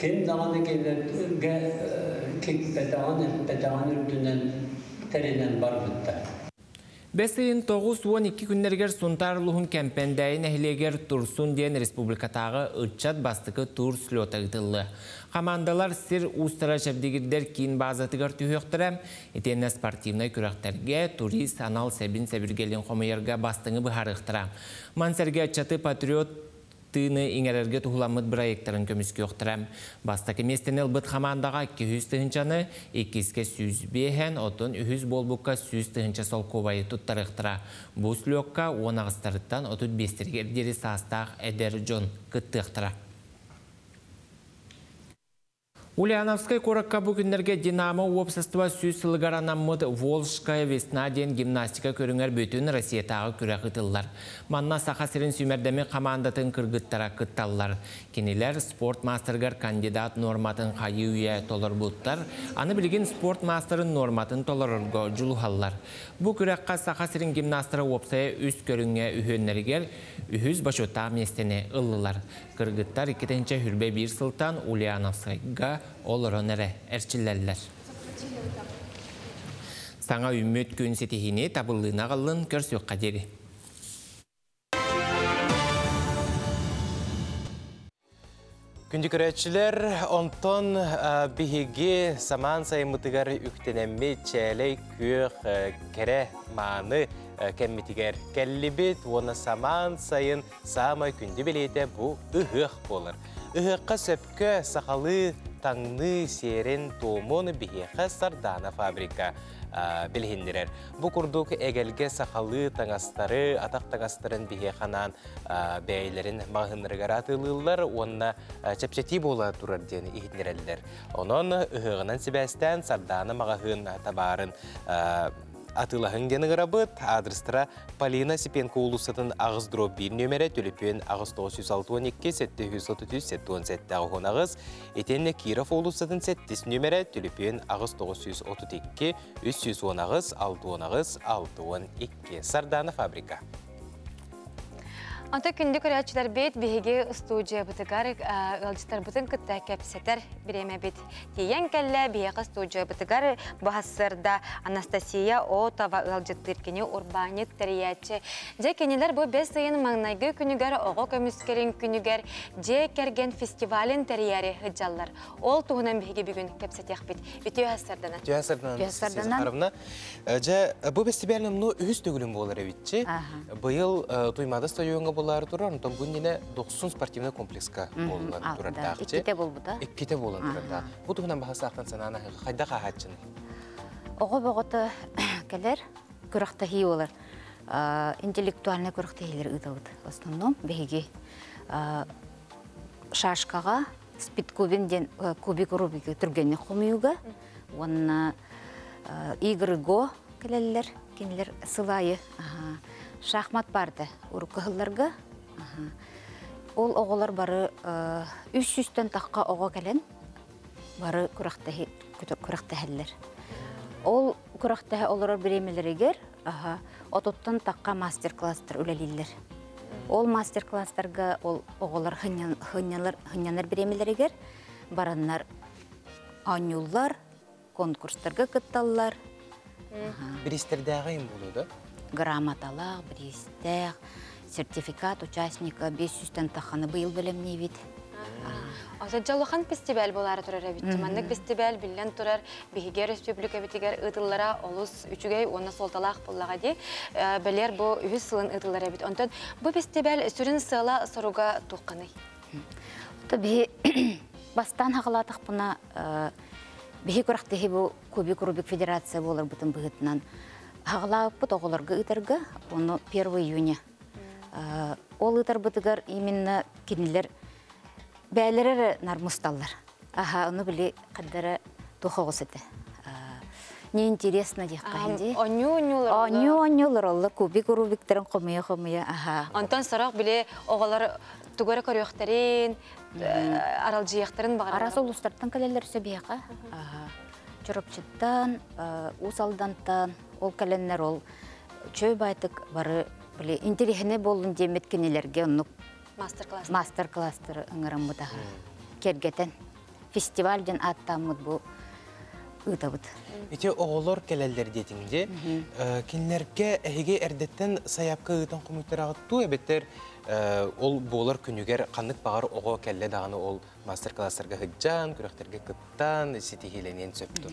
Ким даҕаны кинилэргэ кикпэтэҕин, эппэтэҕин үрдүнэн тэринэн барбыттар. Бэс ыйын 92 күннэригэр Сунтаар улууһун Кэмпэндээйи нэһилиэгэр Турсун диэн республикатааҕы ыччат бастакы тур слета ыытыллыа. Хамаандалар сир уустара чэбдигирдэр киин баазатыгар түһүөхтэрэ. Итиэннэ спортивнай күрэхтэргэ турист анал сэбин-сэбиргэлин хомуйарга бастыҥы быһаарыахтара. Маны сэргэ ыччаты патриот тыыны иҥэрэргэ туһуламмыт бырайыактарын көмүскүөхтэрэ. Бастакы миэстэни ылбыт хамаандаҕа 200 тыһыынчаны, иккискэ 105-эн, оттон үһүс буолбукка 100 тыһыынча солкуобайы туттарыахтара. Бу слёкка 18-тарыттан 35-тэригэр диэри саастаах эдэр дьон кыттыахтара. Ульяновскай куоракка бу күннэргэ «Динамо» уопсастыба 100 сылыгар анаммыт «Волжская весна» диэн гимнастика көрүҥэр бүтүн Россиятааҕы күрэх ыытыллар. Манна Саха сирин сүүмэрдэммит хамаандатын кыргыттара кытталлар. Кинилэр спорт маастарыгар кандидат нуорматын хайыы-үйэ толорбуттар. Аны билигин спорт маастарын нуорматын толорорго дьулуһаллар. Бу күрэххэ Саха сирин гимнастара уопсайа үс көрүҥҥэ үһүөннэригэр үһүс бочуоттаах миэстэни ыллылар. Кыргыттар 2021 сылтан Ульяновскайга олорон эрэ эрчиллэллэр. Саҥа үүммүт күн ситиһиини табыллыыны аҕаллын көрсүөххэ диэри. Күндү көрөөччүлэр, онтон биһиги самаан сайыммытыгар үктэнэммит чээлэй күөх кэрэ мааны кэммитигэр кэллибит уонна самаан сайын Саамай күндү бэлиэтэ бу ыһыах буолар. Ыһыахха сөпкө сахалыы таҥныы сиэрин-туомун биһиэхэ Сардаана фабрика билиһиннэрэр. Бу курдук эгэлгэ сахалыы таҥастары, атах таҥастарын биһиэхэ анаан бэйэлэрин маҕаһыыннарыгар атыылыыллар уонна чэпчэтии буола турар диэн иһитиннэрэллэр. Онон ыһыаҕынан сибээстээн Сардаана маҕаһыын табаарын атыылаһыҥ диэн ыҥырабыт. Аадырыстара Полина Осипенко уулуссатын аҕыс дробь биир нүөмэрэ, төлөпүөн 8962 733 77 18, итиэннэ Киров уулуссатын сэттис нүөмэрэ, төлөпүөн 8932 318 68 62. Сардаана фабрика. Онто күндү көрөөччүлэрбит биһиги устуудьуйабытыгар ыалдьыттарбытын кытта кэпсэтэр бириэмэбит тиийэн кэллэ. Биһиэхэ студиябытыгар баһассырда Анастасия Отова ыалдьыттыыр кини урбаанньыт тэрийээччи. Дьэ кинилэр бу бэс ыйын маҥнайгы күнүгэр оҕо көмүскэлин күнүгэр дьиэ кэргэн фестивалын тэрийээри сылдьаллар. Ол туһунан биһиги бүгүн кэпсэтиэхпит. Үтүө сарданан. Үтүө сарданан. Дьэ, бу фестиваль ну үһүс төгүлүн буолар эбитчи. Быйыл Туймаада стадиоҥҥа буолаары турар, онтон бу иннинэ Дохсун спортивнай комплекска буолан турардаах. Иккитэ буолбута. Иккитэ буолан турардаах. Бу туһунан баһасаахтан санаан хайдах ааһааччыный? Оҕо боҕото кэлэр, күрэхтэһии буолар. Интеллектуальнай күрэхтэһиилэр ыытабыт. В основном биһиги шашкаҕа спидкубин диэн кубик Рубигы түргэнник хомуйууга уонна игры го кэлэллэр кинилэр сыл аайы шахмат баарда урукку сылларга ол оҕолор бары үс сүүстэн тахха оҕо кэлэн бары күрэхтэһэллэр ол күрэхтэһэ олорор бириэмэлэригэр отуттан тахха мастер-класстар үлэлииллэр ол мастер-класстарга ол оҕолор хынньанар бириэмэлэригэр бараннар оонньууллар, конкурстарга кытталлар. Бириистэрдээҕи им буолуо да? Грамоталаах, бириистээх, сертификат участника 500-тэн тахханы быйыл бэлэмниибит. Отон улахан фестиваль буолаары турар эбит. Маннык фестиваль биллэн турар биһиги өрөспүүбүлүкэбитигэр ыытыллара олус үчүгэй уонна суолталаах буоллаҕа дии. Бэлиэр бу үһүс сылын ыытыллар эбит. Онтон бу фестиваль сүрүн сыала-соруга туохханый? Биһи бастаан хаҕалаатахпына биһи күрэхтэһии бу Кубик Рубик федерация буоларбытын быһыытынан хаҕалаабыппыт оҕолорго ыытарга, ону 1 июня. Ол ыытарбытыгар именно кинилэр бээлэрэ эрэ нармусталлар. Аха, ону били хаддара туох оҕус этэ. Неинтересно диэххэ дии. Онньуу-онньуулар. Онньуу-онньуулар оллар кубик рубиктарын хомуйа-хомуйа аха. Онтон сорох били оҕолор тугу эрэ көрүөхтэрин, аралдьыйыахтарын баҕараллар. Араас улуустартан кэлэллэр сөбиэхэ. Чурапчыттан, Уус Алдантан ол кэлэннэр ол чөй байтык бары били интэриэһинэй буоллун диэммит кинилэргэ оннук мастер-класс мастер-класстары ыҥыраммыт аха кэргэтэн фестиваль диэн ааттааммыт бу ыытабыт. Ити оҕолор кэлэллэр диэтиҥ дии. Кинилэргэ эһиги эрдэттэн сайаапка ыытан хомуйтараҕыт дуу эбэтэр ол буолар күнүгэр ханнык баҕар оҕо кэллэ даҕаны ол мастер-класстарга сылдьан, күрэхтэргэ кыттан ситиһиилэниэн сөп дуо?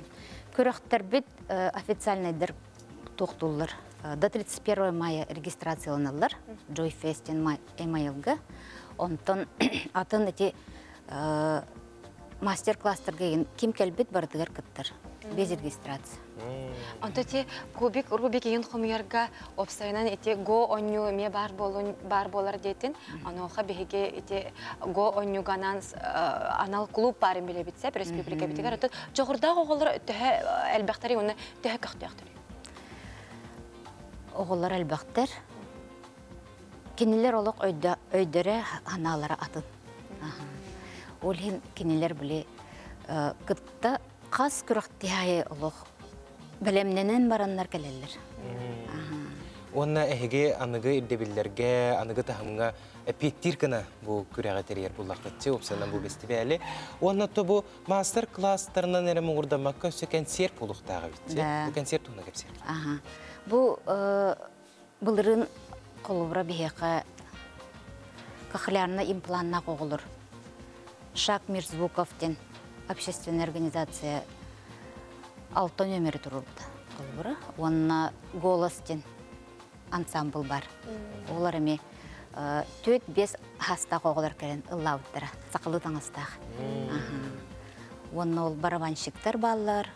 Күрэхтэрбит официальнайдар туохтууллар. До 31 мая регистрацияланаллар Joy Fest email-га. Онтон атын эти мастер-класстарга ким кэлбит барытыгар кыттар. Без регистрации. Онто ти кубик Рубик игин хомуйарга опсайынан ити го онньуу эмиэ баар буолун баар буолар диэтин. Онуоха биһиги ити го онньуганан анал клуб баарын билэбит сеп республикабитигэр. Отут чоҕурдаах оҕолор төһө элбэхтэри уонна төһө көхтөөхтөрүй? Оҕолор элбэхтэр. Кинилэр олох өйдөрө анаалара атын. Ол иһин кинилэр били кытта хас күрэхтиһайы олох бэлэмнэнэн бараннар кэлэллэр. Уонна эһиги аныгы ирдэбиллэргэ, аныгы таһымҥа эппиэттиир гына бу күрэҕи тэрийэр буллаххытчы, уопсайынан бу бэстибээли. Уонна то бу мастер-класстарынан эрэ муҥурдаммакка өссө кэнсиэр буолуохтаах эбит. Бу кэнсиэр туһунан кэпсиэр. Бу былырыын холобура биһиэхэ кохлеарнай импланнаах оҕолор Шаг мир звуков диэн общественная организация алта нүөмэри туруорбута холобура уонна Голос диэн ансамбл бар. Олар эми 4-5 хастаах оҕолор кэлэн ыллаабыттара сахалыы таҥастаах. Уонна ол барабанщиктар бааллар.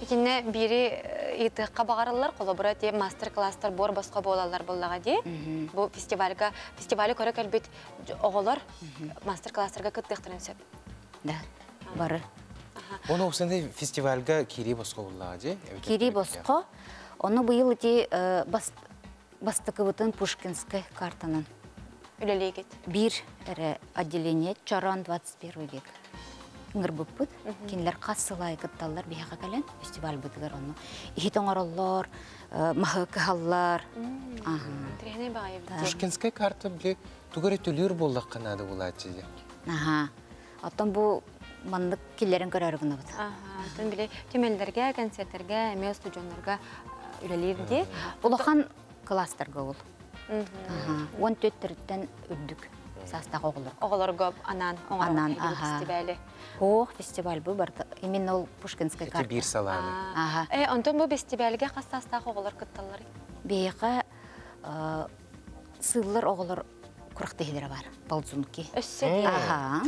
Итиннэ биири ыйытыахха баҕарыллар, холобура ти мастер-класстар буор босхо буолаллар буоллаҕа дии. Бу фестивальга фестивали көрө кэлбит оҕолор мастер-класстарга кыттыахтарын сөп. Да, бары. Оны осенде фестивальга кири босхо буоллаҕа дии? Кири босхо. Ону быйыл ити бастакыбытын Пушкинскай картанан үлэлиигит. Биир эрэ отделение Чорон 21 век ыҥырбыппыт. Кинилэр хас сыл аайы кытталлар биһиэхэ кэлэн фестивальбытыгар онно иһит оҥороллор, маһы кыһаллар. Интэриэһинэй баҕайы эбит. Пушкинскай карта били тугу эрэ төлүүр буоллахха наада буолааччы дии. Аха. Оттон бу маннык киллэрин көрөөрү гынабыт. Оттон били түмэллэргэ, концертэргэ, эмиэ студеннарга үлэлиир дии. Улахан класстарга ол. 14-төрүттэн үрдүк саастаах оҕолор. Оҕолорго анаан анаан фестивали. Ох, фестиваль бу барда. Именно ол Пушкинская карта. Биир салааны. Аха. Э, онтон бу фестивальга хас саастаах оҕолор кытталлар? Биһиэхэ сыыллар оҕолор курахтыһилere бар, ползунки. Өссө Аха.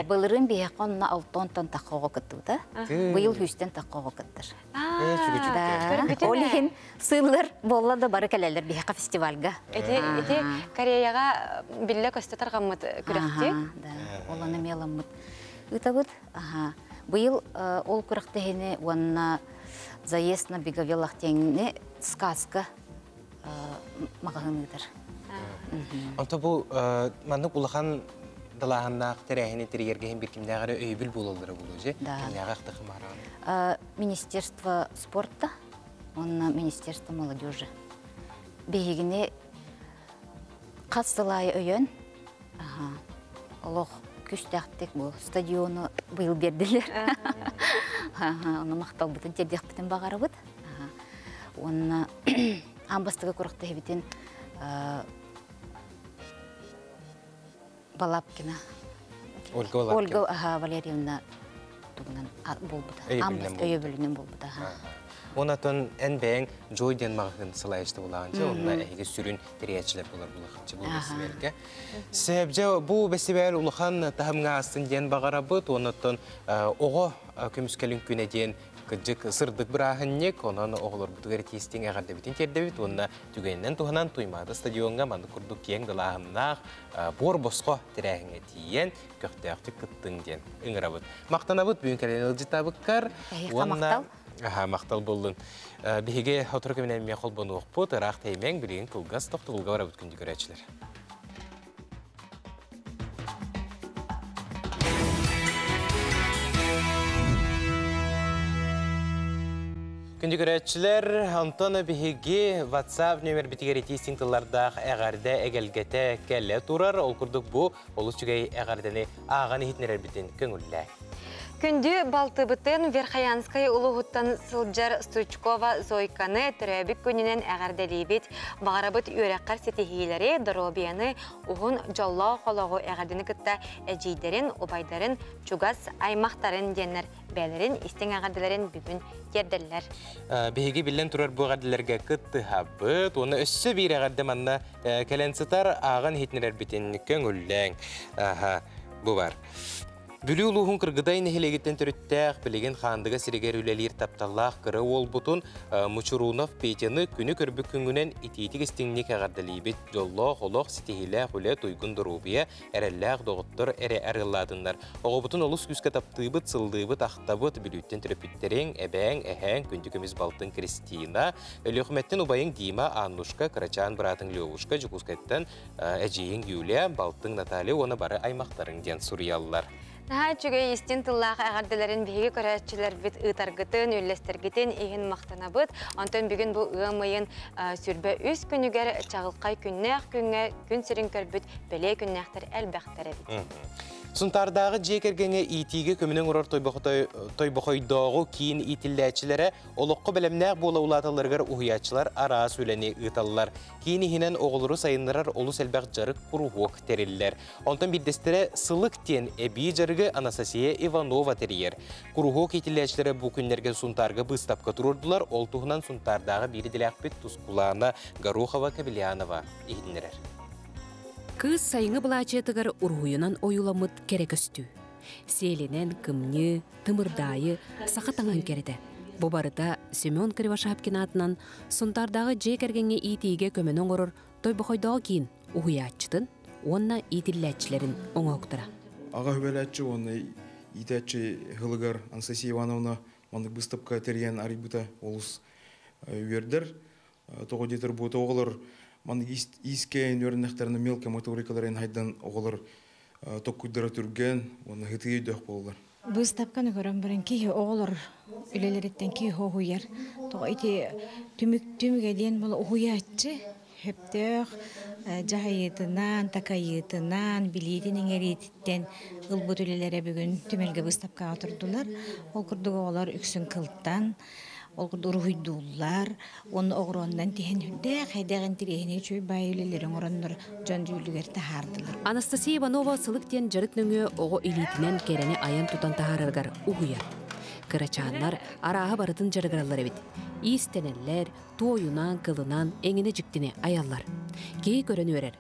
Былырын биһиэхэ онно алтонтон тахха оҕо кыттыбыта. Быйыл хүүстэн тахха оҕо кыттар. Да. Ол иһин сыыллар буолла да бары кэлэллэр биһиэхэ фестивальга. Ити ити Кореяҕа биллэ көстө тарҕаммыт күрэхти. Да. Ол аны меламмыт ыытабыт. Аха. Быйыл ол күрэхтэһини уонна заезд на беговелах диэҥни сказка маҕаһыын ыытар. Онто бу маннык улахан далааһыннаах тэрээһини тэрийэргэ иһин бир кимнээҕэ эрэ өйөбүл буолаллара буолуо же кимнээҕэ ахтахымараан Министерство спорта уонна Министерство молодежи биһигини хас сыл аайы өйөөн олох күстээхтик бу стадиону быйыл биэрдилэр. Ону махталбытын тиэрдиэхпитин баҕарабыт. Уонна аан бастакы күрэхтэһибитин Балабкина Ольга Валерьевна тугунан буолбута. Өйөбүлүнэн буолбута. Онатон эн бэйэҥ Джой диэн маҕаһыын сылайышты булаҕын, онна эһиги сүрүн тэрийээччилэр булар булахчы бу бэстибээлгэ. Сэбдьэ бу бэстибээл улахан таһымҥа астын диэн баҕарабыт, оннуттан оҕо көмүскэлин күнэ диэн кыдьык сырдык бырааһынньык, онон оҕолорбутугар тиистиҥ эҕэрдэбитин тиэрдэбит, уонна түгэнинэн туһанан Туймаада стадиоҥҥа маннык курдук киэҥ далааһыннаах буор босхо тэрээһиҥҥэ тиийэн көхтөөхтүк кыттыҥ диэн ыҥырабыт. Махтанабыт бүгүн кэлэн ыалдьыттаабыккар. Уонна Аха, махтал буоллун. Биһиги сотору кэминэн эмиэ холбонуохпут, ыраах тэйимэҥ, билигин кылгас тохтобулга барабыт күндү көрөөччүлэр. Күндү көрөөччүлэр, онтон биһиги WhatsApp нөмербитигэр итии тыллардаах эҕэрдэ эгэлгэтэ кэлэ турар. Ол курдук бу олус үчүгэй эҕэрдэни ааҕан иһитиннэрэрбитин көҥүллээ. Күндү балтыбытын Верхоянскай улууһуттан сылдьар Стручкова Зойканы төрөөбүт күнүнэн эҕэрдэлиибит. Баҕарабыт үөрэххэр ситиһиилэри, доруобуйаны, уһун дьоллоох олоҕу эҕэрдэни кытта эдьиийдэрин, убайдарын, чугас аймахтарын диэннэр бэйэлэрин истиҥ эҕэрдэлэрин бүгүн тиэрдэллэр. Биһиги биллэн турар бу эҕэрдэлэргэ кыттыһабыт. Уонна өссө биир эҕэрдэ манна кэлэн сытар ааҕан иһитиннэрэрбитин көҥүллээҥ. Бу бар. Бүлүү улууһун Кыргыдай нэһилиэгиттэн төрүттээх, билигин Хаандыга сиригэр үлэлиир тапталлаах кыра уолбутун Мучурунов Петяны күнү көрбүт күҥҥүнэн итиитик истиҥник эҕэрдэлиибит. Дьоллоох олох, ситиһиилээх үлэ, туйгун доруобуйа, эрэллээх доҕоттор эрэ арыаллаатыннар. Оҕобутун олус күүскэ таптыыбыт, сыллыыбыт, ахтабыт. Бүлүүттэн төрөппүттэриҥ, эбээҥ, эһээҥ, күндү көмүс балтыҥ Кристина, Өлүөхүмэттэн убайыҥ Дима, Аннушка, кырачаан быраатыҥ Левушка, Дьокуускайтан эдьиийиҥ Юлия, балтыҥ Наталья уонна бары аймахтарыҥ диэн суруйаллар. Наһаа үчүгэй истин тыллаах эҕэрдэлэрин биһиги көрөөччүлэрбит ыытаргытын, үллэстэргитин иһин махтанабыт. Онтон бүгүн бу ыам ыйын 23 күнүгэр чаҕылхай күннээх күҥҥэ күн сирин көрбүт бэлиэ күннээхтэр элбэхтэр эбит. Сунтаардааҕы дьиэ кэргэҥҥэ иитиигэ көмөнү оҥорор Тойбохойдооҕу киин иитиллээччилэрэ олоххо бэлэмнээх буола улааталларыгар уһуйааччылар араас үлэни ыыталлар. Киин иһинэн оҕолору сайыннарар олус элбэх дьарык куруһуок тэриллэр. Онтон биирдэстэрэ Сылык диэн эбии дьарыгы Анастасия Иванова тэрийэр. Куруһуок иитиллээччилэрэ бу күннэргэ Сунтаарга быыстапка туруордулар. Ол туһунан Сунтаардааҕы биир идэлээхпит Тускулаана Горохова-Кобельянова иһитиннэрэр. Кыыс сайыҥҥы былаачыйатыгар уруһуйунан ойууламмыт кэрэ көстүү. Сиэлинэн, кымньыы, тымырдаайы, саха таҥаһын кэрэтэ. Бу барыта Семен Кривошапкин аатынан Сунтаардааҕы дьиэ кэргэҥҥэ иитиигэ көмөнү оҥорор Тойбохойдооҕу киин уһуйааччытын уонна иитиллээччилэрин оҥоһуктара. Аҕа үбэлээччи уонна иитээччи ыһылыгар Анастасия Ивановна маннык быыстапка тэрийэн арыйбыта олус үөрдэр. Тоҕо диэтэр буота оҕолор маннык иискээн үөрэннэхтэринэ мелкая моторикаларын хайдан оҕолор токкуйдара түргэн уонна ытыы өйдөөх буолаллар. Быыстапканы көрөн баран киһи оҕолор үлэлэриттэн киһи уһуйар. Тоҕо ити түмүк түмүгэ диэн була уһуйааччы хөптөөх дьаһайыытынан, такайыытынан, билиитин иҥэриититтэн ылбыт үлэлэрэ бүгүн түмэлгэ быыстапкаҕа турдулар. Ол курдук оҕолор үксүн кылтан, ол курдук уруһуйдууллар, уонна оҕуруоннан тиһэн үрдээх эдэх интириэһинэй үчүгэй баай үлэлэри оҥороннор дьон дьүүлүгэр таһаардылар. Анастасия Иванова сылык диэн дьарык нөҥүө оҕо илиитинэн кэрэни айан тутан таһаарарыгар уһуйар. Кырачааннар арааһы барытын дьарыгыраллар эбит. Иистэнэллэр, туойунан, кылынан, эҥинэ дьиктини айаллар. Киһи көрөн үөрэр.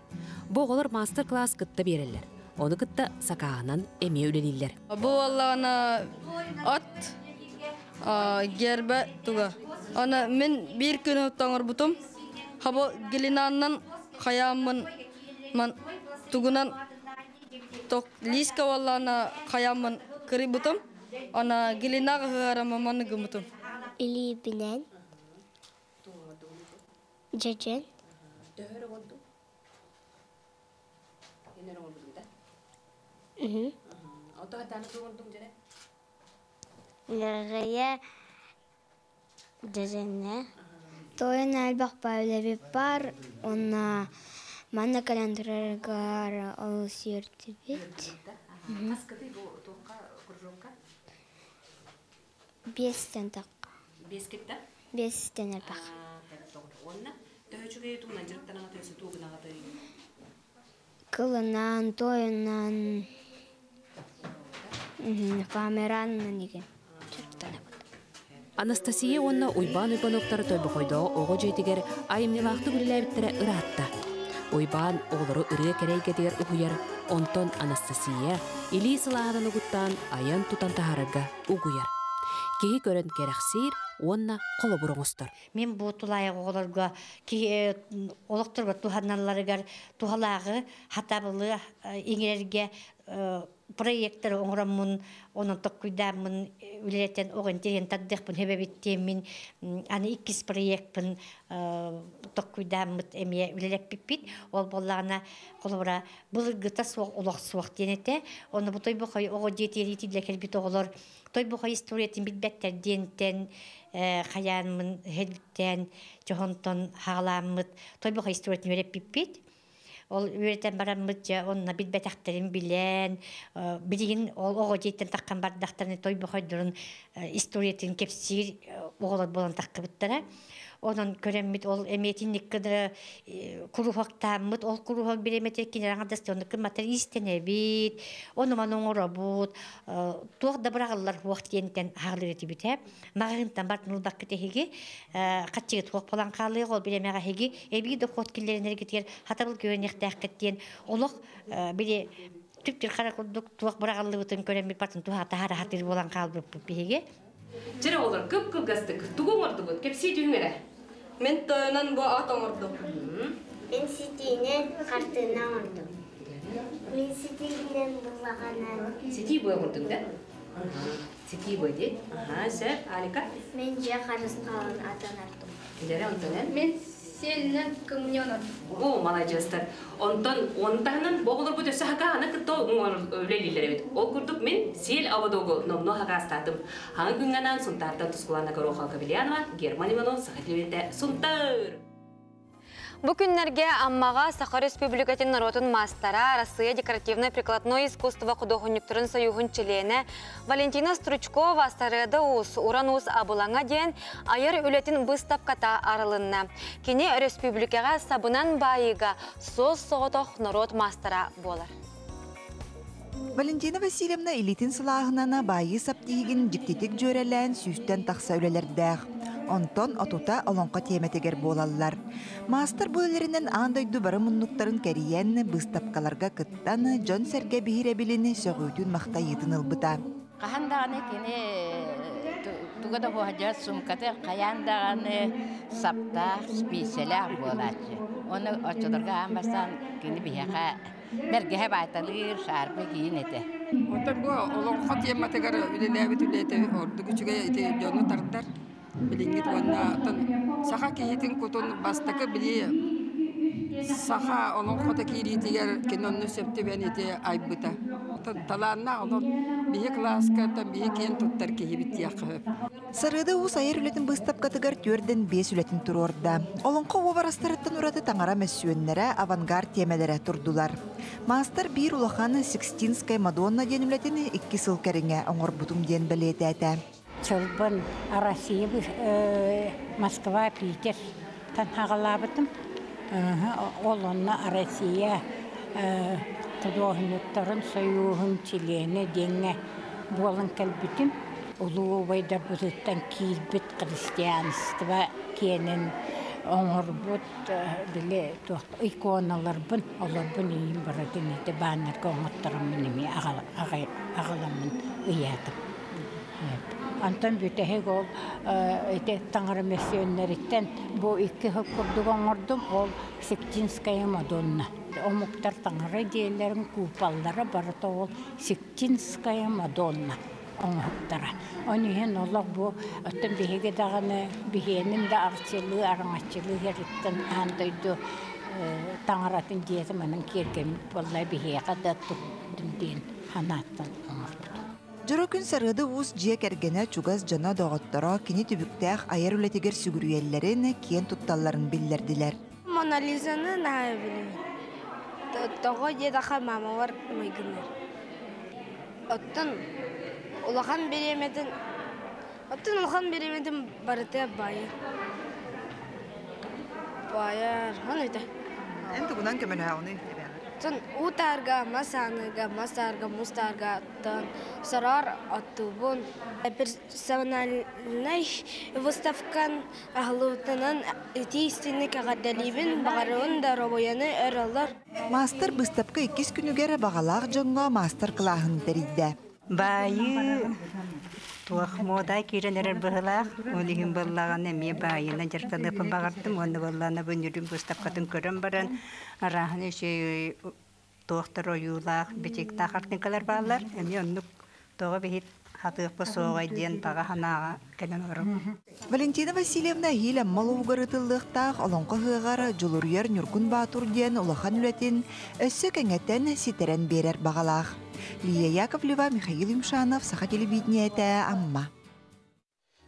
Бу оҕолор маастар-класс кытта биэрэллэр. Ону кытта сакааһынан эмиэ үлэлииллэр. Бу буоллаҕына от гербэ туга. Аны мин биир күн оҥорбутум. Хабы глинаннан хаяммын ман тугунан ток лиска буоллаҕына хаяммын кырыйбытым. Ана глинага ыһыараммын манны гыммытым. Илиибинэн дьэдьэн. Нырыйа дьэдьэннэ. Тойон элбэх үлэбит бар, уонна манна кэлэн турарыгар олус үөрдүбүт. Биэстэн тахха. Биэскиттэн? Биэстэн элбэх. Уонна төһө үчүгэй тугунан дьарыктанаҕыт өссө тугунаҕытый? Кылынан, тойунан. Фоамиранынан игин дьарыктанабыт. Анастасия уонна Уйбаан Уйбановтар Тойбохойдооҕу оҕо дьиэтигэр айымньылаахтык үлэлээбиттэрэ ыраатта. Уйбаан оҕолору ырыа кэрэ эйгэтигэр уһуйар, онтон Анастасия илии сылааһынан угуттаан айан-тутан таһаарарга угуйар. Киһи көрөн кэрэхсиир уонна холобур оҥостор. Мин бу тулаайах оҕолорго киһи олохторго туһаналларыгар туһалааҕы хатабылы иҥэрэргэ проекттары оҥороммун, онон токкуйдааммын үлэлэтэн оҕо интэриэһин тардыахпын сөбөбүт диэммин аны иккис проекпын токкуйдааммыт эмиэ үлэлэппиппит. Ол буоллаҕына, холобура, былыргыта суох олох суох диэн этэ. Ону бу Тойбохой оҕо дьиэтигэр иитиллэ кэлбит оҕолор Тойбохой историятын билбэттэр диэнтэн хайаанмын иһэлтээн чохонтон хаҕалааммыт Тойбохой историятын үөрэппиппит. Ол үөрэтэн бараммыт дьэ онно билбэтэхтэрин билэн, билигин ол оҕо дьиэттэн таххан бардахтарына Тойбохойдорун историятын кэпсиир оҕолор буолан таххыбыттара. Онон көрөммүт ол эмиэ итинник гына куруһуоктааммыт, ол куруһуок бириэмэтигэр кинилэр аҥардас оннук гымматтар иистэнэбит, ону-маны оҥоробут, туох да быраҕыллар суох диэнтэн хаалыр этибит ээ. Маҕаһыынтан бартын ылбаккыт эһиги, хаччыгыт суох буолан хаалыах, ол бириэмэҕэ эһиги эбии дохуот киллэринэргитигэр хатабыл көрүнүөхтээххит диэн олох били түптүр хара курдук туох быраҕыллыбытын көрөммүт бартын туһа таһаара сатыыр буолан хаалбыппыт биһиги. Чэрэ олор кып-кылгастык тугу оҥордугут? Кэпсии түһүҥ эрэ. Мин тойонон бу ат оҥордум. Мин ситиинэн хартыына оҥордум. Мин ситиинэн буллаҕанан. Ситии бу оҥордуҥ да? Ситии бу дии. Аха, сөп. Алика? Мин дьиэ харысхалын атанардым. Дьэрэ онтон эн? Мин сиэлинэн кымньанар. О, маладьыастар. Онтон он таһынан бу оҕолорбут өссө хакааны кытта үлэлииллэр эбит. Ол курдук мин сиэл ободогу номнуо хакаастаатым. Хаҥы күҥҥэ анаан Сунтаартан Тускулана Горохова Кобельянова, Герман Иванов, Саха телевидениетэ Сунтаар! Бу күннэргэ Аммаҕа Саха Республикатын норуотун маастара, Арассыыйа декоративнай-прикладной искусство худуоһунньуктарын союһун чилиэнэ Валентина Стручкова Сарыада Уус, Уран Уус абылаҥа диэн айар үлэтин быыстапката арылынна. Кини өрөспүүбүлүкэҕэ сабынан баайыыга суос-соҕотох норуот маастара буолар. Валентина Васильевна илиитин сылааһынан баайыы сап тиһигин дьиктитик дьүөрэлээн сүүстэн тахса үлэлэрдээх. Онтон отута олоҥхо тиэмэтигэр буолаллар. Маастар бу үлэлэринэн аан дойду бары муннуктарын кэрийэн, быыстапкаларга кыттан, дьон-сэргэ биһирэбилин, сөҕүүтүн-махтайыытын ылбыта. Хаһан даҕаны кини туга да хуһадьа сумкаты хайаан даҕаны саптаах, спиисэлээх буолааччы. Оны оччолорго аан бастаан кини биһиэхэ бэргэһэ баайталыыр, шаарпы киин этэ. Оттон бу олоҥхо тематыгар үлэлээбит үлэтэ ордук үчүгэй ити дьону тардар. Билиҥҥит уонна оттон саха киһитин кутун бастакы били саха олоҥхото киириитигэр кини онно сөп түбэн ити айбыта. Талааннаах онон биһи кылааска оттон биһи киэн туттар киһибит диэххэ сөп. Сарыада Уус айар үлэтин быыстапкатыгар түөрдэн биэс үлэтин туруорда. Олоҥхо уобарастарыттан ураты таҥара мөссүөннэрэ, авангард тиэмэлэрэ турдулар. Маастар биир улахан Сикстинская Мадонна диэн үлэтин икки сыл кэриҥэ оҥорбутум диэн бэлиэтээтэ. Чолбон Россия Москва, Питер хаҕалаабытым. Ол онно Россия худуоһунньуктарын сойууһун чилиэнэ диэҥҥэ буолан кэлбитим. Улуу убайдарбытыттан киирбит христианство киэнин оҥорбут били туох иконаларбын олорбун иин барытын ити бааннарга оҥоттороммун эмиэ аҕаламмын ыйаатым. Онтон бүтэһик ол ити таҥара мөссүөннэриттэн бу икки сыл курдук оҥордум. Ол Сектинская Мадонна. Омуктар таҥара дьиэлэрин куупаллара барыта ол Сектинская Мадонна оҥоһуктара. Ол иһин олох бу оттон биһиги даҕаны биһиэнин да арчылыы, араҥаччылыы иһэриттэн аан дойду таҥаратын дьиэтэ манан киэргэммит буолла биһиэхэ да туттум диэн санааттан оҥорбутум. Дьоро күн Сарыада Уус дьиэ кэргэнэ, чугас дьоно, доҕотторо кини түбүктээх айар үлэтигэр сүгүрүйэллэрин, киэн тутталларын биллэрдилэр. Мона Лизаны наһаа билэбин. Тоҕо диэтэххэ маамалар майгыннар. Оттон улахан бириэмэтин оттон улахан бириэмэтин барыта баайар. Баайар, аны этэ. Эн тугунан көмөлөһөҕүнүй? Оттон уу таарга, мас ааныга, мас таарга, муус таарга оттон сороор оттуубун. Персональнай выставкан аһылыбытынан итии истинник эҕэрдэлиибин, баҕарабын доруобуйаны өр олор. Маастар быыстапка иккис күнүгэр баҕалаах дьоҥҥо маастар-кылааһын тэрийдэ. Баайыы туох муода киирэн эрэр быһыылаах. Ол иһин буоллаҕына эмиэ баайынан дьарыктаныахпын баҕардым. Уонна буоллаҕына бу нүрүн быыстапкатын көрөн баран арааһын үчүгэй туохтар ойуулаах, бичиктаах картинкалар бааллар. Эмиэ оннук тоҕо биһит хатыахпыт суоҕай диэн баҕа санааҕа кэлэн олоробун. Валентина Васильевна эһиил Амма улууһугар ыытыллыахтаах Олоҥхо ыһыаҕар Дьулуруйар Ньургун Баатур диэн улахан үлэтин өссө кэҥэтэн, ситэрэн биэрэр баҕалаах. Лия Яковлева, Михаил Юмшанов, Саха телевидениетэ, Амма.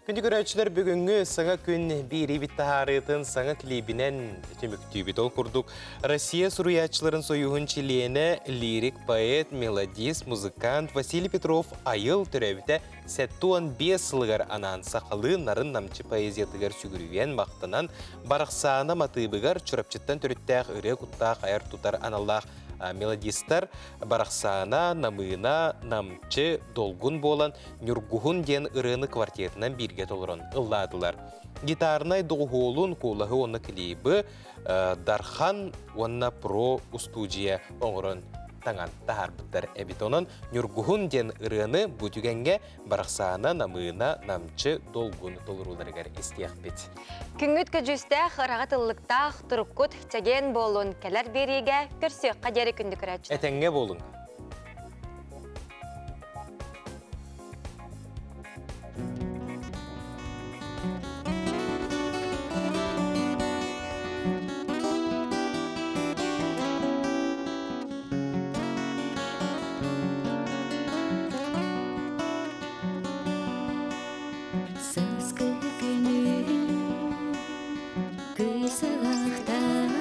Күндү көрөөччүлэр бүгүҥҥү саҥа күн биириибит таһаарыытын саҥа клибинэн түмүктүүбүт. Ол курдук Россия суруйааччыларын союһун чилиэнэ, лирик поэт, мелодист, музыкант Василий Петров айыл төрөөбүтэ 75 сылыгар анаан сахалыы нарын-намчы поэзиятыгар сүгүрүйэн, махтанан, Барахсаана матыыбыгар Чурапчыттан төрүттээх ырыа куттаах айар-тутар аналлаах мелодистар Барахсаана, Намыына, Намчы, Долгун буолан Ньургуһун диэн ырыаны квартетынан бииргэ толорон ыллаатылар. Гитарнай доҕуһуолун, куолаһы уонна клибы Дархан уонна Про устуудьуйа оҥорон таҥан таһаарбыттар эбит. Онон Ньургуһун диэн ырыаны бу түгэҥҥэ Барахсаана, Намыына, Намчы, Долгун толорууларыгар истиэхпит. Күҥҥүт көдьүүстээх, ыраҕа тыллыктаах, туруккут чэгиэн буолун, кэлэр биэриигэ көрсүөххэ диэри күндү көрөөччүлэр. Этэҥҥэ буолуҥ. Сааскы күнү кый саҕахтан.